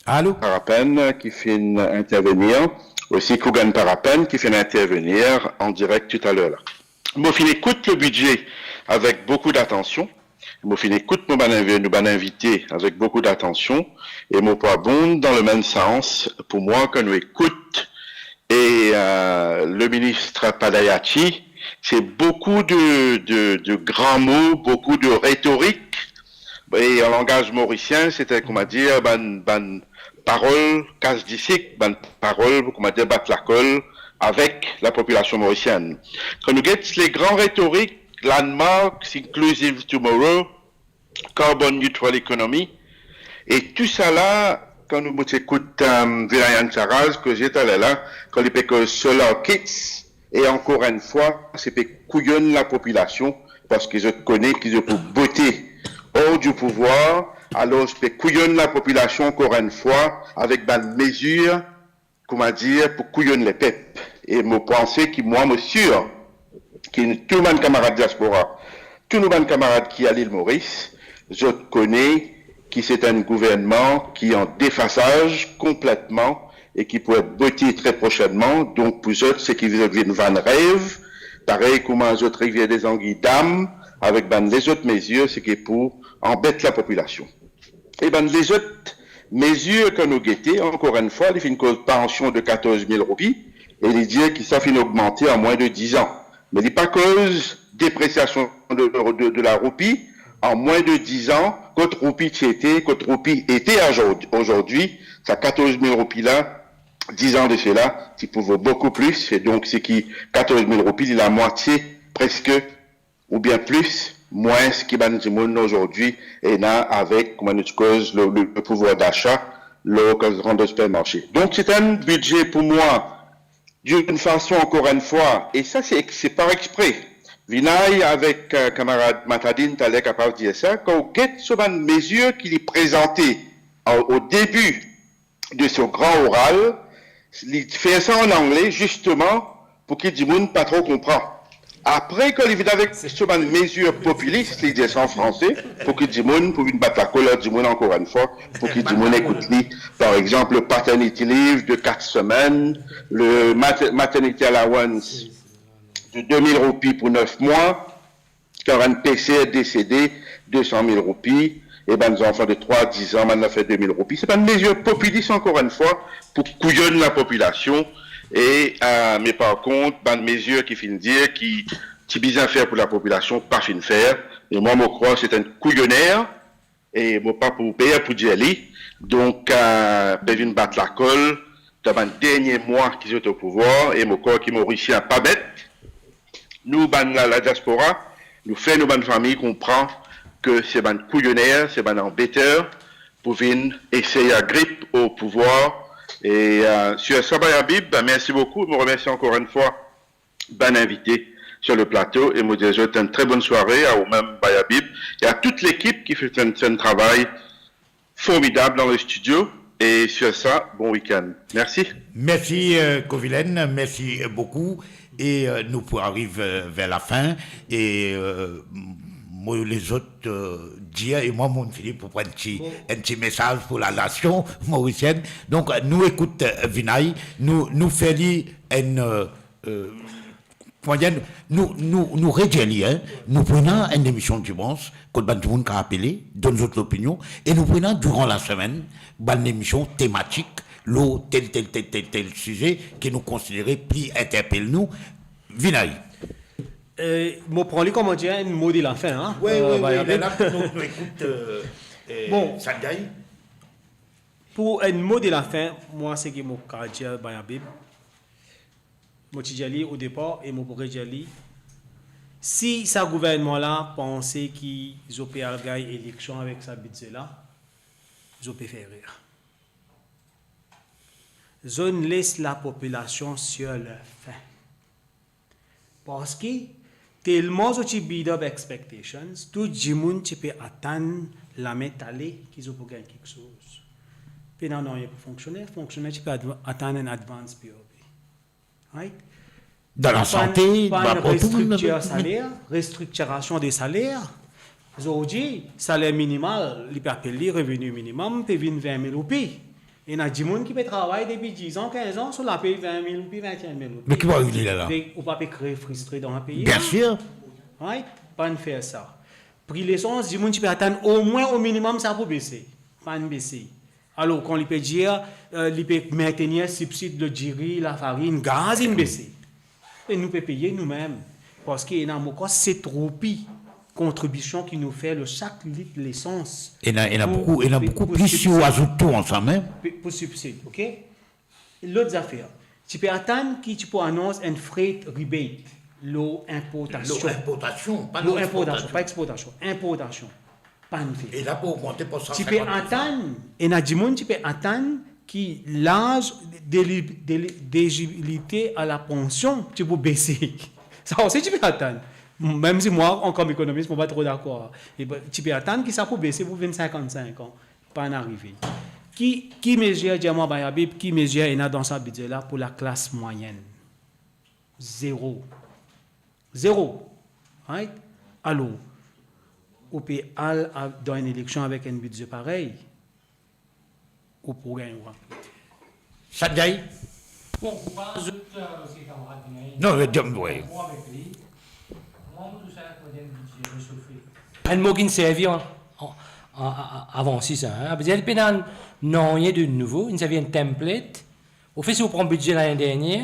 Alo? Parapen ki finn intervenir, osi Kougan Parapen ki finn intervenir an direk toutaler la. Mo finn ekout le bidze avek boukou datansion. Mo finn ekout mo bann invi-, nou bann invite avek boukou datansion. E mo pou abond dan le mem sans pou mwa kan nou ekout e, euh, le minis Padayachee C'est beaucoup de, de, de grands mots, beaucoup de rhétorique. E an langaz morisien, se, koumadir, bann, bann parol kas disik, bann parol, koumadir, bat lakol avek lapopilasion morisienn. Kan nou get le gran retorik, landmarks, inclusive tomorrow, carbon neutral economy, e tousala, kan nou, mo ti ekout, um, Vinayan Sarraj koze taler la, kan li pe koz solar kits, e ankor enn fwa, se pe kouyonn lapopilasion, parski zot kone ki zot pou bote or di pouvwar, alor se pe kouyonn lapopilasion ankor enn fwa avek bann mezir, koumadir, pou kouyonn lepep. E mo panse ki mwa, mo sir ki tou bann kamarad diaspora, tou nou bann kamarad ki a Lil Moris, zot kone ki se enn gouvernman ki an defasaz konpletman e ki pou et bote tre prosennman. Donk pou zot, seki zot vinn vann rev, parey kouma zot Rivière des Anguilles Dam, avek bann lezot mezir, seki pou anbet lapopilasion. E bann lezot mezir, kan nou gete, ankor enn fwa, li finn koz pansion de katorz mil roupi, e li dir ki sa finn ogmante an mwin de diz an. Me li pa koz depresiasion de, de, de laroupi. An mwin de diz an, kot roupi ti ete, kot roupi ete azord-, azordi, sa katorz mil roupi la, diz an de sela, ti pou vo boukou plis, e donk seki katorz mil roupi, li lamwatie preske oubien plis, mwins ki bann dimoun azordi ena avek, kouma nou ti koz, le, le, le pouvwar dasa lor gran sipermarse. Donk, se enn bidze pou mwa, d'une façon, encore une fois, e sa se, se par expre. Vinay avek, euh, kamarad Matadine taler kapav dir sa, kan ou get so bann mezir ki li prezante o, o debi de so gran oral, li fer sa an angle, zisteman, pou ki dimoun pa tro konpran. Apre, kan li vinn avek so bann mezir popilis, li dir sa an franse, pou ki dimoun, pou vinn bat lakol ar dimoun ankor enn fwa, pou ki dimoun ekout li. Par exanp, le paternity leave de kat semenn, le mater-, maternity allowance de de mil roupi pou nef mwa, kan enn peser desede, de san mil roupi, e bann zanfan de trwa a diz an, bann la fer de mil roupi. Se bann mezir popilis, ankor enn fwa, pou kouyonn lapopilasion. E, euh, me par kont, bann mezir ki finn dir ki ti bizin fer pou lapopilasion, pa finn fer. E mwa, mo krwar se enn kouyoner, e mo pa pou per pou dir li. Donk, euh, pe vinn bat lakol dan bann dernie mwa ki zot o pouvwar, e mo krwar ki Morisien pa bet. Nou bann la, la diaspora, nou fer nou bann fami konpran ke se bann kouyoner, se bann anbeter pou vinn esey agrip o pouvwar. E, euh, sir sa, Bay Habib, ben, mersi boukou. Mo remersi ankor enn fwa bann invite sur le plato e mo dir zot enn tre bonn sware, a ou mem, Bay Habib, e a tout lekip ki fer enn, enn travay formidab dan le studio. E sir sa, bon wikenn. Mersi. Mersi, euh, Kovilen, mersi, euh, boukou. E, euh, nou pou ariv, euh, ver lafin. E, euh, mo lezot, euh, dir, e mwa, mo fini pou pran enn ti, enn ti mesaz pou lanasion morisienn. Donk, nou ekout, euh, Vinay, nou, nou fer li enn, euh, euh, Koumandie, nou, nou, nou redir li, hein. Nou pou ena enn emision dimans, kot bann dimoun kapav apele, donn zot lopinion, e nou pou ena, diran lasemenn, bann emision tematik, lor tel, tel, tel, tel, tel size ki nou konsidere pli interpel nou. Vinay. Euh, mo pran li, koumandie, enn mo de lafin, hein. Wi, euh, wi, wi, Bay Habib. La, la, nou, nou ekout, euh, euh, bon. Sanjay. Pou enn mo de lafin, mwa, seki mo kapav dir, Bay Habib, mo ti dir li o depar e mo pou redir li, si sa gouvernman la panse ki zot pe al gagn eleksion avek sa bidze la, zot pe fer erer. Zot les lapopilasion sur leur faim. Parski telman zot ti build up expectations, tou dimoun ti pe atann lame tale ki zot pou gagn kiksoz. Pena nanye pou fonksioner, fonksioner ti pe adv-, atann enn advance P O B. Right? Dan lasante, bann restriktir saler, restriktirasion de saler. Zordi, saler minimal, li pe apel li reveni minimem, pe vinn vin mil roupi. Ena dimoun ki pe travay depi diz an, kinz an, so lapey vin mil roupi, vintinn mil roupi. Me ki pou ariv li la la? Be, ou pa pe kree fristre dan lapey la? Bien sûr. Right? Pa'nn fer sa. Pri lesans, dimoun ti pe atann omwin o minimem sa pou bese. Pa'nn bese. Alor, kan li pe dir, euh, li pe mintenir sibsid lor diri, lafarinn, gaz inn bese. E nou pe peye noumem. Parski ena mo krwar set roupi kontribision ki nou fer lor sak lit lesans. Ena, ena pou, boukou, ena pou, boukou pou plis si ou sibsid, azout tou ansam, hein. Pou, pou sibsid, ok? Lot zafer, ti pe atann ki ti pou anons enn freight rebate lor inportasion. Lor inportasion, pa lor eksportasion. Lor inportasion, pa eksportasion, inportasion. Pa'nn fer. E la pou ogmante pou Ti pe atann, ena dimoun ti pe atann ki laz deli-, deli-, delizibilite a lapansion ti pou bese. Sa osi ti pe atann. Mem si mwa, an kom ekonomis, mo pa tro dakor. E ben, ti pe atann ki sa pou bese pou vinn sinkann-sink an. Pa'nn arive. Ki, ki mezir, dir mwa, Bayabib, ki mezir ena dan sa bidze la pou laklas mwayenn? Zero. Zero. Right? Alor, ou pe al a, dan enn eleksion avek enn bidze parey, ou pou gagn ou pa. Sa gagn? Bon, pou pa zot, euh, se kamarad ki gagn. Non, le diom, wi. Bon, avek li. Kouma ou trouv sa, kouma enn bidze resofe? Enn mo ki'nn servi an, an, an, an, avan si sa, hein. Sa vedir li pena nanye de nouvo, li'nn servi enn template. Ou fer, si ou pran bidze lane dernie,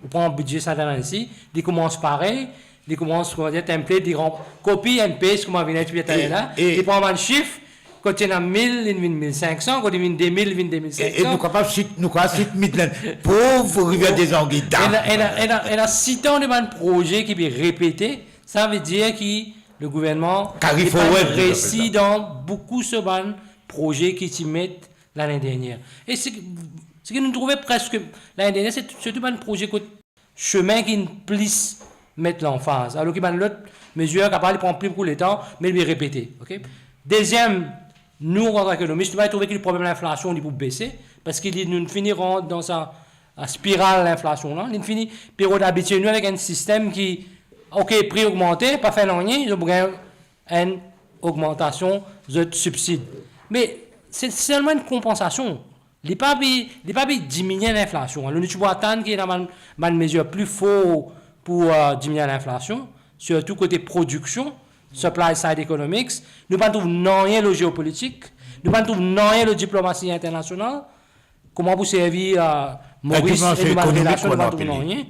ou pran bidze sa lane isi, li koumans parey, li koumans, kouma dir, template, li ranp, kopi and paste, kouma vinn explike talè la, e, li pran bann sif, kot ti ena mil, li vinn mil sink san, kot li vinn de mil, li vinn de mil sink san. E, e nou kapav sit, nou kapav sit Midland, pov Rivière des Anguilles, ena, ena, ena, ena sitan de bann proze ki pe repete, sa vedir ki le gouvernman, carry forward, li apel sa, resi dan boukou so bann proze ki ti met lane dernie. E seki, seki nou trouve preske lane dernie, se sirtou bann proze kot sime ki'nn plis met lanfaz. Alor ki bann lot mezir kapav li pran pli boukou letan, me li repete, ok? Deziem, nou, an tan ki ekonomis, nou pa trouve ki problem linflasion, li pou bese, parski li, nou fini rant dan sa, sa spiral linflasion la, li fini, period abitie nou avek enn sistem ki, ok, pri ogmante, pa fer nanye, zot pou gagn enn ogmantasion zot sibsid. Me se selman enn konpansasion. Li pa pe, li pa pe diminie linflasion. Alor nou ti pou atann ki ena bann, bann mezir pli for pou, euh, diminie linflasion, sirtou kote prodiksion, supply side economics. Nou pa trouv nanye lor zeopolitik, nou pa trouv nanye lor diplomasi internasional. Kouma pou servi, euh, Moris e nou bann relasion, nou pa trouv nanye.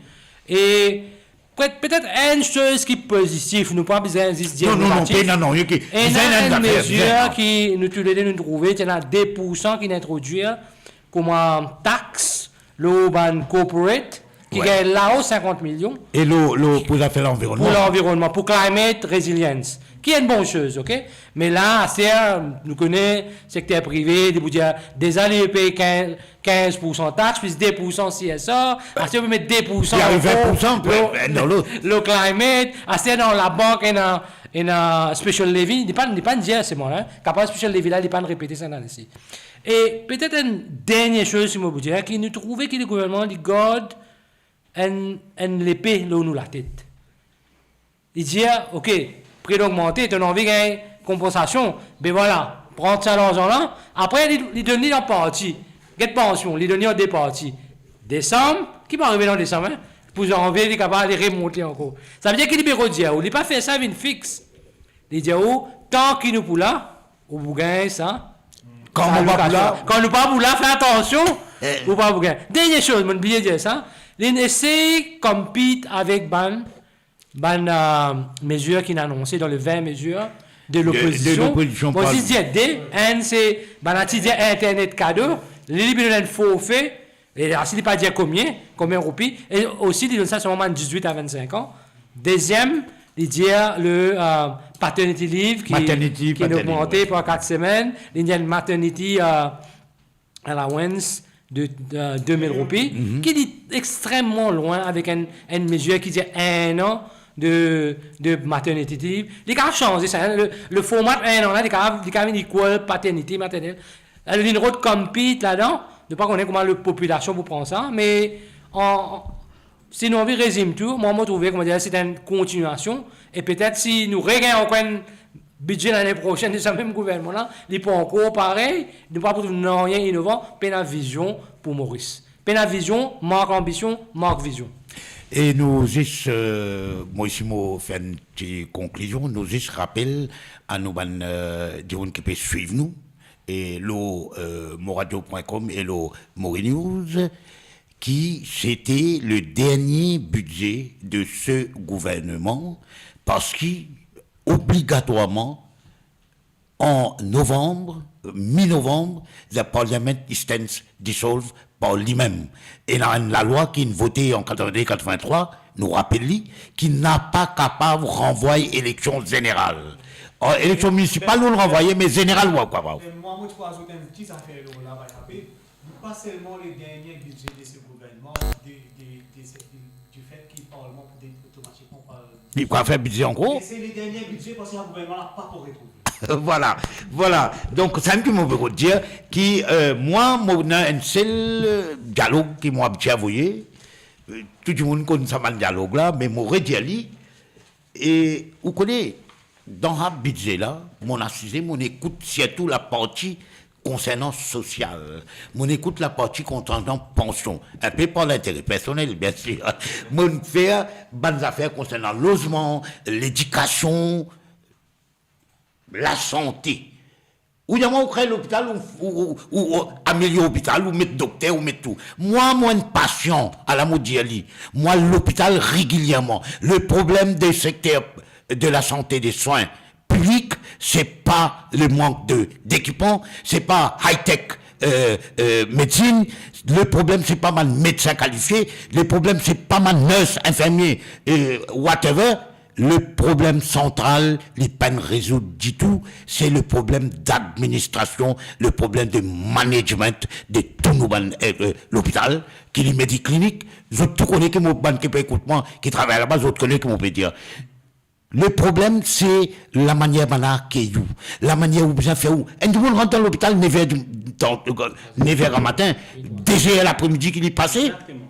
E Petet, petet enn soz ki pozitif, nou pa bizin zis dir negatif. Non, non, non, pena nanye ki, bizin ena enn zafer, mezir ki nou toulede nou trouve, ti ena de poursan ki'nn introdwir kouma tax lor bann corporate ki gagn lao sinkant milion. E lor, lor, pou zafer lanvironnman. Pou lanvironnman, pou climate resilience. Ki enn bon soz, ok? Me la, aster, nou kone sekter prive, li pou dir, deza li pey kinz, kinz poursan tax, plis de poursan C S R, aster ou pe met de poursan ankor lor, lor climate, aster dan labank ena, ena special levy, li pa, li pa'nn dir selman la, kapav special levy la, li pa'nn repete sa lane isi. E petet enn dernie soz, si mo pou dir, ki nou trouve ki le gouvernman, li gard enn, enn lepe lor nou latet. Li dir, ok, pri ogmante, to'nn anvi gagn konpansasion, be vwala, pran sa larzan la, apre li, li donn li an parti, get pansion, li donn li an de parti. Desam, ki pou arive dan Desam, hein? Pou Zanvie, li kapav ale remonte ankor. Sa ve dir ki li pe redir ou, li pa fer sa vinn fix. Li dir ou, tan ki nou pou la, ou pou gagn sa. Kan nou pa pou la, kan nou pa pou la, fer atansion, ou pa pou gagn. Dernie soz, mo'nn bliye dir sa, li'nn esey compete avek bann bann, euh, mezir ki'nn anonse dan le vin mezir de lopozision. De, de lopozision. Bon, zis dir de, enn se, bann la ti dir internet kado, li, li pe donn enn forfe, e la si li pa dir konbien, konbien roupi, e osi li donn sa selman bann dizwit a vinn-sink an. Deziem, li dir le, euh, paternity leave ki, maternity, ki inn ogmante par kat semenn, li dir maternity, euh, allowance de, de, de mil roupi, ki li extrememan lwin avek enn, enn mezir ki dir enn an de, de maternity leave. Li kapav sanze sa, hein, le, le format enn an la, li kapav, li kapav vinn equal paternity, maternity. Alor, li'nn rod compete ladan, nou pa kone kouma le popilasion pou pran sa, me an, an, si nou anvi rezim tou, mwa, mo trouve, kouma dir, se enn kontiniasion, e petet si nou regagn ankor enn bidze lane prosenn de sa mem gouvernman la, li pou ankor parey, nou pa pou trouv nanye inovan, pena vizion pou Moris. Pena vizion, mank lanbision, mank vizion. E nou zis, euh, mo isi mo fer enn ti konklizion, nou zis rapel a nou bann, euh, dimoun ki pe swiv nou, e lor, euh, moradio pwin kom e lor Mori News, Ki sete le dernie bidze de se gouvernman, parski obligatwarman, an novanm, mi-novanm, the parliament stands dissolved par limem. Ena enn lalwa ki inn vote an katrevin-de katrevin-trwa, nou rapel li, ki napa kapav ranvway eleksion zeneral. An eleksion minisipal, nou ranvwaye, me zeneral, ou kapav. E mwa, mo ti pou azout enn ti zafer lor la, pa selman le dernie bidze de se gouvernman, de, de, de se, du fet ki parlman pou de, otomatikman pa... Li pou fer bidze ankor? E se le dernie bidze parski sa gouvernman la pa pou retrouve. Vwala, vwala. Donk, sa ki mo pe dir, ki, eh, mwa, mo ena enn sel, eh, dialog ki mo abitie a voye. Eh, tou dimoun konn sa bann dialog la, me mo redir li, e ou kone, dan sa bidze la, mo asize, mo ekout sirtou laparti konsernan sosial. Mo ekout laparti konsernan pansion. Enpe par lintere personel, biensir. Mo fer bann zafer konsernan lozman, ledikasion, lasante. Ou dir mwa, ou kree lopital, ou, ou, ou, ou, ou amelior lopital, ou met dokter, ou met tou. Mwa, mo enn pasian, ala mo dir li. Mwa, lopital regilierman. Le problem de sekter de lasante, de swin piblik, se pa le mank de, dekipman, se pa high-tech, eh, eh, medsin. Le problem, se pa bann medsin kalifie. Le problem, se pa bann nurse, infirmie, eh, whatever. Le problem santral, li pa'nn rezoud ditou, se le problem d'administrasion, le problem de management de tou nou bann, eh, eh, lopital, ki li Mediclinic. Zot tou kone ki mo, bann ki pe ekout mwa, ki travay laba, zot kone ki mo pe dir. Le problem, se lamanier bann la akey ou, lamanier ou bizin fer ou. Enn dimoun rant dan lopital nev er di, dan, nev er gramatin, de zer lapremidi ki li pase. Exakteman.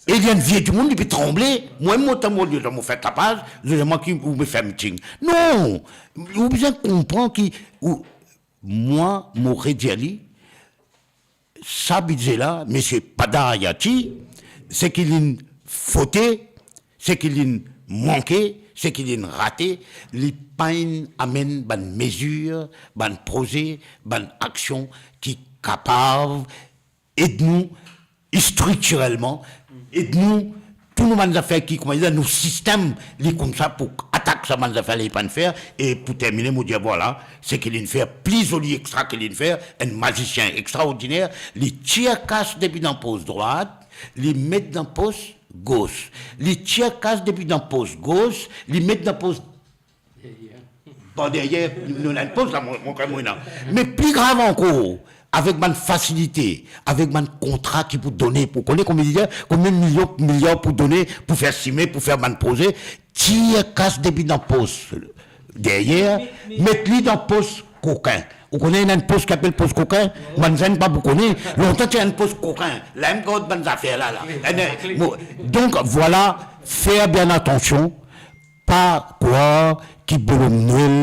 E li enn vie dimoun, li pe tranble. Mwa, mo tann mo, li dan mo fer tapaz, li dir mwa ki ou pe fer miting. Non! Ou bizin konpran ki, ou, mwa, mo redir li, sa bidze la, misie Pada Ayati, seki linn fote, seki linn manke, seki linn rate, li pa'nn amenn bann mezir, bann proze, bann aksion ki kapav ed nou striktirelman, ed nou, tou nou bann zafer ki, kouma dir, nou sistem, li koumsa pou atak sa bann zafer li pa'nn fer, e pou termine, mo dir, vwala, seki linn fer pli zoli extra ki linn fer, enn mazisien extraordiner, li tir kas depi dan pos drwat, li met dan pos gos. Li tir kas depi dan pos gos, li met dan pos par deryer, nou ena enn pos la, mo, mo, mo ena. Me pli grav ankor, avek bann fasilite, avek bann kontra ki pou done, pou kone konbien, konbien milion, miliar pou done, pou fer sime, pou fer bann proze, tir kas depi dan pos deryer, met li dan pos kokin. Ou kone ena enn pos ki apel pos kokin? Bann zenn pa pou kone. Lontan ti ena enn pos kokin. La, enn gard bann zafer la, la. Enn, mo, donk, vwala, fer bien atansion. Pa krwar ki Bonhomme Noël,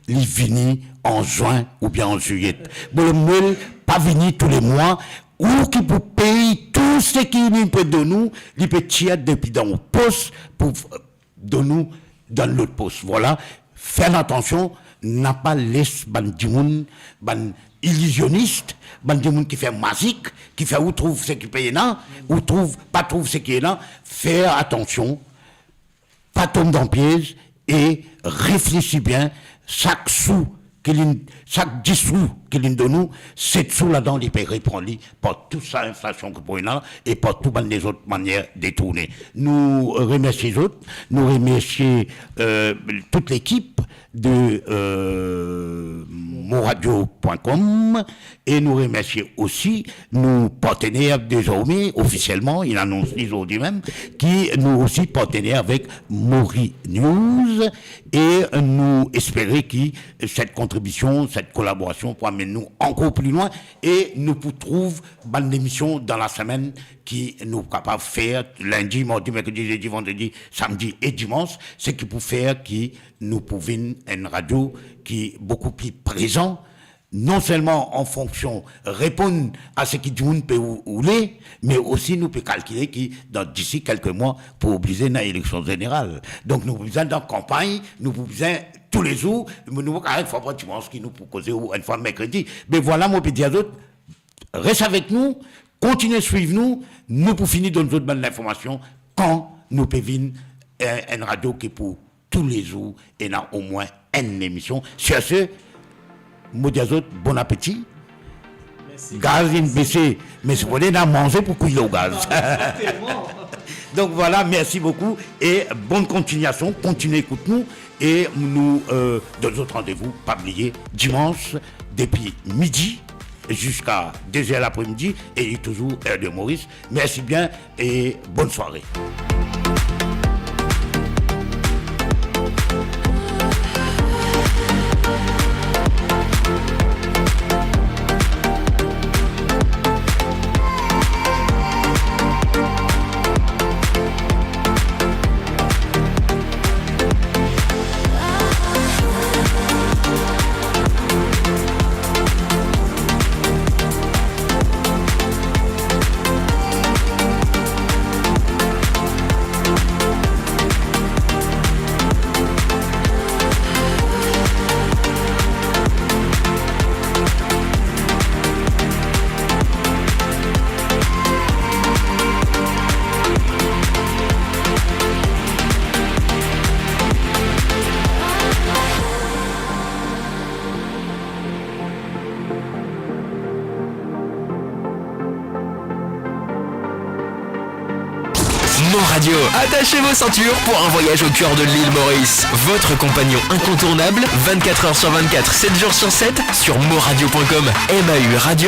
li vini an zwin oubien an zilye. Bonhomme Noël pa vini toulemwa, ou ki pou pey tou seki li pe donn ou, li pe tir depi dan ou pos pou f-, donn ou dan lot pos. Vwala, fer atansion, napa les bann dimoun, bann ilizionis, bann dimoun ki fer mazik, ki fer ou trouv seki pa ena, ou trouv, pa trouv seki ena, fer atansion, pa tom dan piez e reflesi bien, sak sou ki linn, sak dis sou ki linn donn ou, set sou ladan li pe repran li par tou sa inflasion ki pou ena e par tou bann lezot manier detourne. Nou remersie zot, nou remersie, euh, tout lekip de, euh, moradio point com. E nou remersie osi nou partener dezorme, ofisielman, inn anons li zordi mem, ki nou osi partener avek Mori News, e nou espere ki set kontribision, set kolaborasion pou amenn nou ankor pli lwin, e nou pou trouv bann lemision dan lasemenn ki nou kapav fer lindi, mardi, merkredi, zedi, vandredi, samdi e dimans, seki pou fer ki nou pou vinn enn radio ki boukou pli prezan, non selman an fonksion reponn a seki dimoun pe ou-, oule, me osi nou pe kalkile ki dan, disi kelke mwa, pou oblize ena eleksion zeneral. Donk nou bizin dan kanpagn, nou pou bizin toulezour, nou pou kapav enn fwa par dimans ki nou pou koze ou enn fwa merkredi. Me vwala, mo pe dir a zot, res avek nou, Kontigne swiv nou, nou pou fini donn zot bann linformasion kan nou pe vinn, eh, enn radio ki pou toulezour ena omwin enn emision. Sur ce, mo dir zot bon apeti. Mersi. Gaz inn bese, me sipozé ena manze pou kwi lor gaz. Exactement. Donk vwala, mersi boukou e bonn kontignasion, kontigne ekout nou e nou, euh, donn zot randevou, pa bliye, dimans, depi midi ziska de zer lapremidi e touzour er de Moris. Mersi bien e bonn sware. Mon Radio, attachez vos ceintures pour un voyage au cœur de l'île Maurice. Votre compagnon incontournable, vingt-quatre heures sur vingt-quatre, sept jours sur sept, sur moradio point com. M A U Radio.